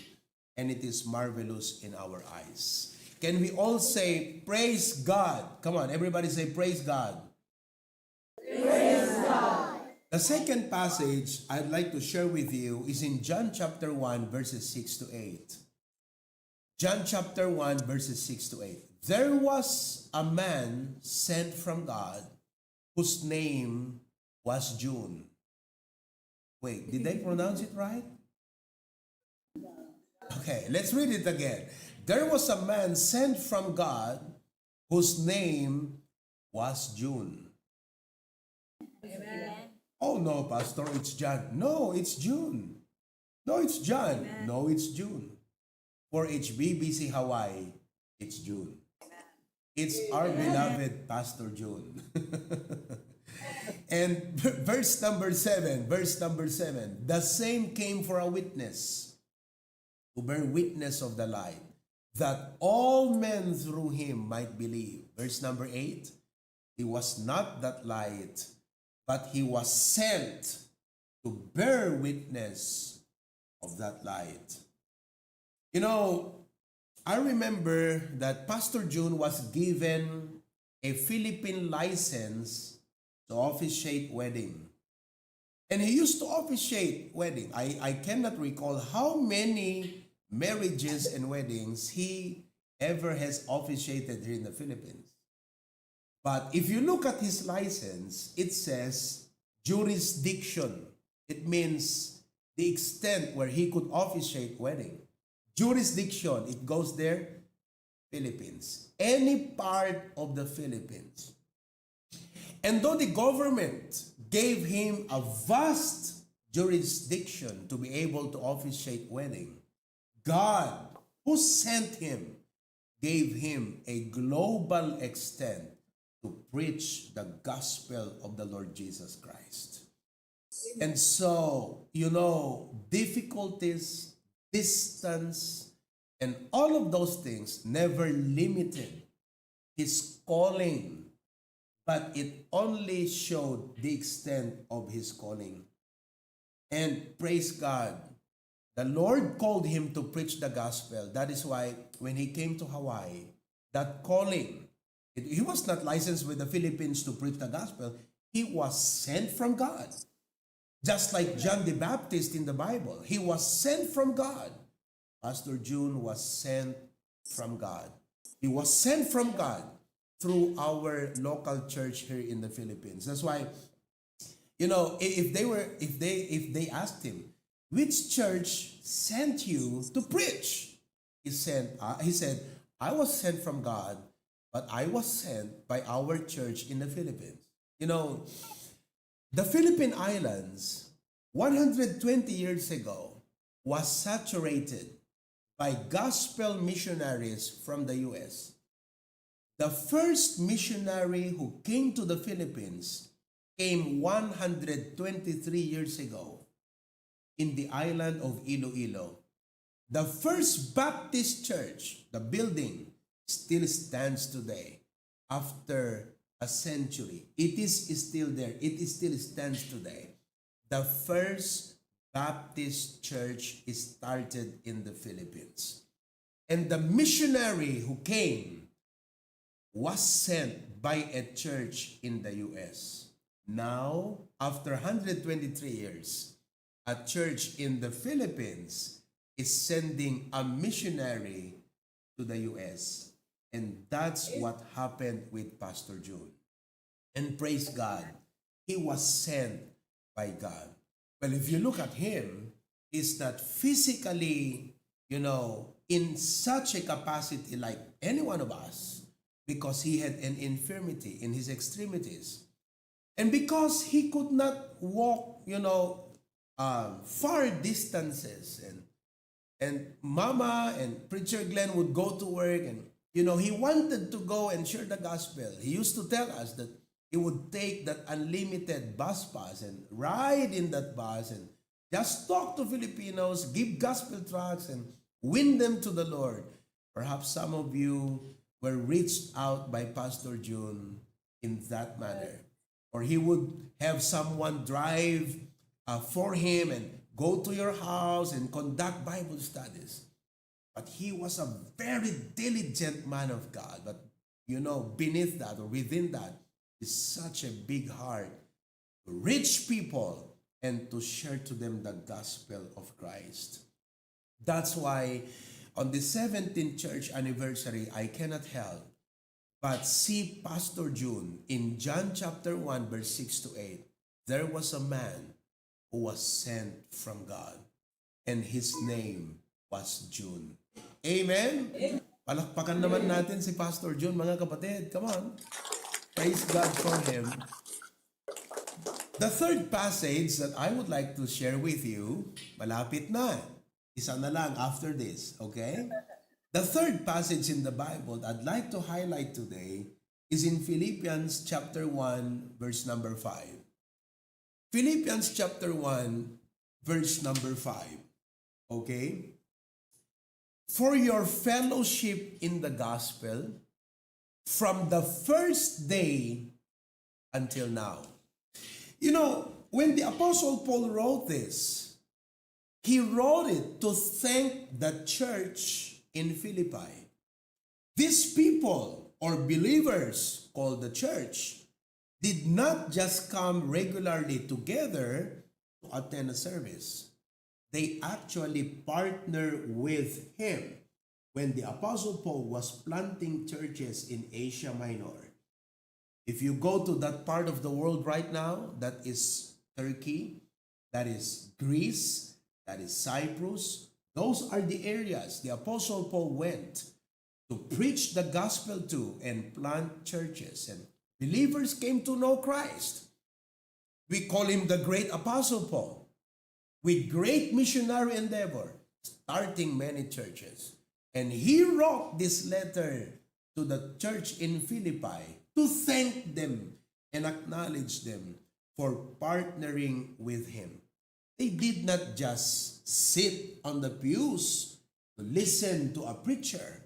and it is marvelous in our eyes. Can we all say, "Praise God"? Come on, everybody say, "Praise God." The second passage I'd like to share with you is in John chapter one, verses six to eight. John chapter one, verses six to eight. There was a man sent from God whose name was June. Wait, did I pronounce it right? Okay, let's read it again. There was a man sent from God whose name was June. Amen. "Oh no, Pastor, it's John." No, it's June. No, it's John. Amen. No, it's June. For H B B C Hawaii, it's June. It's our beloved Pastor June. And verse number seven, verse number seven, "The same came for a witness, to bear witness of the light, that all men through him might believe." Verse number eight, He was not that light, but he was sent to bear witness of that light. You know, I remember that Pastor Jun was given a Philippine license to officiate wedding. And he used to officiate wedding. I, I cannot recall how many marriages and weddings he ever has officiated here in the Philippines. But if you look at his license, it says jurisdiction. It means the extent where he could officiate wedding. Jurisdiction, it goes there, Philippines. Any part of the Philippines. And though the government gave him a vast jurisdiction to be able to officiate wedding, God, who sent him, gave him a global extent to preach the gospel of the Lord Jesus Christ. And so, you know, difficulties, distance, and all of those things never limited his calling, but it only showed the extent of his calling. And praise God, the Lord called him to preach the gospel. That is why when he came to Hawaii, that calling, it, he was not licensed with the Philippines to preach the gospel. He was sent from God. Just like John the Baptist in the Bible, he was sent from God. Pastor Jun was sent from God. He was sent from God through our local church here in the Philippines. That's why, you know, i- if they were, if they, if they asked him, "Which church sent you to preach?" He sent, uh, he said, "I was sent from God, but I was sent by our church in the Philippines." You know, the Philippine Islands, one hundred twenty years ago, was saturated by gospel missionaries from the U S. The first missionary who came to the Philippines came one hundred twenty-three years ago in the island of Iloilo. The First Baptist Church, the building, still stands today after a century. It is still there. It is still stands today. The First Baptist Church is started in the Philippines. And the missionary who came was sent by a church in the U S. Now, after one hundred twenty-three years, a church in the Philippines is sending a missionary to the U S. And that's what happened with Pastor Jun. And praise God, he was sent by God. Well, if you look at him, he's not physically, you know, in such a capacity like any one of us, because he had an infirmity in his extremities. And because he could not walk, you know, um, far distances, and and Mama and Preacher Glenn would go to work, and, you know, he wanted to go and share the gospel. He used to tell us that he would take that unlimited bus pass and ride in that bus and just talk to Filipinos, give gospel tracts, and win them to the Lord. Perhaps some of you were reached out by Pastor Jun in that manner. Or he would have someone drive, uh, for him and go to your house and conduct Bible studies. But he was a very diligent man of God. But, you know, beneath that or within that is such a big heart to reach people and to share to them the gospel of Christ. That's why on the seventeenth church anniversary, I cannot help but see Pastor Jun in John chapter one, verse six to eight. There was a man who was sent from God, and his name was Jun. Amen? Palakpakan naman natin si Pastor Jun, mga kapatid. Come on. Praise God for him. The third passage that I would like to share with you, malapit na. Isa na lang after this, okay? The third passage in the Bible I'd like to highlight today is in Philippians chapter one, verse number five. Philippians chapter one, verse number five. Okay? For your fellowship in the gospel from the first day until now. You know, when the Apostle Paul wrote this, he wrote it to thank the church in Philippi. These people, or believers called the church, did not just come regularly together to attend a service. They actually partner with him when the Apostle Paul was planting churches in Asia Minor. If you go to that part of the world right now, that is Turkey, that is Greece, that is Cyprus, those are the areas the Apostle Paul went to preach the gospel to and plant churches. And believers came to know Christ. We call him the great Apostle Paul, with great missionary endeavor, starting many churches. And he wrote this letter to the church in Philippi to thank them and acknowledge them for partnering with him. They did not just sit on the pews to listen to a preacher.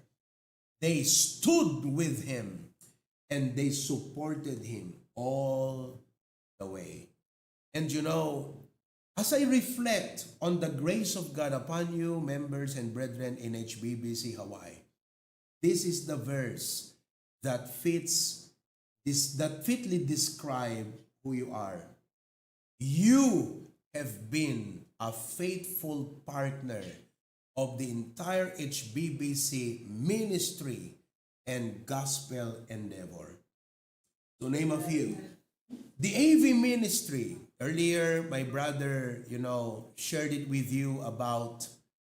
They stood with him and they supported him all the way. And you know, as I reflect on the grace of God upon you, members and brethren in H B B C Hawaii, this is the verse that fits this that fitly describe who you are. You have been a faithful partner of the entire H B B C ministry and gospel endeavor. To name a few, the A V ministry. Earlier, my brother, you know, shared it with you about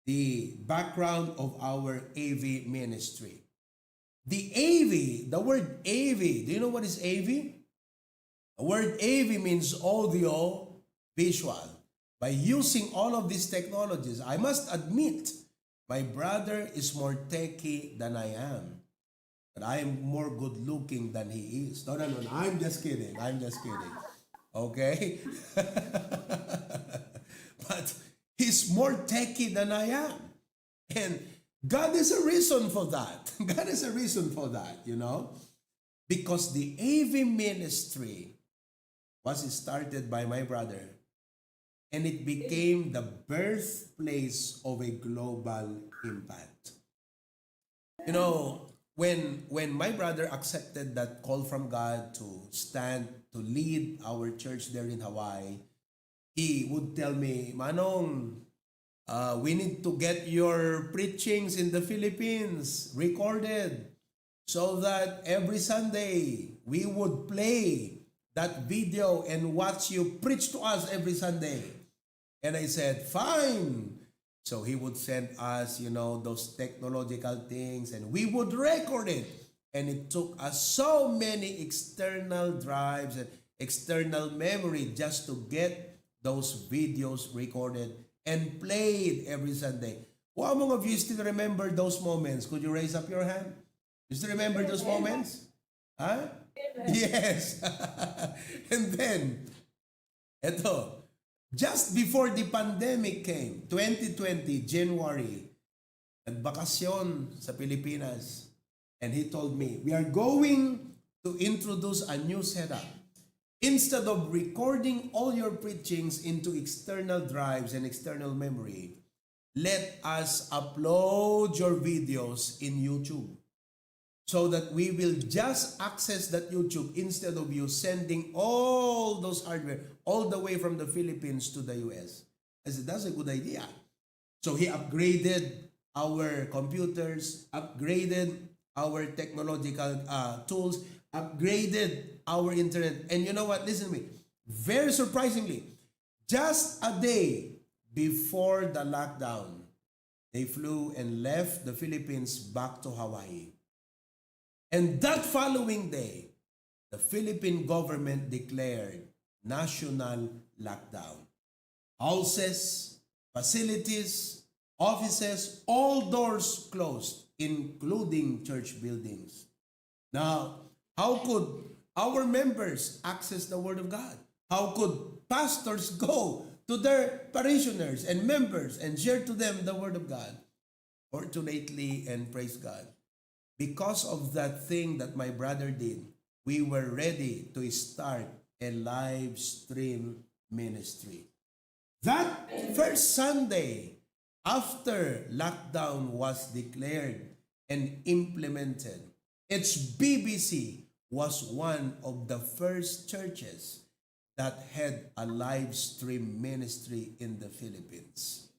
the background of our A V ministry. The A V, the word A V, do you know what is A V? The word A V means audio visual. By using all of these technologies, I must admit, my brother is more techie than I am. But I am more good looking than he is. No, no, no, no. I'm just kidding. I'm just kidding. Okay? But he's more techie than I am. And God is a reason for that. God is a reason for that, you know? Because the A V ministry was started by my brother, and it became the birthplace of a global impact. You know, when when my brother accepted that call from God to stand to lead our church there in Hawaii, he would tell me, "Manong, uh, we need to get your preachings in the Philippines recorded so that every Sunday we would play that video and watch you preach to us every Sunday." And I said, "Fine." So he would send us, you know, those technological things, and we would record it. And it took us so many external drives and external memory just to get those videos recorded and played every Sunday. Who among of you still remember those moments? Could you raise up your hand? You still remember those moments? Huh? Yes. And then, eto, just before the pandemic came, twenty twenty, January, nagbakasyon sa Pilipinas. And he told me, "We are going to introduce a new setup. Instead of recording all your preachings into external drives and external memory, let us upload your videos in YouTube so that we will just access that YouTube instead of you sending all those hardware all the way from the Philippines to the U S." I said, "That's a good idea." So he upgraded our computers, upgraded our technological, uh, tools, upgraded our internet. And you know what? Listen to me. Very surprisingly, just a day before the lockdown, they flew and left the Philippines back to Hawaii. And that following day, the Philippine government declared national lockdown. Houses, facilities, offices, all doors closed, including church buildings. Now, how could our members access the Word of God? How could pastors go to their parishioners and members and share to them the Word of God? Fortunately, and praise God, because of that thing that my brother did, we were ready to start a live stream ministry. That first Sunday after lockdown was declared and implemented, H B B C was one of the first churches that had a live stream ministry in the Philippines.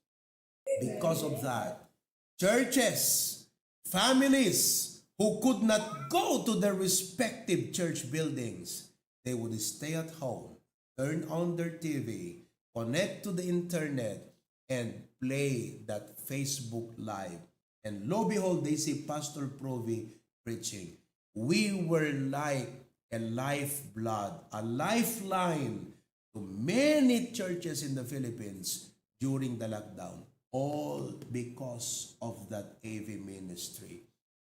Because of that, churches, families who could not go to their respective church buildings, they would stay at home, turn on their T V, connect to the internet, and play that Facebook Live. And lo behold, they see Pastor Provi preaching. We were like a lifeblood, a lifeline to many churches in the Philippines during the lockdown, all because of that A V ministry.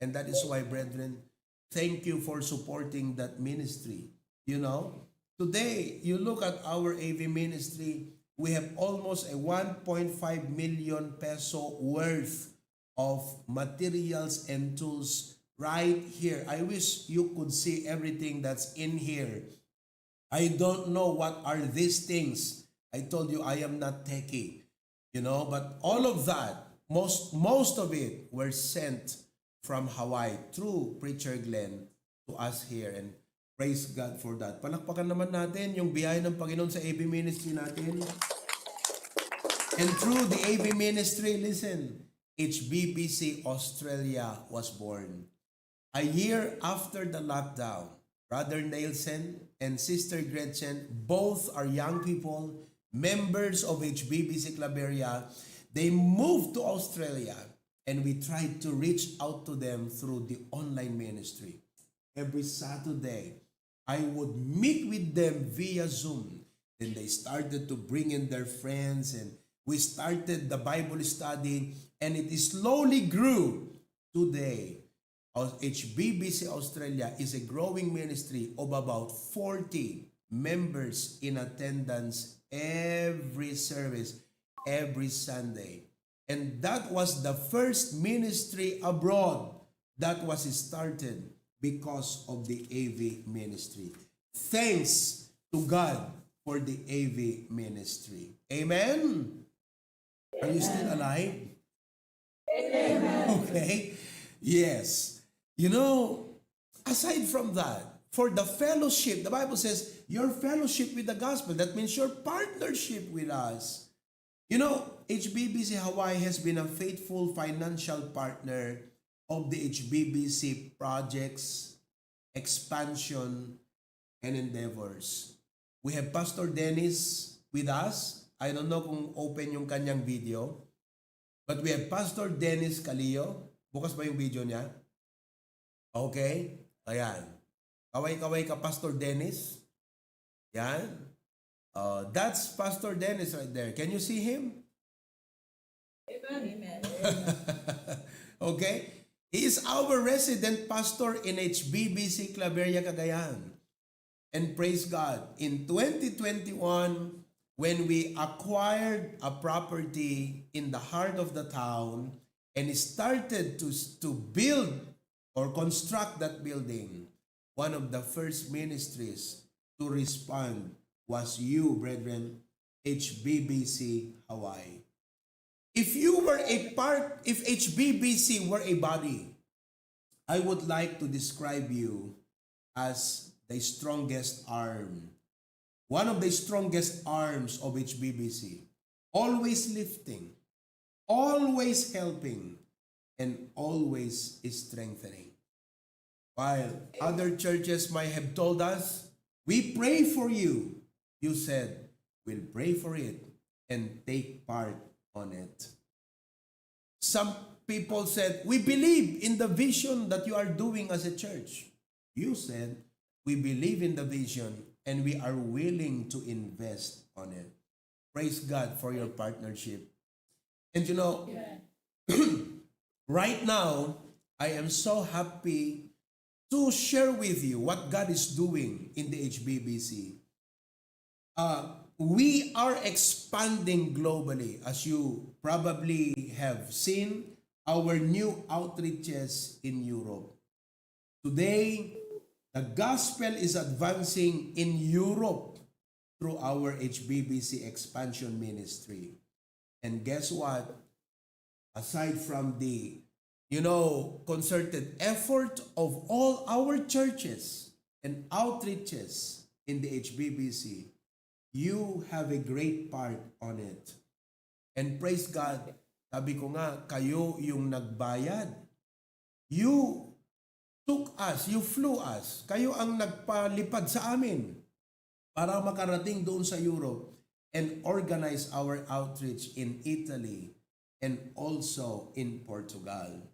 And that is why, brethren, thank you for supporting that ministry. You know, today, you look at our A V ministry, we have almost a one point five million peso worth of materials and tools right here. I wish you could see everything that's in here. I don't know what are these things. I told you I am not techie, you know, but all of that, most most of it were sent from Hawaii through Preacher Glenn to us here, and praise God for that. Palakpakan naman natin yung biyaya ng Panginoon sa A V ministry natin. And through the A V ministry, listen, H B B C Australia was born. A year after the lockdown, Brother Nelson and Sister Gretchen, both are young people, members of H B B C Claveria. They moved to Australia, and we tried to reach out to them through the online ministry. Every Saturday, I would meet with them via Zoom. Then they started to bring in their friends, and we started the Bible study, and it slowly grew. Today, Aus-, H B B C Australia is a growing ministry of about forty members in attendance every service, every Sunday. And that was the first ministry abroad that was started because of the A V ministry. Thanks to God for the A V ministry. Amen? Are you still alive? Amen. Okay. Yes. You know, aside from that, for the fellowship, the Bible says, your fellowship with the gospel, that means your partnership with us. You know, H B B C Hawaii has been a faithful financial partner of the H B B C projects, expansion, and endeavors. We have Pastor Dennis with us. I don't know kung open yung kanyang video. But we have Pastor Dennis Calillo. Bukas ba yung video niya? Okay. Ayan. Kaway-kaway ka, Pastor Dennis. Yan. Uh, that's Pastor Dennis right there. Can you see him? Amen. Okay? He is our resident pastor in H B B C Claveria, Cagayan. And praise God, in twenty twenty-one, when we acquired a property in the heart of the town and started to, to build or construct that building, one of the first ministries to respond was you, brethren, H B B C Hawaii. If you were a part, if H B B C were a body, I would like to describe you as the strongest arm. One of the strongest arms of H B B C. Always lifting, always helping, and always strengthening. While other churches might have told us, "We pray for you," you said, "We'll pray for it and take part on it." Some people said, "We believe in the vision that you are doing as a church." You said, "We believe in the vision and we are willing to invest on it." Praise God for your partnership. And you know, right now, I am so happy to share with you what God is doing in the H B B C. Uh, we are expanding globally. As you probably have seen, our new outreaches in Europe. Today, The gospel is advancing in Europe through our H B B C expansion ministry. And guess what? Aside from the, you know, concerted effort of all our churches and outreaches in the H B B C, you have a great part on it. And praise God, sabi ko nga, kayo yung nagbayad. You took us, you flew us. Kayo ang nagpalipad sa amin para makarating doon sa Europe and organize our outreach in Italy and also in Portugal.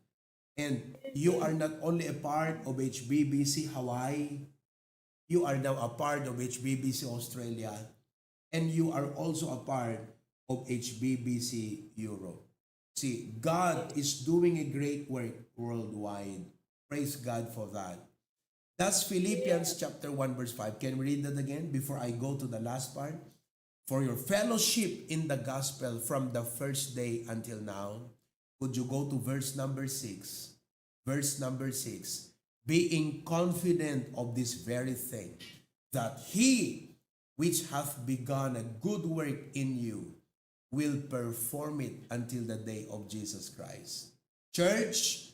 And you are not only a part of H B B C Hawaii, you are now a part of H B B C Australia, and you are also a part of H B B C Europe. See, God is doing a great work worldwide. Praise God for that. That's Philippians chapter one verse five. Can we read that again before I go to the last part? For your fellowship in the gospel from the first day until now. Could you go to verse number six? Verse number six. Being confident of this very thing, that he which hath begun a good work in you will perform it until the day of Jesus Christ. Church,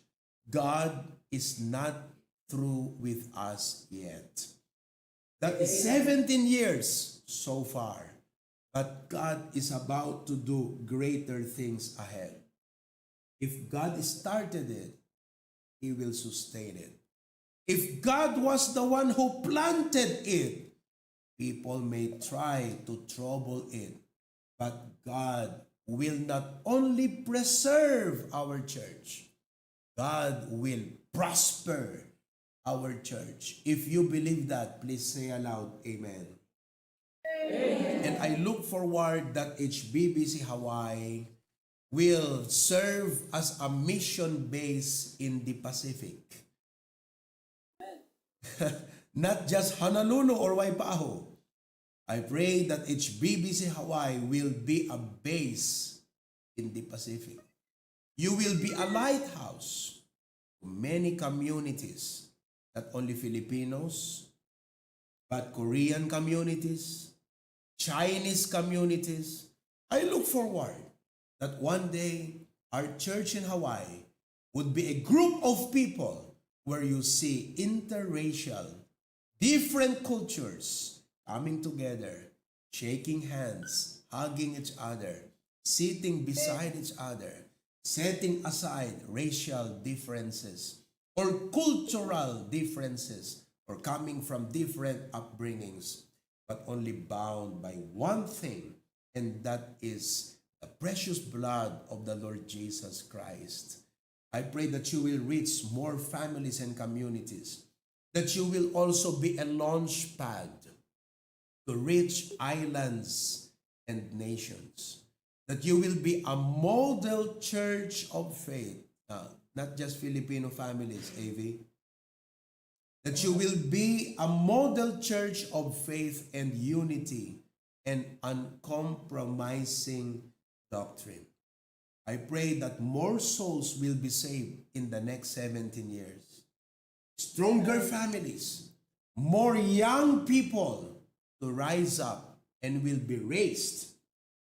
God is not through with us yet. That is seventeen years so far. But God is about to do greater things ahead. If God started it, He will sustain it. If God was the one who planted it, people may try to trouble it. But God will not only preserve our church, God will prosper our church. If you believe that, please say aloud, "Amen." And I look forward that H B B C Hawaii will serve as a mission base in the Pacific. Not just Honolulu or Waipahu. I pray that H B B C Hawaii will be a base in the Pacific. You will be a lighthouse to many communities, not only Filipinos, but Korean communities, Chinese communities. I look forward that one day our church in Hawaii would be a group of people where you see interracial, different cultures coming together, shaking hands, hugging each other, sitting beside each other, setting aside racial differences or cultural differences or coming from different upbringings, but only bound by one thing, and that is the precious blood of the Lord Jesus Christ. I pray that you will reach more families and communities, that you will also be a launch pad to reach islands and nations, that you will be a model church of faith, uh, not just Filipino families, A V, that you will be a model church of faith and unity and uncompromising doctrine. I pray that more souls will be saved in the next seventeen years. Stronger families, more young people to rise up and will be raised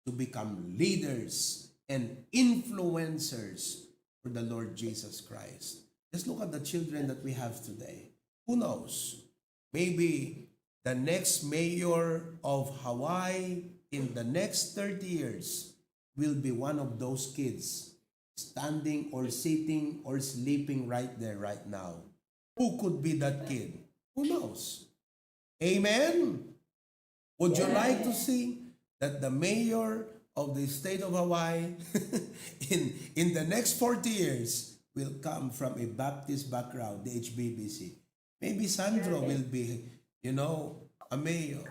to become leaders and influencers for the Lord Jesus Christ. Just look at the children that we have today. Who knows? Maybe the next mayor of Hawaii in the next thirty years will be one of those kids standing or sitting or sleeping right there, right now. Who could be that kid? Who knows? Amen? Would you like to see that the mayor of the state of Hawaii in, in the next forty years will come from a Baptist background, the H B B C? Maybe Sandro will be, you know, a mayor.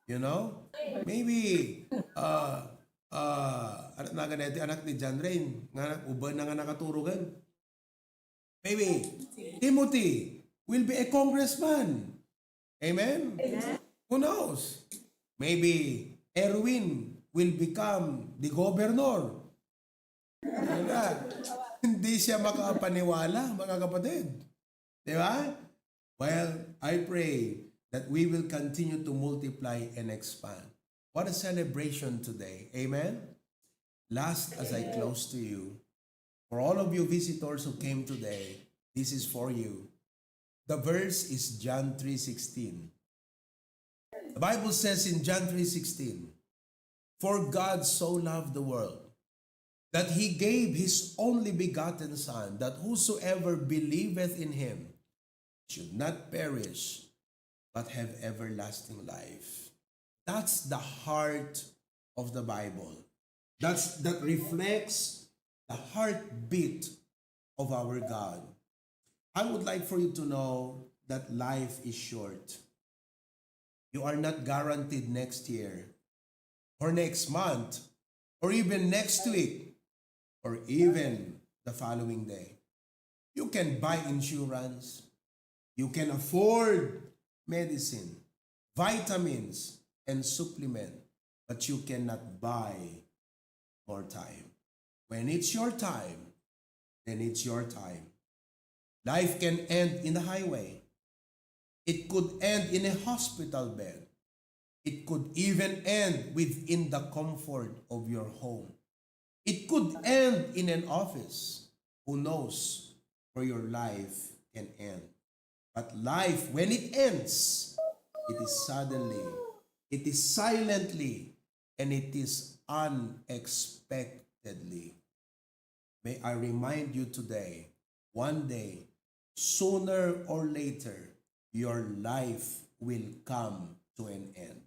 You know? Maybe, uh, uh, ano na ganito, anak ni John Rain, nga uban na nga nakaturugan. Maybe Timothy will be a congressman. Amen? Amen. Who knows? Maybe Erwin will become the governor. Diba? Hindi siya makapaniwala, mga kapatid. Di ba? Well, I pray that we will continue to multiply and expand. What a celebration today. Amen? Last, as I close to you, for all of you visitors who came today, this is for you. The verse is John three sixteen. The Bible says in John three sixteen, "For God so loved the world, that he gave his only begotten Son, that whosoever believeth in him should not perish, but have everlasting life." That's the heart of the Bible. That's, that reflects the heartbeat of our God. I would like for you to know that life is short. You are not guaranteed next year, or next month, or even next week, or even the following day. You can buy insurance. You can afford medicine, vitamins, and supplement, but you cannot buy more time. When it's your time, then it's your time. Life can end in the highway. It could end in a hospital bed. It could even end within the comfort of your home. It could end in an office. Who knows where your life can end? But life, when it ends, it is suddenly, it is silently, and it is unexpectedly. May I remind you today, one day, sooner or later, your life will come to an end.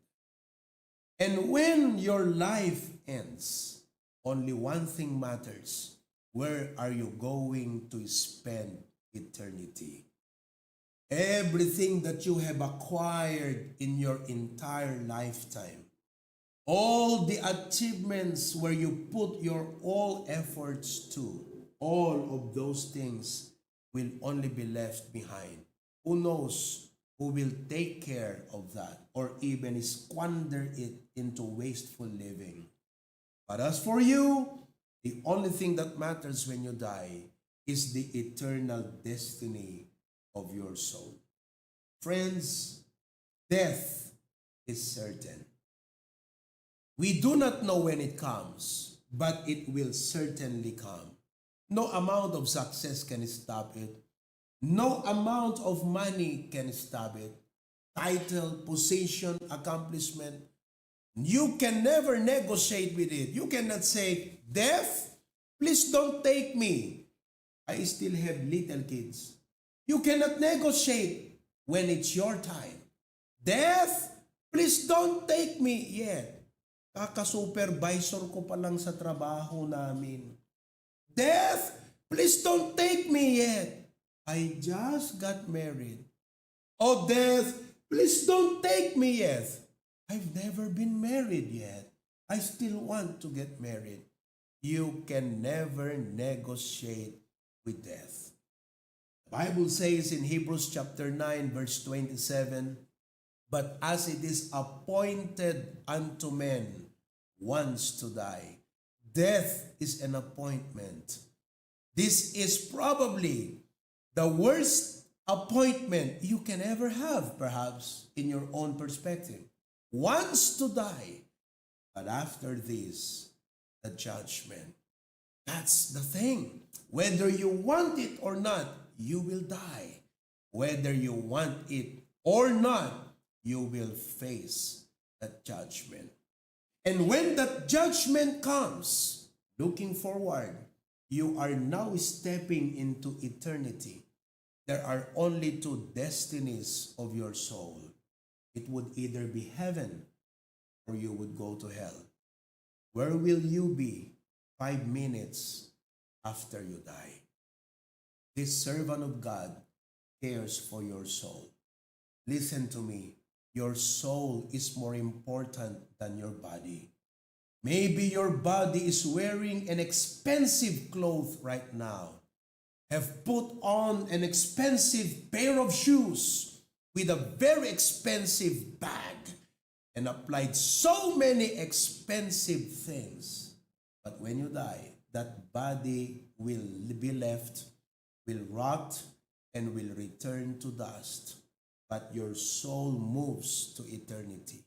And when your life ends, only one thing matters. Where are you going to spend eternity? Everything that you have acquired in your entire lifetime, all the achievements where you put your all efforts to, all of those things will only be left behind. Who knows who will take care of that or even squander it into wasteful living? But as for you, the only thing that matters when you die is the eternal destiny of your soul. Friends, death is certain. We do not know when it comes, but it will certainly come. No amount of success can stop it. No amount of money can stop it. Title, position, accomplishment. You can never negotiate with it. You cannot say, "Death, please don't take me. I still have little kids." You cannot negotiate when it's your time. "Death, please don't take me yet. Kaka-supervisor ko pa lang sa trabaho namin. Death, please don't take me yet. I just got married." "Oh, death, please don't take me yet. I've never been married yet. I still want to get married." You can never negotiate with death. The Bible says in Hebrews chapter nine, verse twenty-seven, "But as it is appointed unto men once to die, death is an appointment." This is probably the worst appointment you can ever have, perhaps, in your own perspective. Once to die, but after this, the judgment. That's the thing. Whether you want it or not, you will die. Whether you want it or not, you will face that judgment. And when that judgment comes, looking forward, you are now stepping into eternity. There are only two destinies of your soul. It would either be heaven or you would go to hell. Where will you be five minutes after you die? This servant of God cares for your soul. Listen to me. Your soul is more important than your body. Maybe your body is wearing an expensive cloth right now, have put on an expensive pair of shoes with a very expensive bag, and applied so many expensive things. But when you die, that body will be left, will rot, and will return to dust. but your soul moves to eternity.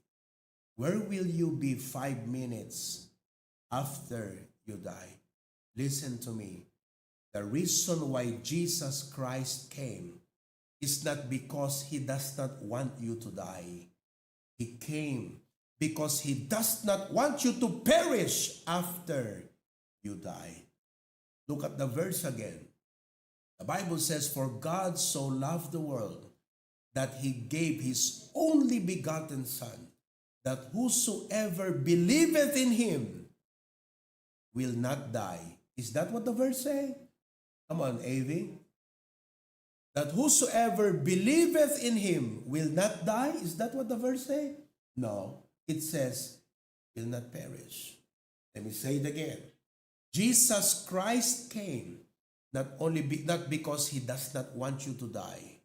Where will you be five minutes after you die? Listen to me. The reason why Jesus Christ came is not because he does not want you to die. He came because he does not want you to perish after you die. Look at the verse again. The Bible says, "For God so loved the world that he gave his only begotten Son, that whosoever believeth in him will not die." Is that what the verse say? Come on, A V. "That whosoever believeth in him will not die." Is that what the verse say? No. It says, "Will not perish." Let me say it again. Jesus Christ came not only be, not because he does not want you to die,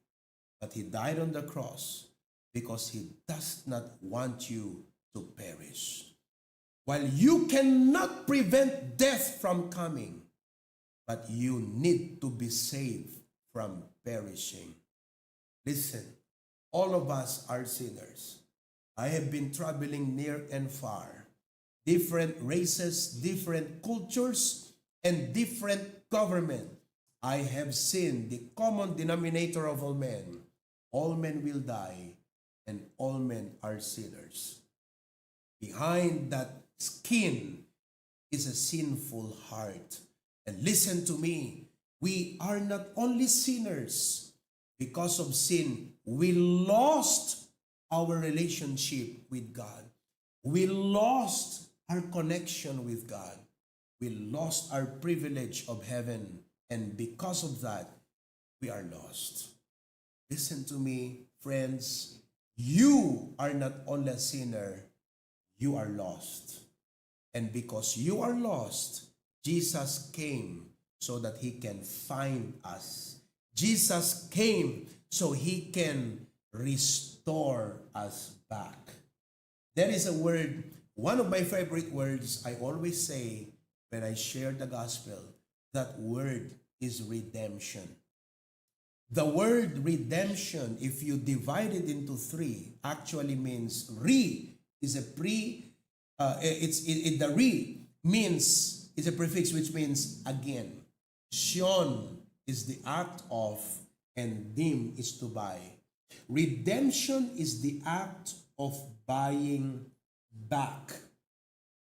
but he died on the cross because he does not want you to perish. While you cannot prevent death from coming, but you need to be saved from perishing. Listen, all of us are sinners. I have been traveling near and far, different races, different cultures, and different government. I have seen the common denominator of all men. All men will die, and all men are sinners. Behind that skin is a sinful heart. And listen to me, we are not only sinners. Because of sin, we lost our relationship with God. We lost our connection with God. We lost our privilege of heaven. And because of that, we are lost. Listen to me, friends. You are not only a sinner, you are lost. And because you are lost, Jesus came so that he can find us. Jesus came so he can restore us back. There is a word, one of my favorite words I always say when I share the gospel, that word is redemption. The word redemption, if you divide it into three, actually means re is a pre, uh, it's it, it- the re means is a prefix which means again. Sion is the act of, and dim is to buy. Redemption is the act of buying back.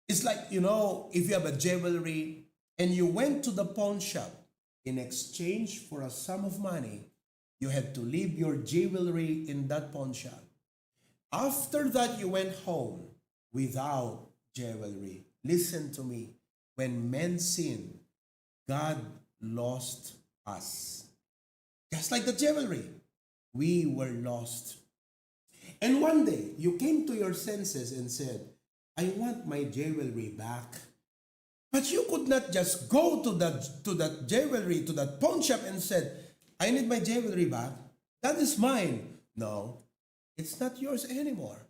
It's like, you know, if you have a jewelry and you went to the pawn shop in exchange for a sum of money, you had to leave your jewelry in that pawn shop. After that, you went home without jewelry. Listen to me. When men sin, God lost us. Just like the jewelry, we were lost. And one day, you came to your senses and said, "I want my jewelry back." But you could not just go to that, to that jewelry, to that pawn shop and said, "I need my jewelry back. That is mine." No, it's not yours anymore.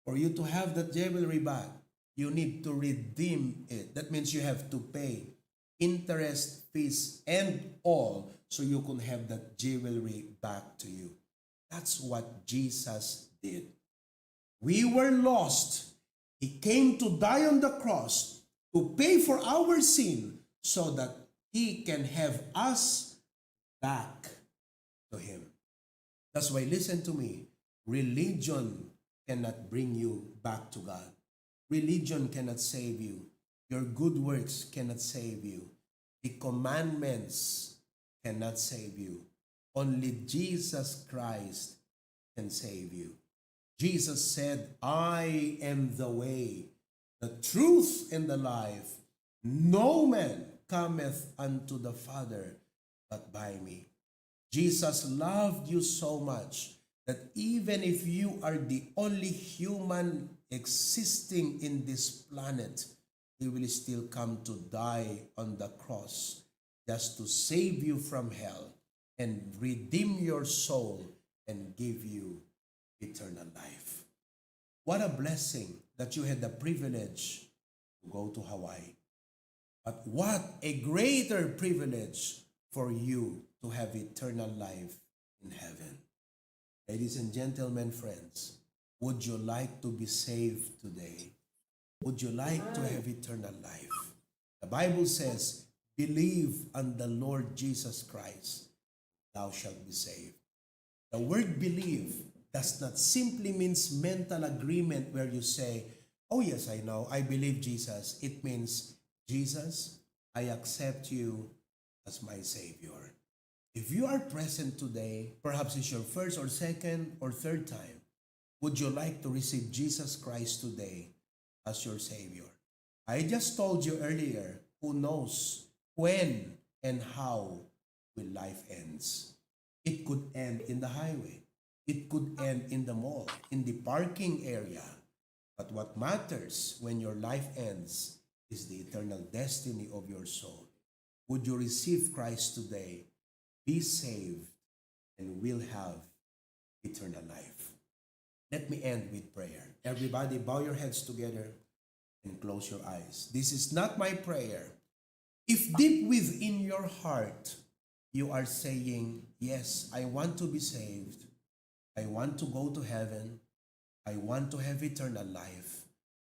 For you to have that jewelry back, you need to redeem it. That means you have to pay interest, fees, and all, so you can have that jewelry back to you. That's what Jesus did. We were lost. He came to die on the cross to pay for our sin so that he can have us back to him. That's why, listen to me, religion cannot bring you back to God. Religion cannot save you. Your good works cannot save you. The commandments cannot save you. Only Jesus Christ can save you. Jesus said, "I am the way, the truth, and the life. No man cometh unto the Father but by me." Jesus loved you so much that even if you are the only human existing in this planet, he will still come to die on the cross just to save you from hell and redeem your soul and give you eternal life. What a blessing that you had the privilege to go to Hawaii. But what a greater privilege for you to have eternal life in heaven. Ladies and gentlemen, friends, would you like to be saved today? Would you like to have eternal life? The Bible says, "Believe on the Lord Jesus Christ, thou shalt be saved." The word believe does not simply means mental agreement where you say, "Oh yes, I know, I believe Jesus." It means, "Jesus, I accept you as my Savior." If you are present today, perhaps it's your first or second or third time, would you like to receive Jesus Christ today as your Savior? I just told you earlier, who knows when and how will life ends? It could end in the highway. It could end in the mall, in the parking area. But what matters when your life ends is the eternal destiny of your soul. Would you receive Christ today? Be saved and will have eternal life. Let me end with prayer. Everybody, bow your heads together and close your eyes. This is not my prayer. If deep within your heart you are saying, "Yes, I want to be saved, I want to go to heaven, I want to have eternal life,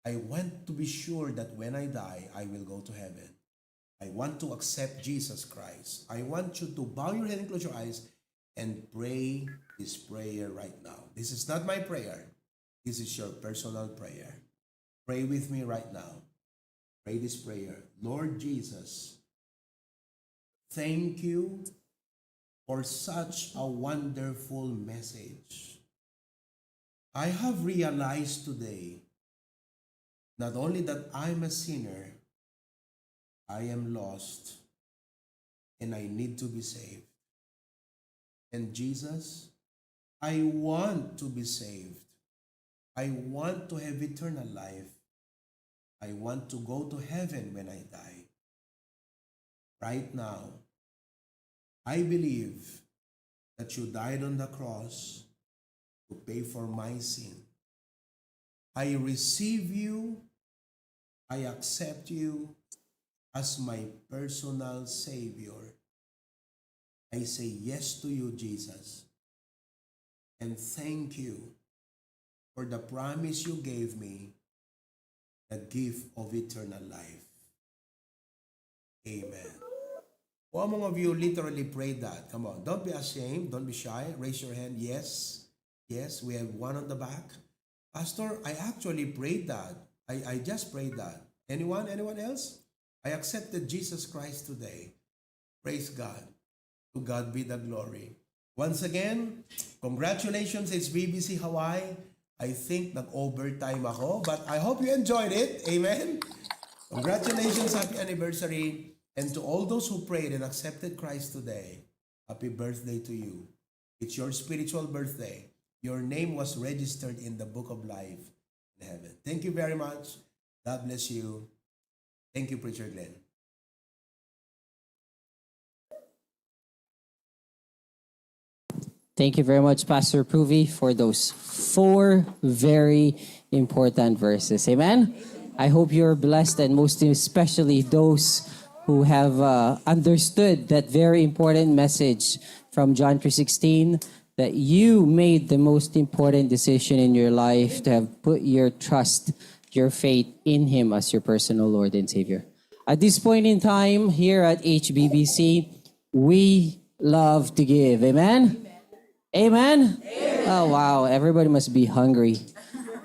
I want to be sure that when I die, I will go to heaven, I want to accept Jesus Christ," I want you to bow your head and close your eyes and pray this prayer right now. This is not my prayer. This is your personal prayer. Pray with me right now. Pray this prayer. "Lord Jesus, thank you for such a wonderful message. I have realized today not only that I'm a sinner, I am lost, and I need to be saved. And Jesus, I want to be saved. I want to have eternal life. I want to go to heaven when I die. Right now, I believe that you died on the cross to pay for my sin. I receive you, I accept you as my personal Savior. I say yes to you, Jesus. And thank you for the promise you gave me, the gift of eternal life. Amen." Who among of you literally prayed that? Come on, don't be ashamed, don't be shy. Raise your hand. Yes, yes, we have one on the back. "Pastor, I actually prayed that. I, I just prayed that." Anyone? Anyone else? "I accepted Jesus Christ today." Praise God. To God be the glory. Once again, congratulations, H B B C Hawaii. I think nag-overtime ako, but I hope you enjoyed it. Amen? Congratulations, happy anniversary. And to all those who prayed and accepted Christ today, happy birthday to you. It's your spiritual birthday. Your name was registered in the book of life in heaven. Thank you very much. God bless you. Thank you, Preacher Glenn. Thank you very much, Pastor Pruvi, for those four very important verses. Amen? I hope you're blessed, and most especially those who have uh, understood that very important message from John three sixteen, that you made the most important decision in your life to have put your trust, your faith in Him as your personal Lord and Savior. At this point in time, here at H B B C, we love to give. Amen? Amen? Oh, wow. Everybody must be hungry.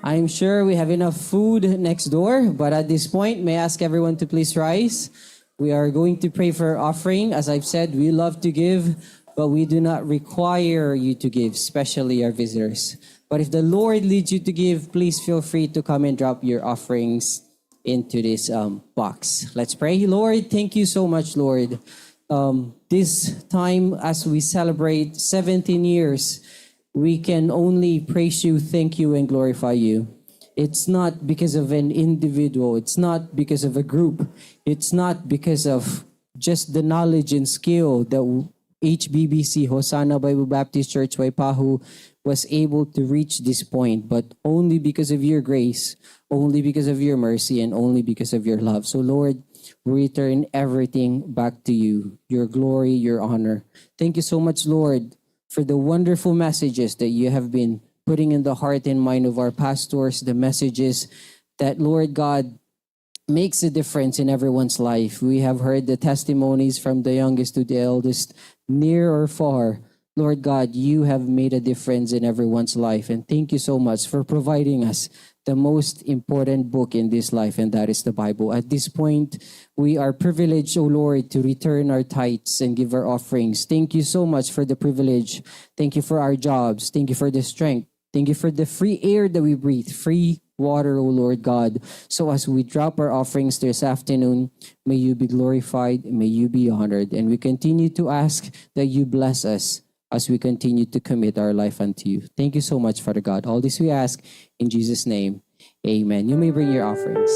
I'm sure we have enough food next door, but at this point, may I ask everyone to please rise? We are going to pray for our offering. As I've said, we love to give, but we do not require you to give, especially our visitors. But if the Lord leads you to give, please feel free to come and drop your offerings into this um, box. Let's pray. Lord, thank you so much, Lord. Um, this time, as we celebrate seventeen years, we can only praise you, thank you, and glorify you. It's not because of an individual, it's not because of a group, it's not because of just the knowledge and skill that H B B C, Hosanna Bible Baptist Church, Waipahu, was able to reach this point, but only because of your grace, only because of your mercy, and only because of your love. So, Lord, we return everything back to you, your glory, your honor. Thank you so much, Lord, for the wonderful messages that you have been putting in the heart and mind of our pastors, the messages that, Lord God, makes a difference in everyone's life. We have heard the testimonies from the youngest to the eldest, near or far. Lord God, you have made a difference in everyone's life. And thank you so much for providing us the most important book in this life, and that is the Bible. At this point, we are privileged, O Lord, to return our tithes and give our offerings. Thank you so much for the privilege. Thank you for our jobs. Thank you for the strength. Thank you for the free air that we breathe, free water, O Lord God. So as we drop our offerings this afternoon, may you be glorified, may you be honored. And we continue to ask that you bless us as we continue to commit our life unto you. Thank you so much, Father God. All this we ask in Jesus' name. Amen. You may bring your offerings.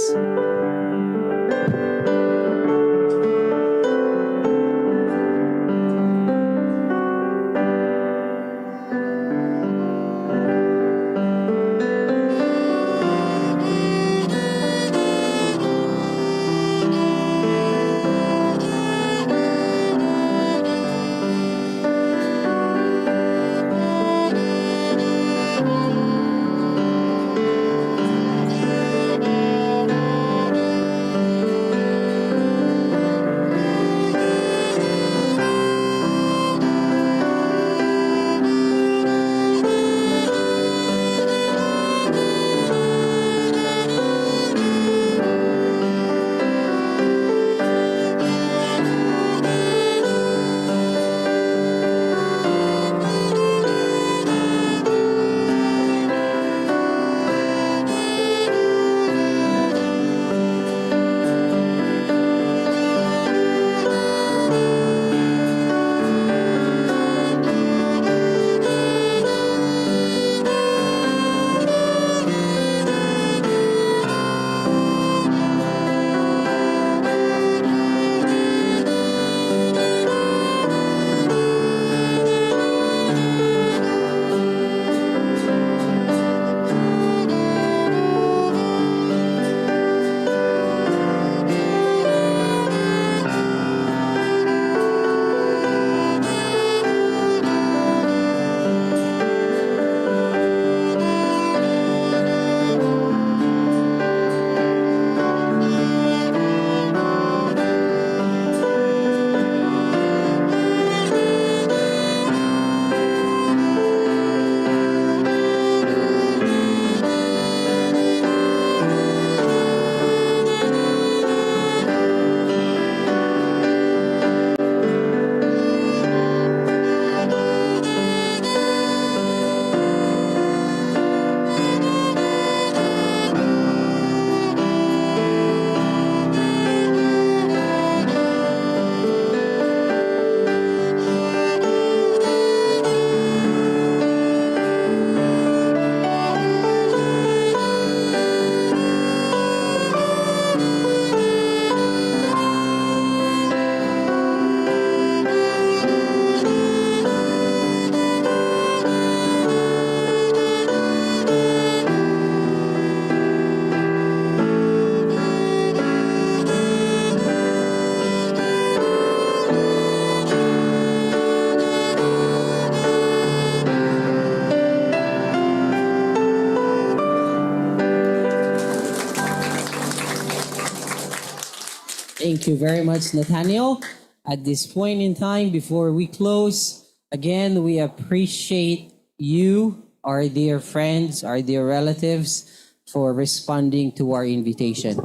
Thank you very much, Nathaniel. At this point in time, before we close, again, we appreciate you, our dear friends, our dear relatives, for responding to our invitation.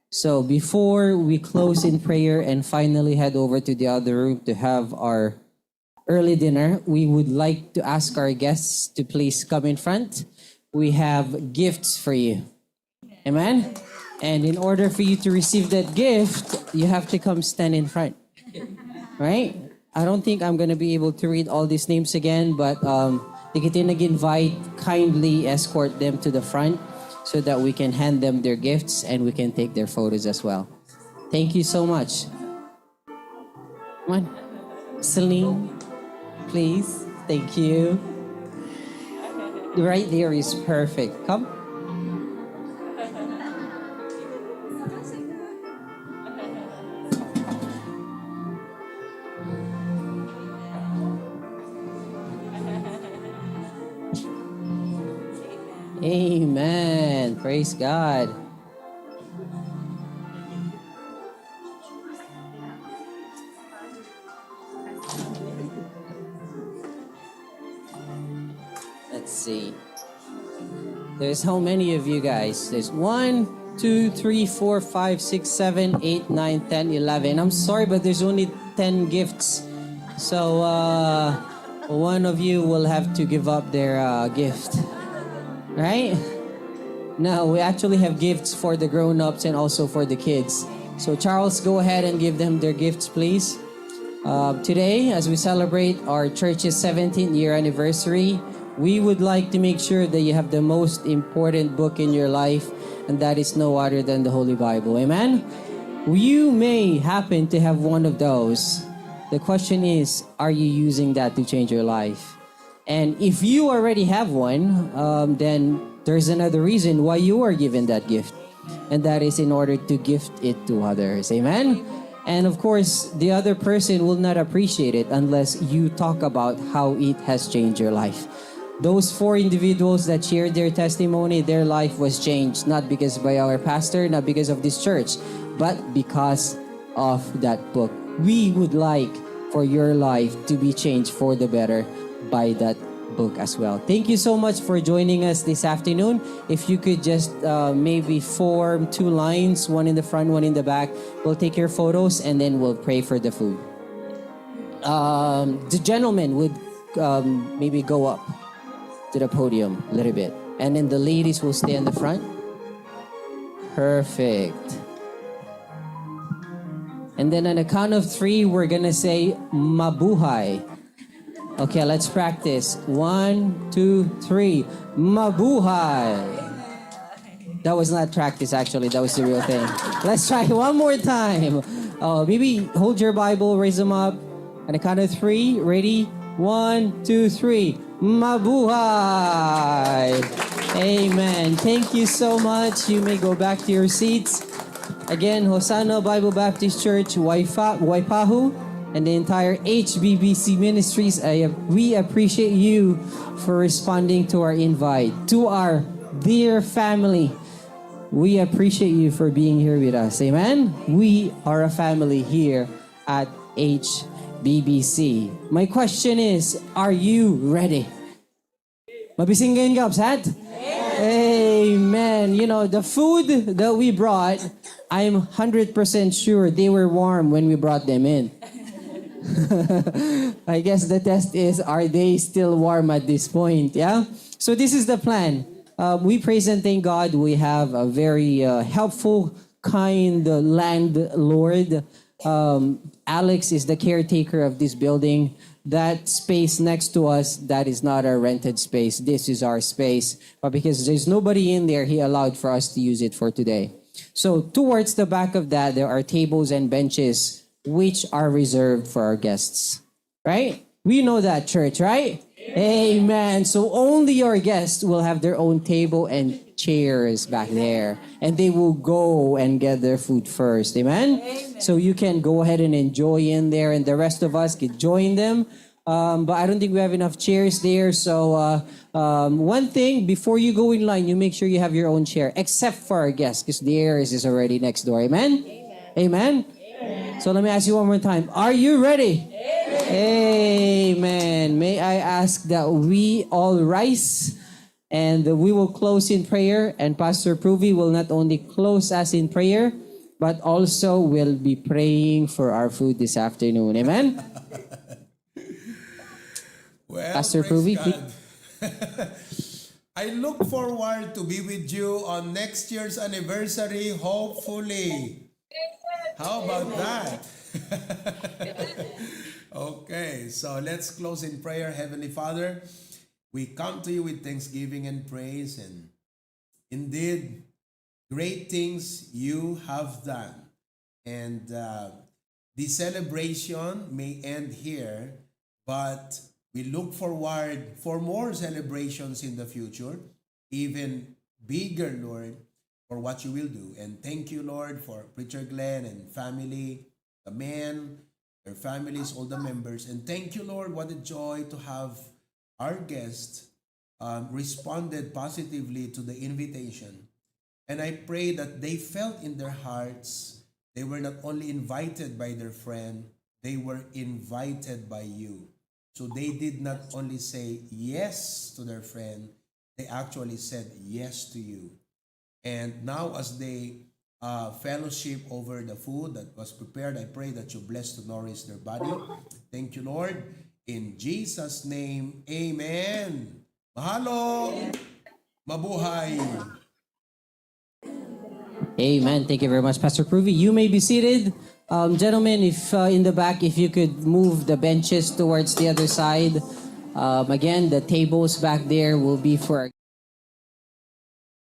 So before we close in prayer and finally head over to the other room to have our early dinner, we would like to ask our guests to please come in front. We have gifts for you. Amen? And in order for you to receive that gift, you have to come stand in front. Right? I don't think I'm going to be able to read all these names again, but um, dagiti nag-invite, kindly escort them to the front so that we can hand them their gifts and we can take their photos as well. Thank you so much. Come on. Celine, please. Thank you. Right there is perfect. Come. Amen. Praise God. Let's see. There's how many of you guys? There's one, two, three, four, five, six, seven, eight, nine, ten, eleven. I'm sorry, but there's only ten gifts. So uh, one of you will have to give up their uh, gift. Right? Now, we actually have gifts for the grown-ups and also for the kids. So Charles, go ahead and give them their gifts, please. Uh, today, as we celebrate our church's seventeenth year anniversary, we would like to make sure that you have the most important book in your life, and that is no other than the Holy Bible. Amen? You may happen to have one of those. The question is, are you using that to change your life? And if you already have one, um, then there's another reason why you are given that gift. And that is in order to gift it to others. Amen? And of course, the other person will not appreciate it unless you talk about how it has changed your life. Those four individuals that shared their testimony, their life was changed, not because by our pastor, not because of this church, but because of that book. We would like for your life to be changed for the better by that book as well. Thank you so much for joining us this afternoon. If you could just uh, maybe form two lines, one in the front, one in the back, we'll take your photos and then we'll pray for the food. Um, the gentleman would um, maybe go up to the podium a little bit, and then the ladies will stay in the front. Perfect. And then on the count of three, we're gonna say mabuhay. Okay, let's practice. One, two, three. Mabuhay. That was not practice, actually. That was the real thing. Let's try one more time. Oh, maybe hold your Bible, raise them up. On the count of three, ready? One, two, three. Mabuhay! Amen. Thank you so much. You may go back to your seats. Again, Hosanna Bible Baptist Church, Waifa-, Waipahu, and the entire H B B C Ministries, I, we appreciate you for responding to our invite. To our dear family, we appreciate you for being here with us. Amen? We are a family here at H B B C. My question is, are you ready? Mabisinggen ka, Absat? Amen. You know, the food that we brought, I'm hundred percent sure they were warm when we brought them in. I guess the test is, are they still warm at this point? Yeah? So this is the plan. Uh, we praise and thank God. We have a very uh, helpful, kind landlord. Um, Alex is the caretaker of this building. That space next to us, that is not our rented space. This is our space. But because there's nobody in there, he allowed for us to use it for today. So towards the back of that, there are tables and benches which are reserved for our guests. Right? We know that, church, right? Amen. So only your guests will have their own table and chairs back there. And they will go and get their food first. Amen? So you can go ahead and enjoy in there, and the rest of us can join them. Um, but I don't think we have enough chairs there. So uh, um, one thing, before you go in line, you make sure you have your own chair, except for our guests, because theirs is already next door. Amen? Amen? So let me ask you one more time. Are you ready? Amen. May I ask that we all rise, and we will close in prayer, and Pastor Pruvi will not only close us in prayer, but also will be praying for our food this afternoon. Amen? Well, Pastor Pruvi, please. I look forward to be with you on next year's anniversary, hopefully. How about that? Okay, so let's close in prayer. Heavenly Father, we come to you with thanksgiving and praise, and indeed, great things you have done. And uh, the celebration may end here, but we look forward for more celebrations in the future, even bigger, Lord, for what you will do. And thank you, Lord, for Preacher Glenn and family, the men, their families, all the members. And thank you, Lord, what a joy to have our guest um, responded positively to the invitation. And I pray that they felt in their hearts they were not only invited by their friend, they were invited by you. So they did not only say yes to their friend, they actually said yes to you. And now, as they uh, fellowship over the food that was prepared, I pray that you bless to nourish their body. Thank you, Lord. In Jesus' name, amen. Mahalo, mabuhay. Amen. Thank you very much, Pastor Pruvi. You may be seated. Um, gentlemen, if uh, in the back, if you could move the benches towards the other side. Um, again, the tables back there will be for